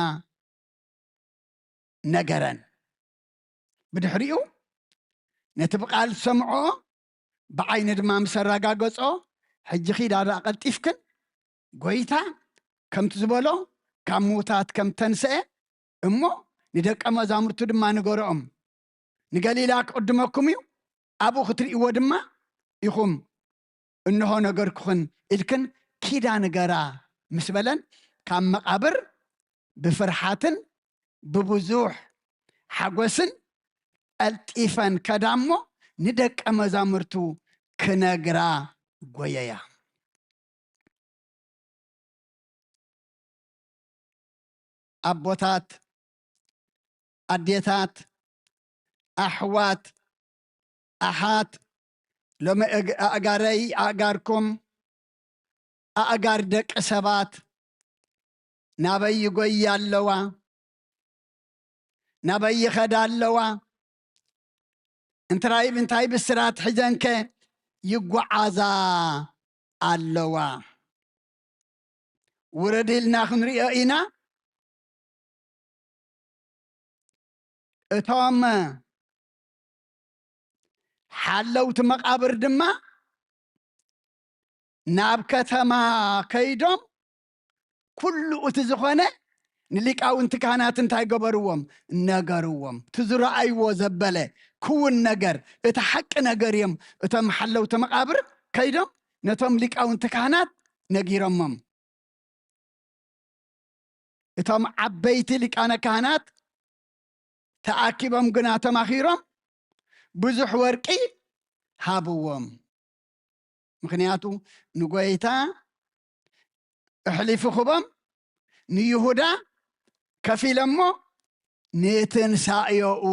ነገረን። ብድሕሪኡ ነቲ ብቃል ዝሰምዖ ብዓይኒ ድማ ምስ ኣረጋገጾ፣ ሕጂ ኺዳ ደኣ ቀልጢፍክን፣ ጎይታ ከምቲ ዝበሎ ካብ ምዉታት ከም ተንስአ እሞ ንደቀ መዛሙርቱ ድማ ንገርኦም፣ ንገሊላ ክቕድመኩም እዩ፣ ኣብኡ ክትርእይዎ ድማ ኢኹም፣ እንሆ ነገርኩኽን ኢልክን ኪዳ ንገራ ምስ በለን፣ ካብ መቓብር ብፍርሓትን ብብዙሕ ሓጎስን ቀልጢፈን ከዳ እሞ ንደቀ መዛሙርቱ ክነግራ ጎየያ። ኣቦታት፣ ኣዴታት፣ ኣሕዋት፣ ኣሓት፣ ሎሚ እግ-፣ ኣእጋረይ ኣእጋርኩም፣ ኣእጋር ደቂ ሰባት ናበይ ይጎያ ኣለዋ? ናበይ ይኸዳ ኣለዋ? እንታይ እንታይ ብስራት ሒዘንከ ይጓዓዛ ኣለዋ? ውረድ ኢልና ክንሪኦ ኢና። እቶም ሓለውቲ መቓብር ድማ ናብ ከተማ ከይዶም ኩሉ እቲ ዝኾነ ንሊቃውንቲ ካህናት እንታይ ገበርዎም? ነገርዎም። እቲ ዝረኣይዎ ዘበለ ክውን ነገር፣ እቲ ሓቂ ነገር እዮም እቶም ሓለውቲ መቓብር ከይዶም ነቶም ሊቃውንቲ ካህናት ነጊሮሞም። እቶም ዓበይቲ ሊቃነ ካህናት ተኣኪቦም ግና ተማኺሮም ብዙሕ ወርቂ ሃብዎም። ምኽንያቱ ንጎይታ ኣሕሊፉ ክቦም ንይሁዳ ከፊለሞ ንትንሳኤኡ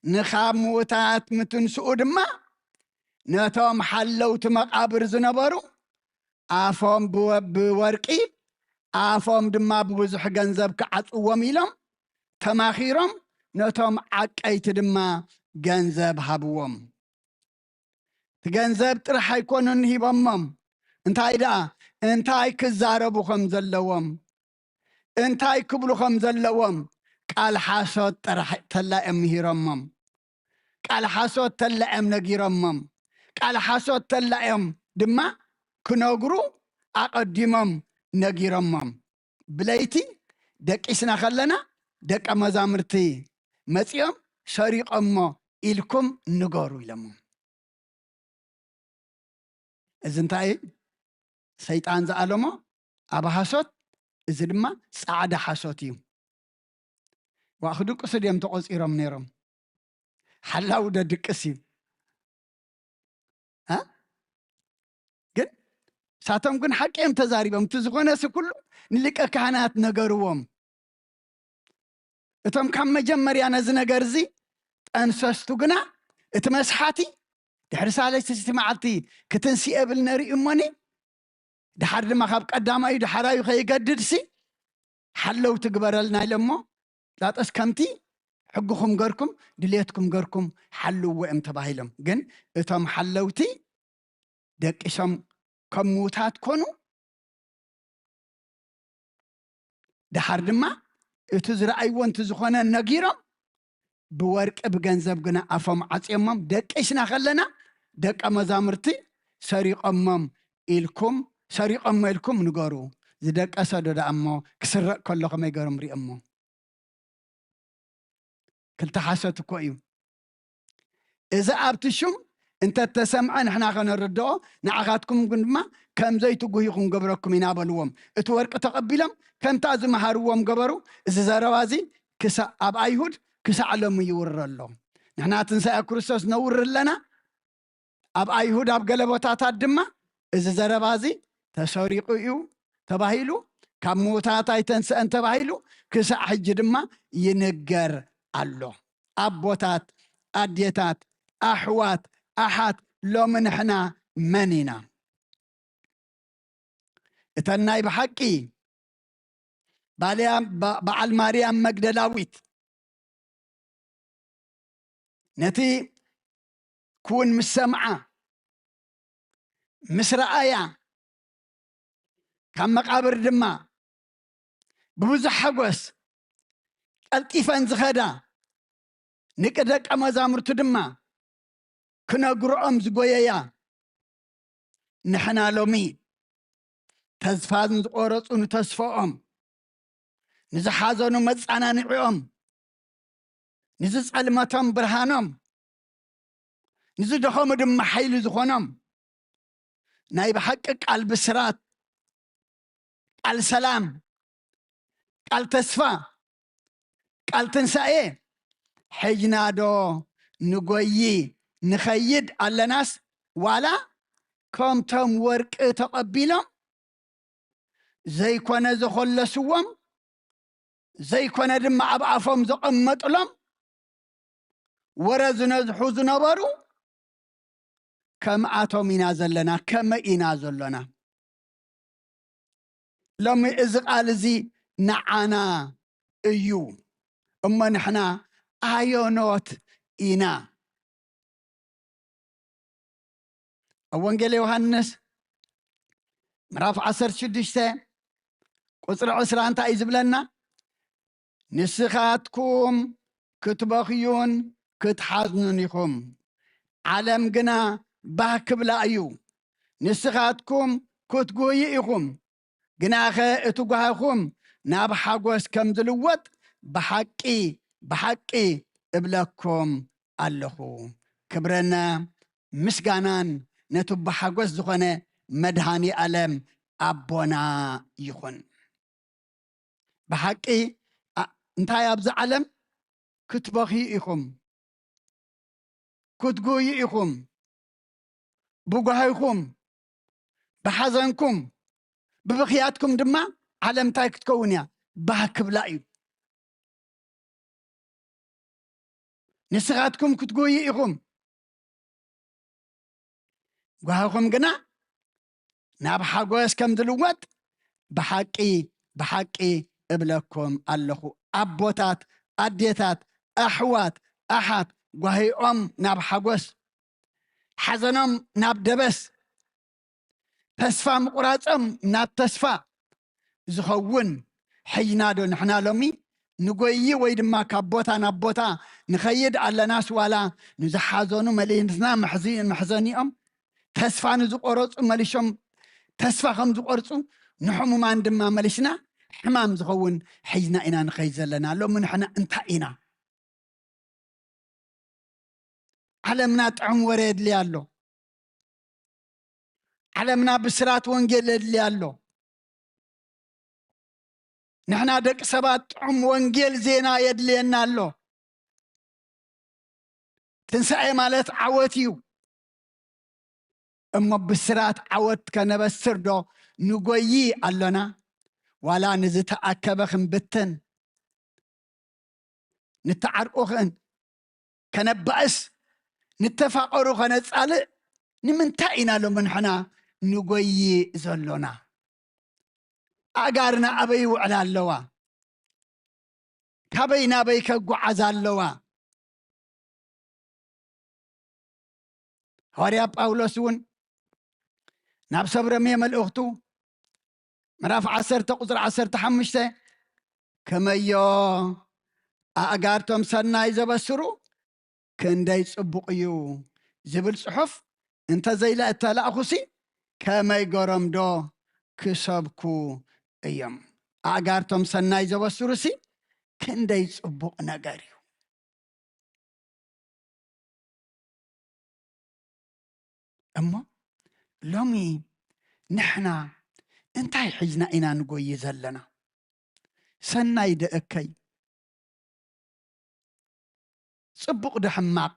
ንኻብ ምዉታት ምትንስኡ ድማ ነቶም ሓለውቲ መቓብር ዝነበሩ ኣፎም ብወ-፣ ብወርቂ ኣፎም ድማ ብብዙሕ ገንዘብ ክዓጽዎም ኢሎም ተማኺሮም ነቶም ዓቀይቲ ድማ ገንዘብ ሃብዎም። እቲ ገንዘብ ጥራሕ ኣይኮኑን ሂቦሞም። እንታይ ደኣ? እንታይ ክዛረቡ ከም ዘለዎም፣ እንታይ ክብሉ ከም ዘለዎም ቃል ሓሶት ጥራሕ ተላ እዮም ምሂሮሞም። ቃል ሓሶት ተላ እዮም ነጊሮሞም። ቃል ሓሶት ተላ እዮም ድማ ክነግሩ ኣቐዲሞም ነጊሮሞም። ብለይቲ ደቂስና ከለና ደቀ መዛሙርቲ መጺኦም ሰሪቖሞ ኢልኩም ንገሩ ኢሎሞም። እዚ እንታይ እዩ? ሰይጣን ዝኣለሞ ኣብ ሓሶት፣ እዚ ድማ ጻዕዳ ሓሶት እዩ። ዋ ክድቅሱ ድዮም ተቖጺሮም ነይሮም? ሓላው ዶ ድቅስ እዩ? እ? ግን ሳቶም ግን ሓቂ እዮም ተዛሪቦም። እቲ ዝኾነ ሲ ኩሉ ንሊቀ ካህናት ነገርዎም። እቶም ካብ መጀመርያ ነዚ ነገር እዚ ጠንሰስቱ ግና እቲ መስሓቲ ድሕሪ ሳለስቲ መዓልቲ ክትንስእ የብል ነርኢ እሞኒ ድሓር ድማ ካብ ቀዳማዩ ድሓራዩ ከይገድድሲ ሓለው ትግበረልና ኢለ እሞ ላጠስ ከምቲ ሕግኹም ገርኩም ድሌትኩም ገርኩም ሓልዎ እዮም ተባሂሎም። ግን እቶም ሓለውቲ ደቂሶም ከም ምዉታት ኮኑ። ደሓር ድማ እቲ ዝረኣይዎ እንት ዝኾነ ነጊሮም ብወርቂ ብገንዘብ ግና ኣፎም ዓጽዮሞም ደቂስና ከለና ደቀ መዛሙርቲ ሰሪቆሞም ኢልኩም ሰሪቆሞ ኢልኩም ንገሩ። ዝደቀሰ ዶ ደኣ እሞ ክስረቅ ከሎ ከመይ ገሮም ሪኦሞ? ክልተ ሓሶት እኮ እዩ። እዚ ኣብቲ ሹም እንተተሰምዐ ንሕና ከነርድኦ ንዓኻትኩም ግን ድማ ከም ዘይትጉሂ ክንገብረኩም ኢና በልዎም። እቲ ወርቂ ተቐቢሎም ከምታ ዝመሃርዎም ገበሩ። እዚ ዘረባ እዚ ክሳ-፣ ኣብ ኣይሁድ ክሳዕ ሎሚ ይውረ ኣሎ። ንሕና ትንሳኤ ክርስቶስ ነውሪ ኣለና። ኣብ ኣይሁድ ኣብ ገለ ቦታታት ድማ እዚ ዘረባ እዚ ተሰሪቑ እዩ ተባሂሉ፣ ካብ ምዉታት ኣይተንስአን ተባሂሉ ክሳዕ ሕጂ ድማ ይንገር ኣሎ። ኣቦታት፣ ኣዴታት፣ ኣሕዋት፣ ኣሓት፣ ሎሚ ንሕና መን ኢና? እተን ናይ ብሓቂ ባልያ-፣ ባ-፣ በዓል ማርያም መግደላዊት ነቲ ክውን ምስ ሰምዓ፣ ምስ ረኣያ፣ ካብ መቓብር ድማ ብብዙሕ ሓጎስ ቀልጢፈን ዝኸዳ፣ ንቂ ደቀ መዛሙርቱ ድማ ክነግርኦም ዝጎየያ፣ ንሕና ሎሚ ተስፋ ንዝቖረጹ ንተስፋኦም፣ ንዝሓዘኑ መጻናንዒኦም፣ ንዝጸልመቶም ብርሃኖም፣ ንዝደኸሙ ድማ ሓይሊ ዝኾኖም፣ ናይ ብሓቂ ቃል ብስራት፣ ቃል ሰላም፣ ቃል ተስፋ፣ ቃል ትንሳኤ፣ ሕጅና ዶ ንጎዪ ንኸይድ ኣለናስ ዋላ ከምቶም ወርቂ ተቐቢሎም ዘይኮነ ዘኾለስዎም፣ ዘይኮነ ድማ ኣብ ኣፎም ዘቐመጥሎም ወረ ዝነዝሑ ዝነበሩ ከምኣቶም ኢና ዘለና፣ ከመይ ኢና ዘሎና? ሎሚ እዚ ቃል እዚ ንዓና እዩ። እሞ ንሕና ኣዮኖት ኢና? ኣብ ወንጌል ዮሃንስ ምዕራፍ ዓሰርተ ሽዱሽተ ቁጽሪ ዕስራ እንታይ እዩ ዝብለና? ንስኻትኩም ክትበኽዩን ክትሓዝኑን ኢኹም፣ ዓለም ግና ባህ ክብላ እዩ። ንስኻትኩም ክትጉህዩ ኢኹም፣ ግናኸ እቲ ጓህኹም ናብ ሓጎስ ከም ዝልወጥ ብሓቂ፣ ብሓቂ እብለኩም ኣለኹ። ክብርን ምስጋናን ነቲ ብሓጎስ ዝኾነ መድሃኒ ኣለም ኣቦና ይኹን። ብሓቂ፣ ኣ-፣ እንታይ ኣብዚ ዓለም ክትበኽዩ ኢኹም፣ ክትጉህዩ ኢኹም፣ ብጓሂኹም፣ ብሓዘንኩም፣ ብብኽያትኩም ድማ ዓለም እንታይ ክትከውን እያ? ባህ ክብላ እዩ። ንስኻትኩም ክትጉህዩ ኢኹም፣ ጓህኹም ግና ናብ ሓጎስ ከም ዝልወጥ ብሓቂ፣ ብሓቂ እብለኩም ኣለኹ። ኣቦታት፣ ኣዴታት፣ ኣሕዋት፣ ኣሓት ጓሂኦም ናብ ሓጎስ፣ ሓዘኖም ናብ ደበስ፣ ተስፋ ምቑራጾም ናብ ተስፋ ዝኸውን ሕይና ዶ ንሕና ሎሚ ንጎዪ ወይ ድማ ካብ ቦታ ናብ ቦታ ንኸይድ ኣለናስ ዋላ ንዝሓዘኑ መሊስና መሕዚ-፣ መሕዘኒኦም፣ ተስፋ ንዝቆረጹ መሊሾም ተስፋ ከም ዝቆርጹ፣ ንሕሙማን ድማ መሊስና ሕማም ዝኸውን ሕይና ኢና ንኸይድ ዘለና። ሎሚ ንሕና እንታይ ኢና? ዓለምና ጥዑም ወረ የድልያ ኣሎ። ዓለምና ብስራት ወንጌል የድልያ ኣሎ። ንሕና ደቂ ሰባት ጥዑም ወንጌል ዜና የድልየና ኣሎ። ትንሳኤ ማለት ዓወት እዩ። እሞ ብስራት ዓወት ከነበስር ዶ ንጎዪ ኣሎና? ዋላ ንዝተኣከበ ክንብትን፣ ንተዓርቁ ኽን-፣ ከነባእስ፣ ንተፋቐሩ ኸነጻልእ ንምንታይ ኢና ሎሚ ንሕና ንጎዪ ዘሎና? ኣእጋርና ኣበይ ይውዕላ ኣለዋ? ካበይ ናበይ ከጓዓዛ ኣለዋ? ሃዋርያ ጳውሎስ እውን ናብ ሰብ ረሜ መልእኽቱ ምዕራፍ ዓሰርተ ቁጽሪ ዓሰርተ ሓሙሽተ፣ "ከመዮ ኣእጋርቶም ሰናይ ዘበስሩ ክንደይ ጽቡቕ እዩ" ዝብል ጽሑፍ እንተ ዘይለ-፣ እተላእኹሲ ከመይ ገሮም ዶ ክሰብኩ እዮም? ኣእጋርቶም ሰናይ ዘበስሩሲ ክንደይ ጽቡቕ ነገር እዩ። እሞ ሎሚ ንሕና እንታይ ሒዝና ኢና ንጎይ ዘለና? ሰናይ ዶ እከይ? ጽቡቕ ዶ ሕማቕ?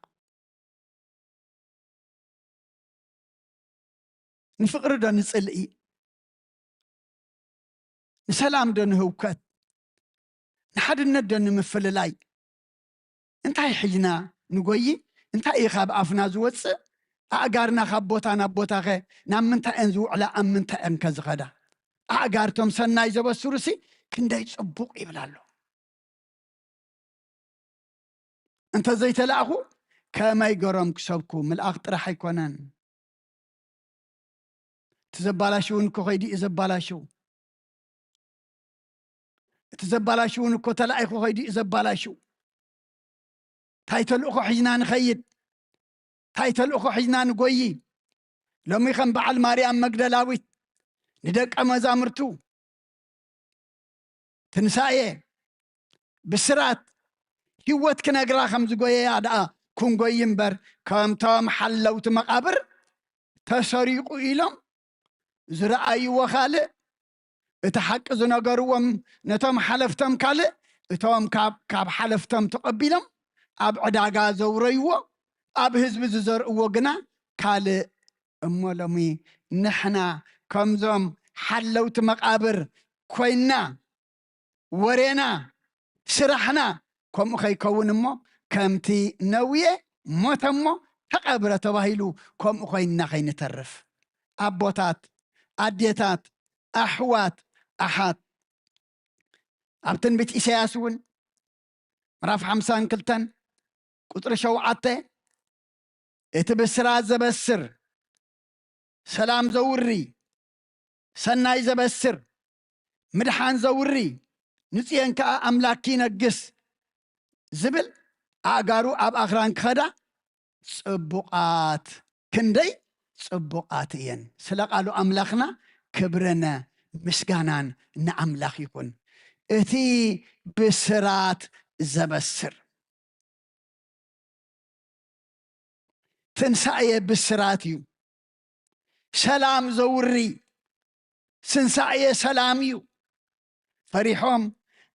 ንፍቕሪ ዶ ንጽልኢ? ንሰላም ዶ ንህውከት? ንሓድነት ዶ ንምፍልላይ? እንታይ ሒዝና ንጎይ? እንታይ እዩ ካብ ኣፍና ዝወጽእ? ኣእጋርና ካብ ቦታ ናብ ቦታኸ ናብ ምንታይ እየን ዝውዕላ? ኣብ ምንታይ እየን ከ ዝኸዳ? ኣእጋርቶም ሰናይ ዘበስሩሲ ክንደይ ጽቡቕ ይብል ኣሎ። እንተ ዘይተላእኹ ከመይ ገሮም ክሰብኩ? ምልኣኽ ጥራሕ ኣይኮነን። እቲ ዘባላሽውን እኮ ከይዱ እዩ ዘባላሽው። እቲ ዘባላሽውን እኮ ተላኢኹ ከይዱ እዩ ዘባላሽው። እንታይ ተልእኾ ሒዝና ንኸይድ? እንታይ ተልእኾ ሒዝና ንጎይ? ሎሚ ከም በዓል ማርያም መግደላዊት ንደቀ መዛሙርቱ ትንሳኤ፣ ብስራት፣ ህይወት ክነግራ ከም ዝጎየያ ደኣ ክንጎይ እምበር፣ ከምቶም ሓለውቲ መቓብር ተሰሪቑ ኢሎም ዝረኣይዎ ካልእ፣ እቲ ሓቂ ዝነገርዎም ነቶም ሓለፍቶም ካልእ፣ እቶም ካብ፣ ካብ ሓለፍቶም ተቐቢሎም ኣብ ዕዳጋ ዘውረይዎ፣ ኣብ ህዝቢ ዝዘርእዎ ግና ካልእ። እሞ ሎሚ ንሕና ከምዞም ሓለውቲ መቓብር ኮይንና፣ ወሬና፣ ስራሕና ከምኡ ከይከውን እሞ፣ ከምቲ ነውየ ሞተ እሞ ተቐብረ ተባሂሉ፣ ከምኡ ኮይንና ከይንተርፍ፣ ኣቦታት፣ ኣዴታት፣ ኣሕዋት፣ ኣሓት ኣብ ትንቢት ኢሳያስ እውን ምዕራፍ ሓምሳን ክልተን ቁጽሪ ሸውዓተ፣ እቲ ብስራት ዘበስር፣ ሰላም ዘውሪ፣ ሰናይ ዘበስር፣ ምድሓን ዘውሪ፣ ንጽዮን ከኣ ኣምላክ ይነግስ ዝብል፣ ኣእጋሩ ኣብ ኣኽራን ክኸዳ ጽቡቓት፣ ክንደይ ጽቡቓት እየን። ስለ ቃሉ ኣምላኽና ክብርን ምስጋናን ንኣምላኽ ይኹን። እቲ ብስራት ዘበስር ትንሳኤ ብስራት እዩ። ሰላም ዘውሪ ትንሳኤ ሰላም እዩ። ፈሪሖም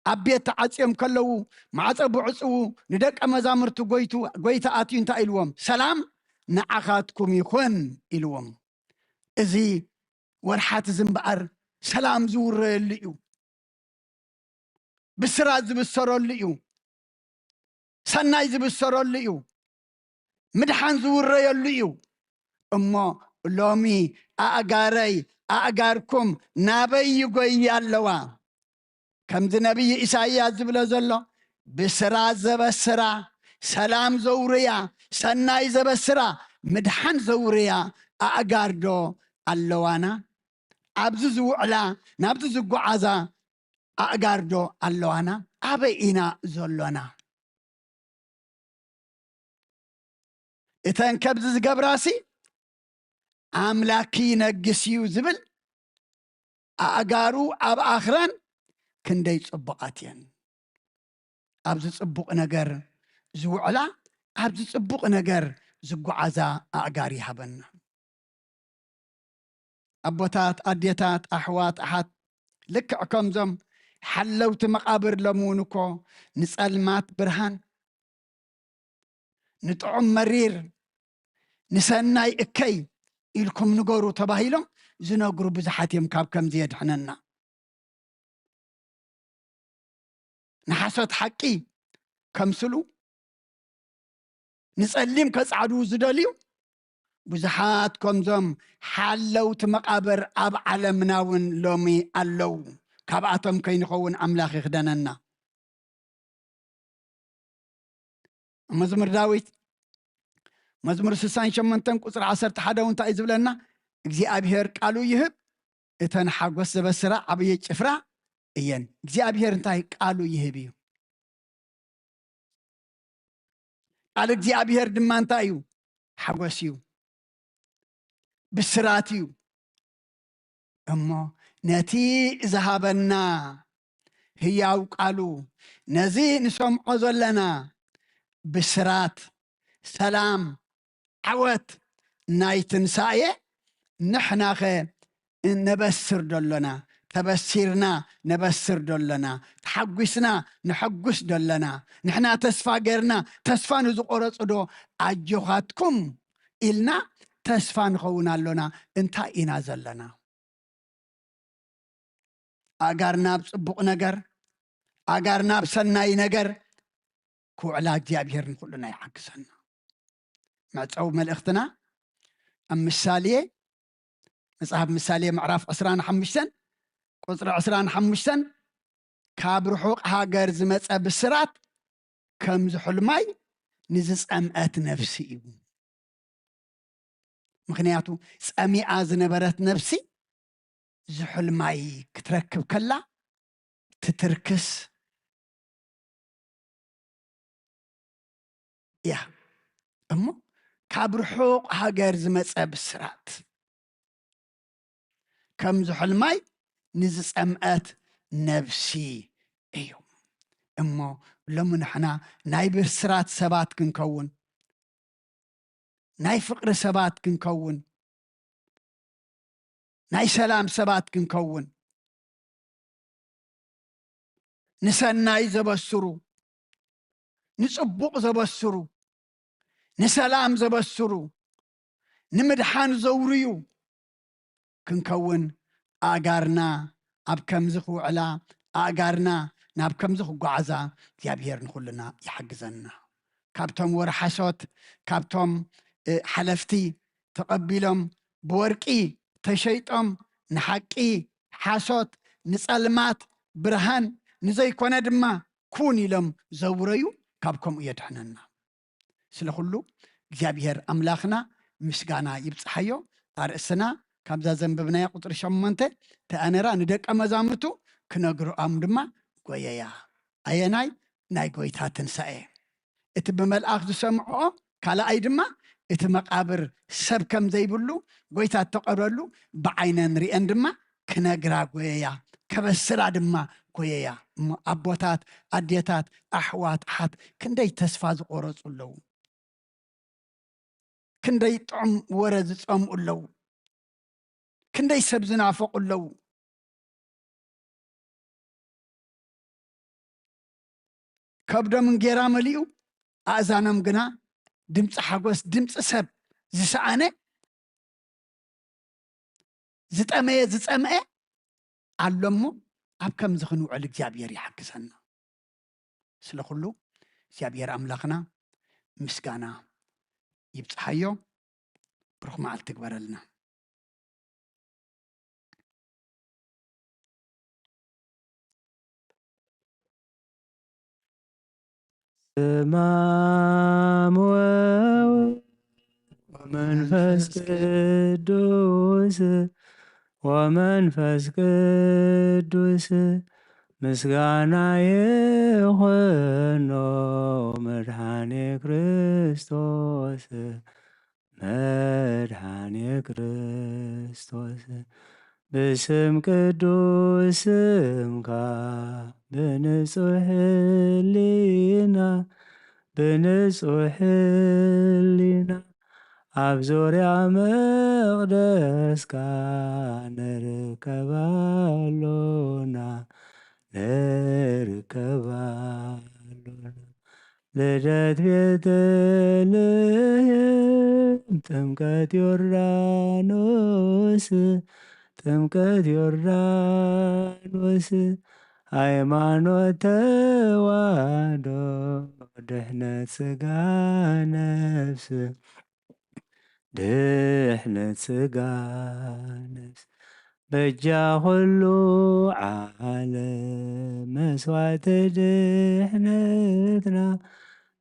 ኣብ ቤት ተዓጽዮም ከለዉ፣ ማዕጾ ብዕጽዉ ንደቀ መዛሙርቲ ጎይቱ-፣ ጎይታ ኣትዩ እንታይ ኢልዎም? "ሰላም ንዓኻትኩም ይኹን" ኢልዎም። እዚ ወርሓት እዚ እምበኣር ሰላም ዝውረየሉ እዩ። ብስራት ዝብሰረሉ እዩ። ሰናይ ዝብሰረሉ እዩ። ምድሓን ዝውረየሉ እዩ። እሞ ሎሚ ኣእጋረይ ኣእጋርኩም ናበይ ይጎያ ኣለዋ? ከምዚ ነቢይ ኢሳይያስ ዝብሎ ዘሎ፣ ብስራት ዘበስራ፣ ሰላም ዘውርያ፣ ሰናይ ዘበስራ፣ ምድሓን ዘውርያ ኣእጋር ዶ ኣለዋና? ኣብዚ ዝውዕላ፣ ናብዚ ዝጓዓዛ ኣእጋር ዶ ኣለዋና? ኣበይ ኢና ዘሎና? እተን ከምዚ ዝገብራሲ፣ "ኣምላኪ ይነግስ እዩ" ዝብል፣ ኣእጋሩ ኣብ ኣኽራን ክንደይ ጽቡቓት እየን። ኣብዚ ጽቡቕ ነገር ዝውዕላ፣ ኣብዚ ጽቡቕ ነገር ዝጓዓዛ ኣእጋር ይሃበና። ኣቦታት፣ ኣዴታት፣ ኣሕዋት፣ ኣሓት፣ ልክዕ ከምዞም ሓለውቲ መቓብር ሎሚ እውን እኮ ንጸልማት ብርሃን፣ ንጥዑም መሪር፣ ንሰናይ እከይ ኢልኩም ንገሩ ተባሂሎም ዝነግሩ ብዙሓት እዮም። ካብ ከምዚ የድሕነና። ንሓሶት ሓቂ ከምስሉ፣ ንጸሊም ከጻዕዱ ዝደልዩ ብዙሓት ከምዞም ሓለውቲ መቓብር ኣብ ዓለምና እውን ሎሚ ኣለዉ። ካብኣቶም ከይንኸውን ኣምላኽ ይኽደነና። መዝሙር ዳዊት መዝሙር ስሳን ሸሞንተን ቁጽሪ ዓሰርተ ሓደ እውን እንታይ እዩ ዝብለና? እግዚኣብሔር ቃሉ ይህብ፣ እተን ሓጎስ ዘበስራ ዓብዪ ጭፍራ እየን። እግዚኣብሔር እንታይ ቃሉ ይህብ እዩ። ቃል እግዚኣብሔር ድማ እንታይ እዩ? ሓጎስ እዩ፣ ብስራት እዩ። እሞ ነቲ ዝሃበና ህያው ቃሉ፣ ነዚ ንሰምዖ ዘለና ብስራት፣ ሰላም፣ ዓወት ናይ ትንሳኤ ንሕናኸ ነበስር ዶ ኣሎና? ተበሲርና ነበስር ዶ ኣሎና? ተሓጒስና ንሐጉስ ዶ ኣሎና? ንሕና ተስፋ ጌርና ተስፋ ንዝቖረጹ ዶ ኣጆኻትኩም ኢልና ተስፋ ንኸውን ኣሎና? እንታይ ኢና ዘለና? ኣእጋርና ኣብ ጽቡቕ ነገር፣ ኣእጋርና ኣብ ሰናይ ነገር ክውዕላ እግዚኣብሔር ንኹልና ይሓግዘና። መዕጸዊ መልእኽትና ኣብ ምሳሌ፣ መጽሓፍ ምሳሌ ምዕራፍ ዕስራን ሓሙሽተን ቁጽሪ ዕስራን ሓሙሽተን፣ "ካብ ርሑቕ ሃገር ዝመጸ ብስራት ከም ዝሑል ማይ ንዝጸምአት ነፍሲ እዩ።" ምኽንያቱ ጸሚኣ ዝነበረት ነፍሲ ዝሑል ማይ ክትረክብ ከላ ትትርክስ እያ። እሞ ካብ ርሑቕ ሃገር ዝመጸ ብስራት ከም ዝሑል ማይ ንዝጸምአት ነፍሲ እዩ። እሞ ሎሚ ንሕና ናይ ብስራት ሰባት ክንከውን፣ ናይ ፍቕሪ ሰባት ክንከውን፣ ናይ ሰላም ሰባት ክንከውን፣ ንሰናይ ዘበስሩ፣ ንጽቡቕ ዘበስሩ፣ ንሰላም ዘበስሩ፣ ንምድሓን ዘውርዩ ክንከውን፣ ኣእጋርና ኣብ ከምዚ ክውዕላ፣ ኣእጋርና ናብ ከምዚ ክጓዓዛ እግዚኣብሔር ንኹልና ይሓግዘና። ካብቶም ወረ ሓሶት፣ ካብቶም፣ እ፣ ሓለፍቲ ተቐቢሎም ብወርቂ ተሸይጦም ንሓቂ ሓሶት ንጸልማት ብርሃን፣ ንዘይኮነ ድማ ኩን ኢሎም ዘውረዩ፣ ካብ ከምኡ የድሕነና። ስለ ኩሉ እግዚኣብሔር ኣምላኽና ምስጋና ይብጽሓዮ። ኣርእስና ካብዛ ዘንበብናያ ቁጽሪ ሸሞንተ ተኣነራ ንደቀ መዛሙርቱ ክነግርኦም ድማ ጎየያ። ኣየናይ? ናይ ጎይታ ትንሳኤ። እቲ ብመልኣኽ ዝሰምዖ፣ ካልኣይ ድማ እቲ መቓብር ሰብ ከም ዘይብሉ፣ ጎይታ እተቐብረሉ ብዓይነን ሪአን ድማ ክነግራ ጎየያ፣ ከበስራ ድማ ጎየያ። እሞ ኣቦታት፣ ኣዴታት፣ ኣሕዋት፣ ኣሓት ክንደይ ተስፋ ዝቆረጹ ኣለዉ። ክንደይ ጥዑም ወረ ዝጸምኡ ኣለዉ። ክንደይ ሰብ ዝናፈቑ ኣለዉ። ከብዶም እንጌራ መሊኡ፣ ኣእዛኖም ግና ድምፂ ሓጎስ፣ ድምፂ ሰብ ዝሰኣነ፣ ዝጠመየ ዝፀምአ ኣሎ እሞ፣ ኣብ ከምዚ ክንውዕል እግዚኣብሔር ይሓግዘና። ስለ ኩሉ እግዚኣብሔር ኣምላኽና ምስጋና ይብጽሓዮ። ብሩኽ መዓልቲ ይግበረልና። ስም ኣብ ወወልድ ወመንፈስ ቅዱስ፣ ወመንፈስ ቅዱስ ምስጋና ይኹኖ መድኃኔ ክርስቶስ፣ መድኃኔ ክርስቶስ። ብስም ቅዱስ ስምካ ብንጹሕ ህሊና፣ ብንጹሕ ህሊና ኣብ ዙርያ መቕደስካ ንርከብ ኣሎና፣ ንርከብ ኣሎና። ልደት ቤተልሔም፣ ጥምቀት ዮርዳኖስ፣ ጥምቀት ዮርዳኖስ፣ ሃይማኖት ተዋህዶ፣ ድሕነት ሥጋ ነፍስ፣ ድሕነት ሥጋ ነፍስ፣ በጃ ኩሉ ዓለም፣ መስዋዕቲ ድሕነትና፣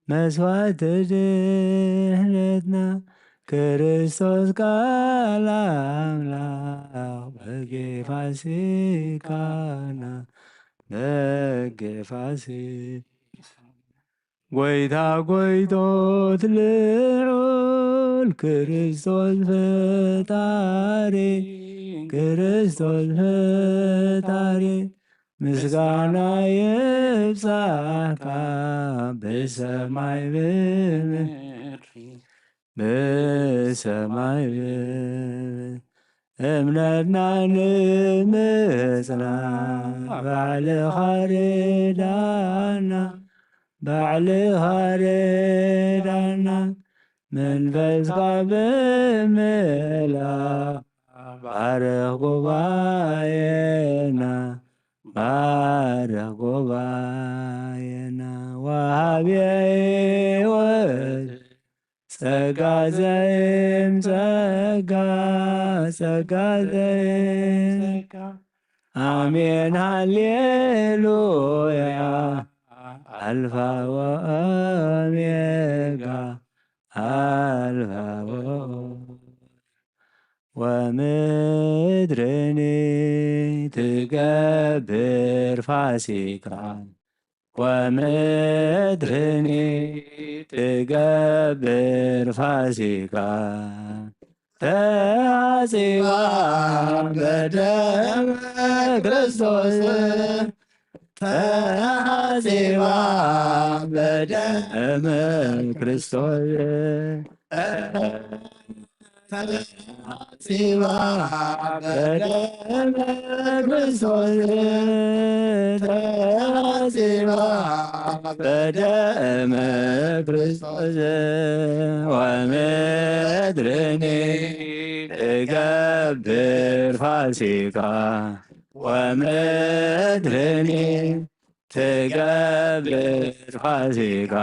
መስዋዕቲ ድሕነትና፣ ክርስቶስ ቃል ኣምላኽ፣ በጌ ፋሲካና፣ በጌ ፋሲካ ጎይታ ጎይቶት ልዑል ክርስቶስ ፈጣሪ፣ ክርስቶስ ፈጣሪ፣ ምስጋና ይብጻሕካ ብሰማይ ብምድሪ፣ ብሰማይ ብምድሪ። እምነትና ንምጽና ባዕልኻ ርዳና፣ ባዕልኻ ርዳና። መንፈስካ ብምልኣኽ ባርኽ ጉባኤና፣ ባርኽ ጉባኤና። ወሃብየ ሕይወት ጸጋ ዘይም ጸጋ፣ ጸጋ ዘይም ጸጋ። ኣሜን ሃሌሉያ፣ ኣልፋ ወኦሜጋ፣ ኣልፋ ወኦሜጋ። ወምድርኒ ትገብር ፋሲካ፣ ወምድርኒ ትገብር ፋሲካ፣ ተሐጺባ በደመ ክርስቶስ፣ ተሐጺባ በደመ ክርስቶስ፣ ተሐጺባ በደመ ክርስቶስ፣ ተሐጺባ በደመ ክርስቶስ። ወምድርኒ ትገብር ፋሲካ፣ ወምድርኒ ትገብር ፋሲካ፣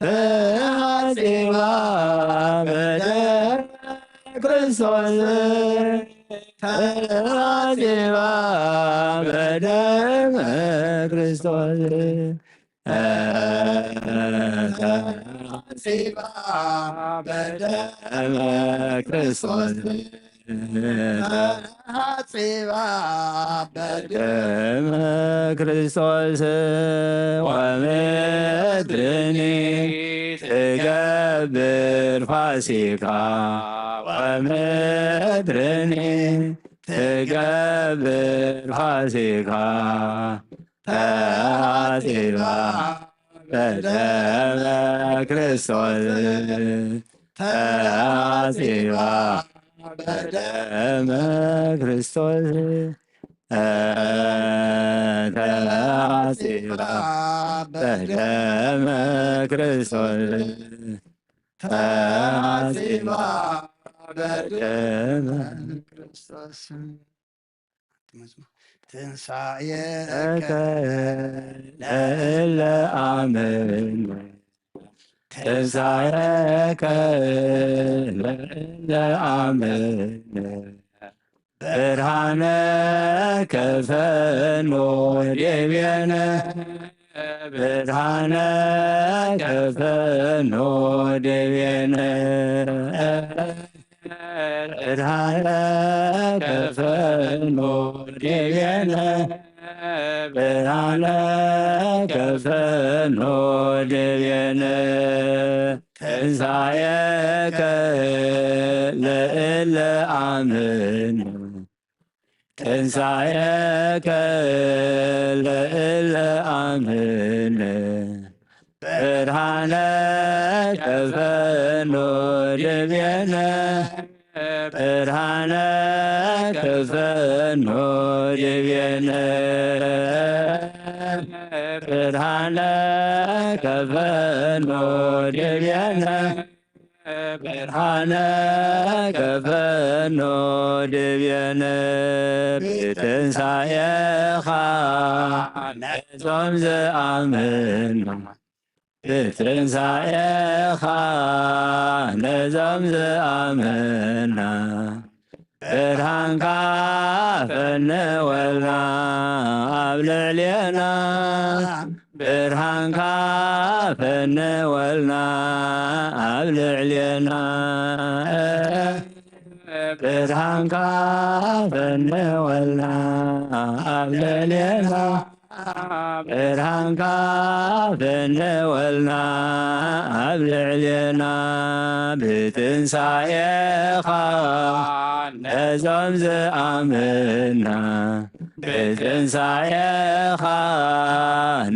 ተሐጺባ በደመ ክርስቶስ፣ ተሓጺባ በደመ ክርስቶስ፣ ተሓጺባ በደመ ክርስቶስ፣ ተሓጺባ በደመ ክርስቶስ፣ ወምድርኒ ትገብር ፋሲካ፣ ወምድርኒ ትገብር ፋሲካ፣ ተሓጺባ በደመ ክርስቶስ፣ ተሓጺባ በደመ ክርስቶስ፣ ተሓጺባ በደመ ክርስቶስ፣ ተሓጺባ በደመ ክርስቶስ። ትንሳኤከ ለእለ አምን፣ ትንሳኤከ ለእለ አምን፣ ብርሃነ ከፈኖ ዴቤነ፣ ብርሃነ ከፈኖ ዴቤነ፣ ብርሃነ ከፈኖ ዴቤነ፣ ብርሃነ ከፈኖ ዴቤነ፣ ትንሳኤከ ለእለ አምን፣ ትንሳኤከ ለእለ አምን፣ ብርሃነ ከፈኖ ዴቤነ፣ ብርሃነ ከፈኖ ዴቤነ፣ ብርሃነ ከፈኖ ዴቤነ፣ ብርሃነ ከፈኖ ዴቤነ፣ ብትንሳኤኻ ነዞም ዝኣመንና፣ ብትንሳኤኻ ነዞም ዝኣመንና፣ ብርሃንካ ፈንወልና ኣብ ልዕሌና፣ ብርሃንካ ፈንወልና ኣብ ልዕሌና፣ ብርሃንካ ፈንወልና ኣብ ልዕሌና፣ ብርሃንካ ፈንወልና ኣብ ልዕሌና፣ ብትንሳኤኻ ነዞም ዝኣመንና፣ ብትንሳኤኻ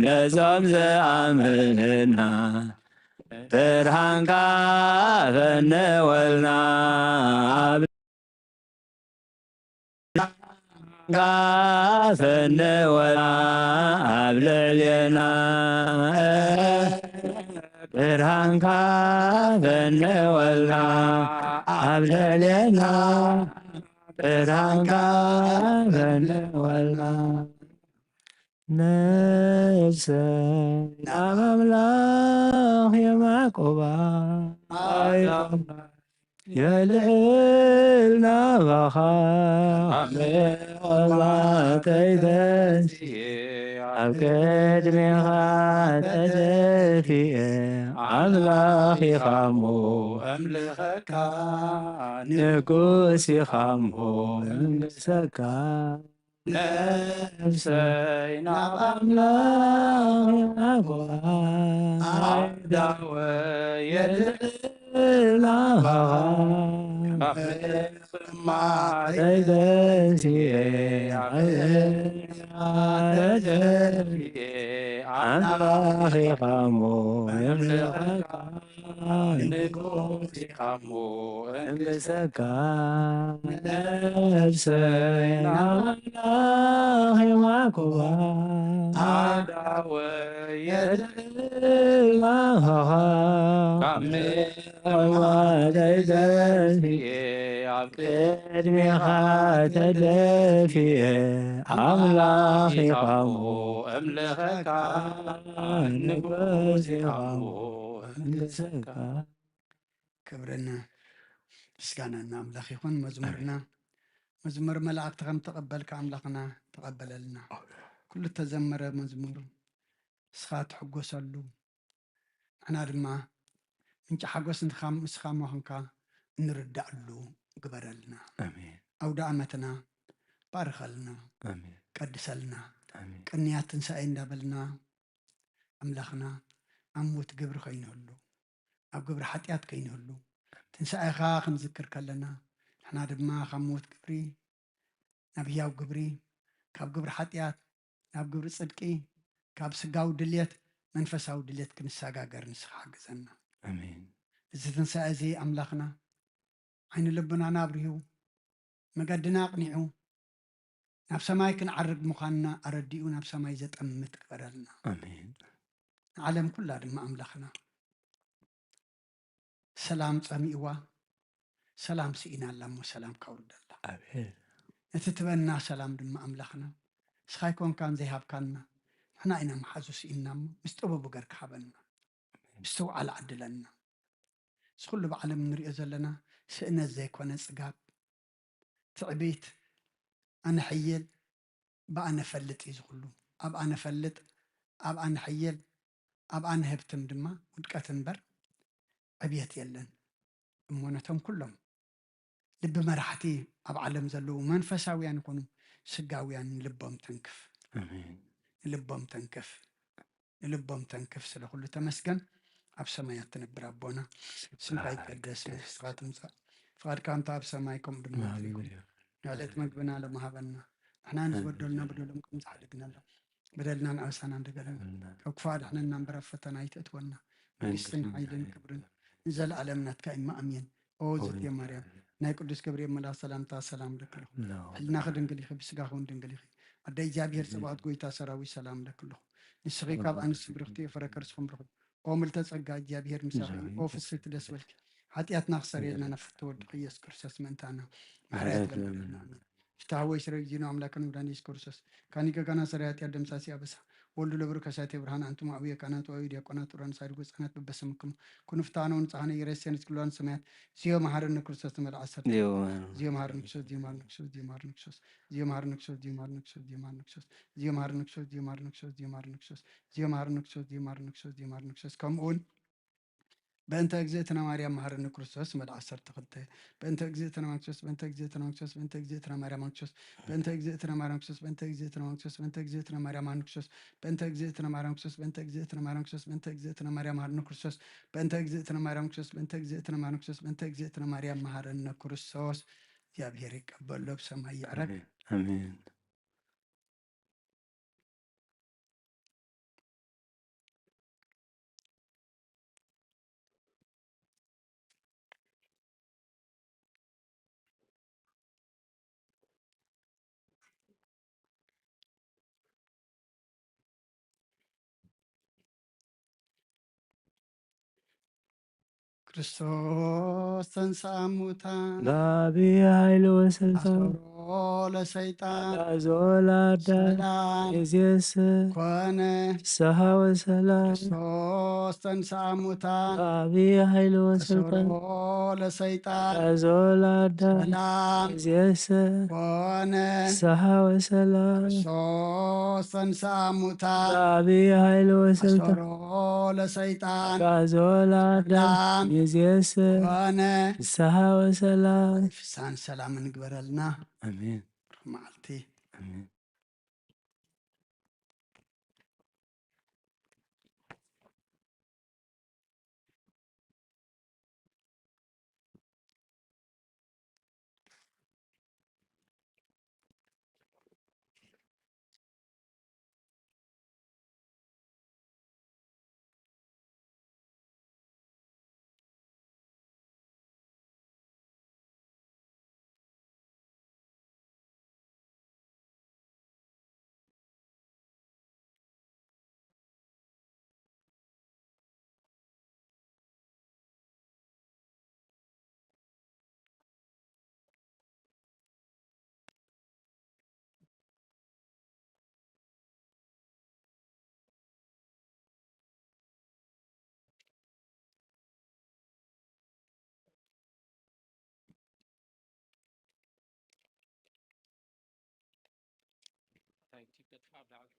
ነዞም ዝኣመንና፣ ብርሃንካ ፈንወልና ኣብ፣ ብርሃንካ ፈንወልና ኣብ ልዕሌና፣ ብርሃንካ ፈንወልና ኣብ ልዕሌና፣ ብርሃንካ ፈንወልና። ነፍሰይ ናብ ኣምላኽ የማቁባ፣ የልዕል ናባኻ፣ ኣብ ምቕባተይ ተንስኤ፣ ኣብ ቅድሜኻ ተደፊኤ፣ ኣምላኽ ኢኻ እሞ እምልኸካ፣ ንጉስ ኢኻ እሞ እምልሰካ። ነፍሰይ ናብ ኣምላኽ የማጉዋ፣ ኣእዳወይ የልዕል ናባኻ። ካብ ምቕማጠይ ተንስኤ፣ ኣብ ቅድሜኻ ተደፊኤ፣ ኣምላኽ ኢኻ እሞ እምልኸካ። ንጉስ ኢኻ እሞ እምልሰካ። ነፍሰይ ናብ ኣምላኽ የማኩባ፣ ኣእዳወይ የልዕል ናባኻ። ካብ ምቕማጠይ ተንስኤ፣ ኣብ ቅድሜኻ ተደፊኤ፣ ኣምላኽ ኢኻ እሞ እምልኸካ። ንጉስ ኢኻ እሞ እምልሰካ። ክብርን ምስጋናን ንኣምላኽ ይኹን። መዝሙርና መዝሙር መላእክቲ ከም ተቐበልካ ኣምላኽና ተቐበለልና። ኩሉ ተዘመረ መዝሙር ንስኻ ትሕጎሰሉ፣ ንሕና ድማ ምንጪ ሓጎስ ንኻ-፣ ንስኻ ምዃንካ እንርዳእሉ ግበረልና። ኣሜን። ኣውደ ዓመትና ባርኸልና፣ ኣሜን። ቀድሰልና። ኣሜን። ቅንያት ትንሳኤ እንዳበልና ኣምላኽና ኣብ ሞት ግብሪ ከይንህሉ፣ ኣብ ግብሪ ሓጢኣት ከይንህሉ፣ ትንሳኤኻ ክንዝክር ከለና፣ ንሕና ድማ ካብ ሞት ግብሪ ናብ ህያው ግብሪ፣ ካብ ግብሪ ሓጢኣት ናብ ግብሪ ጽድቂ፣ ካብ ስጋዊ ድልየት መንፈሳዊ ድልየት ክንሰጋገር ንስኻ ሓግዘና። ኣሜን። እዚ ትንሳኤ እዚ ኣምላኽና ዓይኒ ልብናና ኣብሪሁ፣ መገድና ኣቕኒዑ፣ ናብ ሰማይ ክንዓርግ ምዃንና ኣረዲኡ ናብ ሰማይ ዘጠምት ግበረልና። ኣሜን። ንዓለም ኩላ ድማ ኣምላኽና ሰላም ጸሚእዋ፣ ሰላም ስኢና ኣላ እሞ ሰላም ካውርደላ። ኣሜን። ነቲ ትበና ሰላም ድማ ኣምላኽና ንስኻ ኣይኮንካን ዘይሃብካና፣ ንሕና ኢና መሓዙ ስኢንና እሞ ምስ ጥበቡ ገርካ ሃበና፣ ምስትውዓል ዓድለና። እዚ ኩሉ ብዓለም እንሪኦ ዘለና ስእነት ዘይኮነ ጽጋብ፣ ትዕቢት፣ ኣነ ሕይል፣ ብኣነ ፈልጥ እዩ እዚ ኩሉ። ኣብ ኣነ ፈልጥ፣ ኣብ ኣነ ሕይል፣ ኣብ ኣነ ህብትም ድማ ውድቀት እምበር ዕብየት የለን። እሞ ነቶም ኩሎም ልቢ መራሕቲ ኣብ ዓለም ዘለዉ መንፈሳውያን ይኹኑ ስጋውያን ንልቦም ተንክፍ። ኣሜን። ንልቦም ተንክፍ። ንልቦም ተንክፍ። ስለ ኩሉ ተመስገን። ኣብ ሰማያት ትነብር ኣቦና፣ ስምካ ይቀደስ፣ መንግስትኻ ትምጻእ፣ ፍቓድካ ከምታ ኣብ ሰማይ ከምኡ ድማ ኣብ ምድሪ ይኹን። ንዕለት መግብና ሎሚ ሃበና። ንሕና ንዝበደሉና በደሎም ከም ዝሓደግናሎም፣ በደልናን ኣበሳናን ንገረና። ካብ ክፉእ ኣድሕነና እምበር ኣብ ፈተና ኣይተእትወና። መንግስትን መንግስትን ሓይልን ሓይልን ክብርን ንዘለኣለም ናትካ እዩ። ኣሜን። ኦ እግዝእትየ ማርያም፣ ናይ ቅዱስ ገብርኤል መልኣክ ሰላምታ ሰላም ለክልኹ። ሕልናኺ ድንግል ኢኺ፣ ብስጋኺ እውን ድንግል ኢኺ። ኣደ እግዚኣብሔር ጸባኦት፣ ጎይታ ሰራዊት ሰላም ለክልኹ። ንስኺ ካብ ኣንስቲ ብርኽቲ እየ፣ ፍረ ከርስኹም ብሩኽ እዩ። ኦ ምልተ ጸጋ፣ እግዚኣብሔር ምሳኺ እዩ። ኦ ፍስሕቲ ደስ በልኪ፣ ሓጢኣትና ክሰርየልና ናብ ፍትወ ወድኺ ኢየሱስ ክርስቶስ ምእንታና ምሕረት ለምነልና። ኣሜን። ፍትሐ ወይ ስረ እግዚእነ አምላክነ መድኃኒነ ኢየሱስ ክርስቶስ ካኒ ገጋና ሰራይ ኃጢአት ደምሳሲ አበሳ ወልዱ ለብሩ ከሳቴ ብርሃን አንቱም አብየ ካህናት ወአዊ ዲያቆናት ጡራን ሳድጎ ህፃናት በበስምክሙ ኩኑ ፍትሐነ ወንጽሐነ ኢየረሴን እስክሏን ሰማያት ዚዮ መሐረነ ክርስቶስ ትመልአ ሰርተ ዚዮ መሐረነ። ዚዮ መሐረነ ክርስቶስ ዚዮ መሐረነ ክርስቶስ ዚዮ መሐረነ ክርስቶስ ዚዮ መሐረነ ክርስቶስ ዚዮ መሐረነ ክርስቶስ ዚዮ መሐረነ ክርስቶስ ዚዮ መሐረነ ክርስቶስ ዚዮ መሐረነ ክርስቶስ ዚዮ መሐረነ ክርስቶስ ዚዮ መሐረነ ክርስቶስ ዚዮ መሐረነ ክርስቶስ ከምኡውን በእንተ እግዝእትነ ማርያም መሐረነ ክርስቶስ መድ ዓሰርተ ክልተ በእንተ እግዝእትነ ማርያም ክርስቶስ በእንተ እግዝእትነ ማርያም ክርስቶስ በእንተ እግዝእትነ ማርያም ክርስቶስ በእንተ እግዝእትነ ማርያም ክርስቶስ በእንተ እግዝእትነ ማርያም ክርስቶስ በእንተ እግዝእትነ ማርያም ክርስቶስ በእንተ እግዝእትነ ማርያም ክርስቶስ በእንተ እግዝእትነ ማርያም መሐረነ ክርስቶስ በእንተ እግዝእትነ ማርያም ክርስቶስ በእንተ እግዝእትነ ማርያም ክርስቶስ በእንተ እግዝእትነ ማርያም መሐረነ ክርስቶስ። እግዚኣብሔር ይቀበሎ ብሰማይ ይዕረግ። ኣሜን። ክርስቶስ ተንሥአ እሙታን። በአቢይ ኃይል ወስልጣን። አሰሮ ለሰይጣን። አግዓዞ ለአዳም። ሰላም። ይእዜሰ። ኮነ። ፍስሐ ወሰላም። ክርስቶስ ተንሥአ እሙታን። በአቢይ ኃይል ወስልጣን። አሰሮ ለሰይጣን። አግዓዞ ለአዳም። ሰላም። ይእዜሰ። ኮነ። ፍስሐ ወሰላም። ክርስቶስ ተንሥአ እሙታን። በአቢይ ኃይል ወስልጣን። አሰሮ ለሰይጣን። አግዓዞ ለአዳም። ሰላም። ይእዜሰ። ኮነ። ፍስሐ ወሰላም። ፍስሐን ሰላምን ግበረልና። ኣሜን። ብሩኽ መዓልቲ። ኣሜን። ኢትዮጵያ ጥራሕ ኣብ ላዕሊ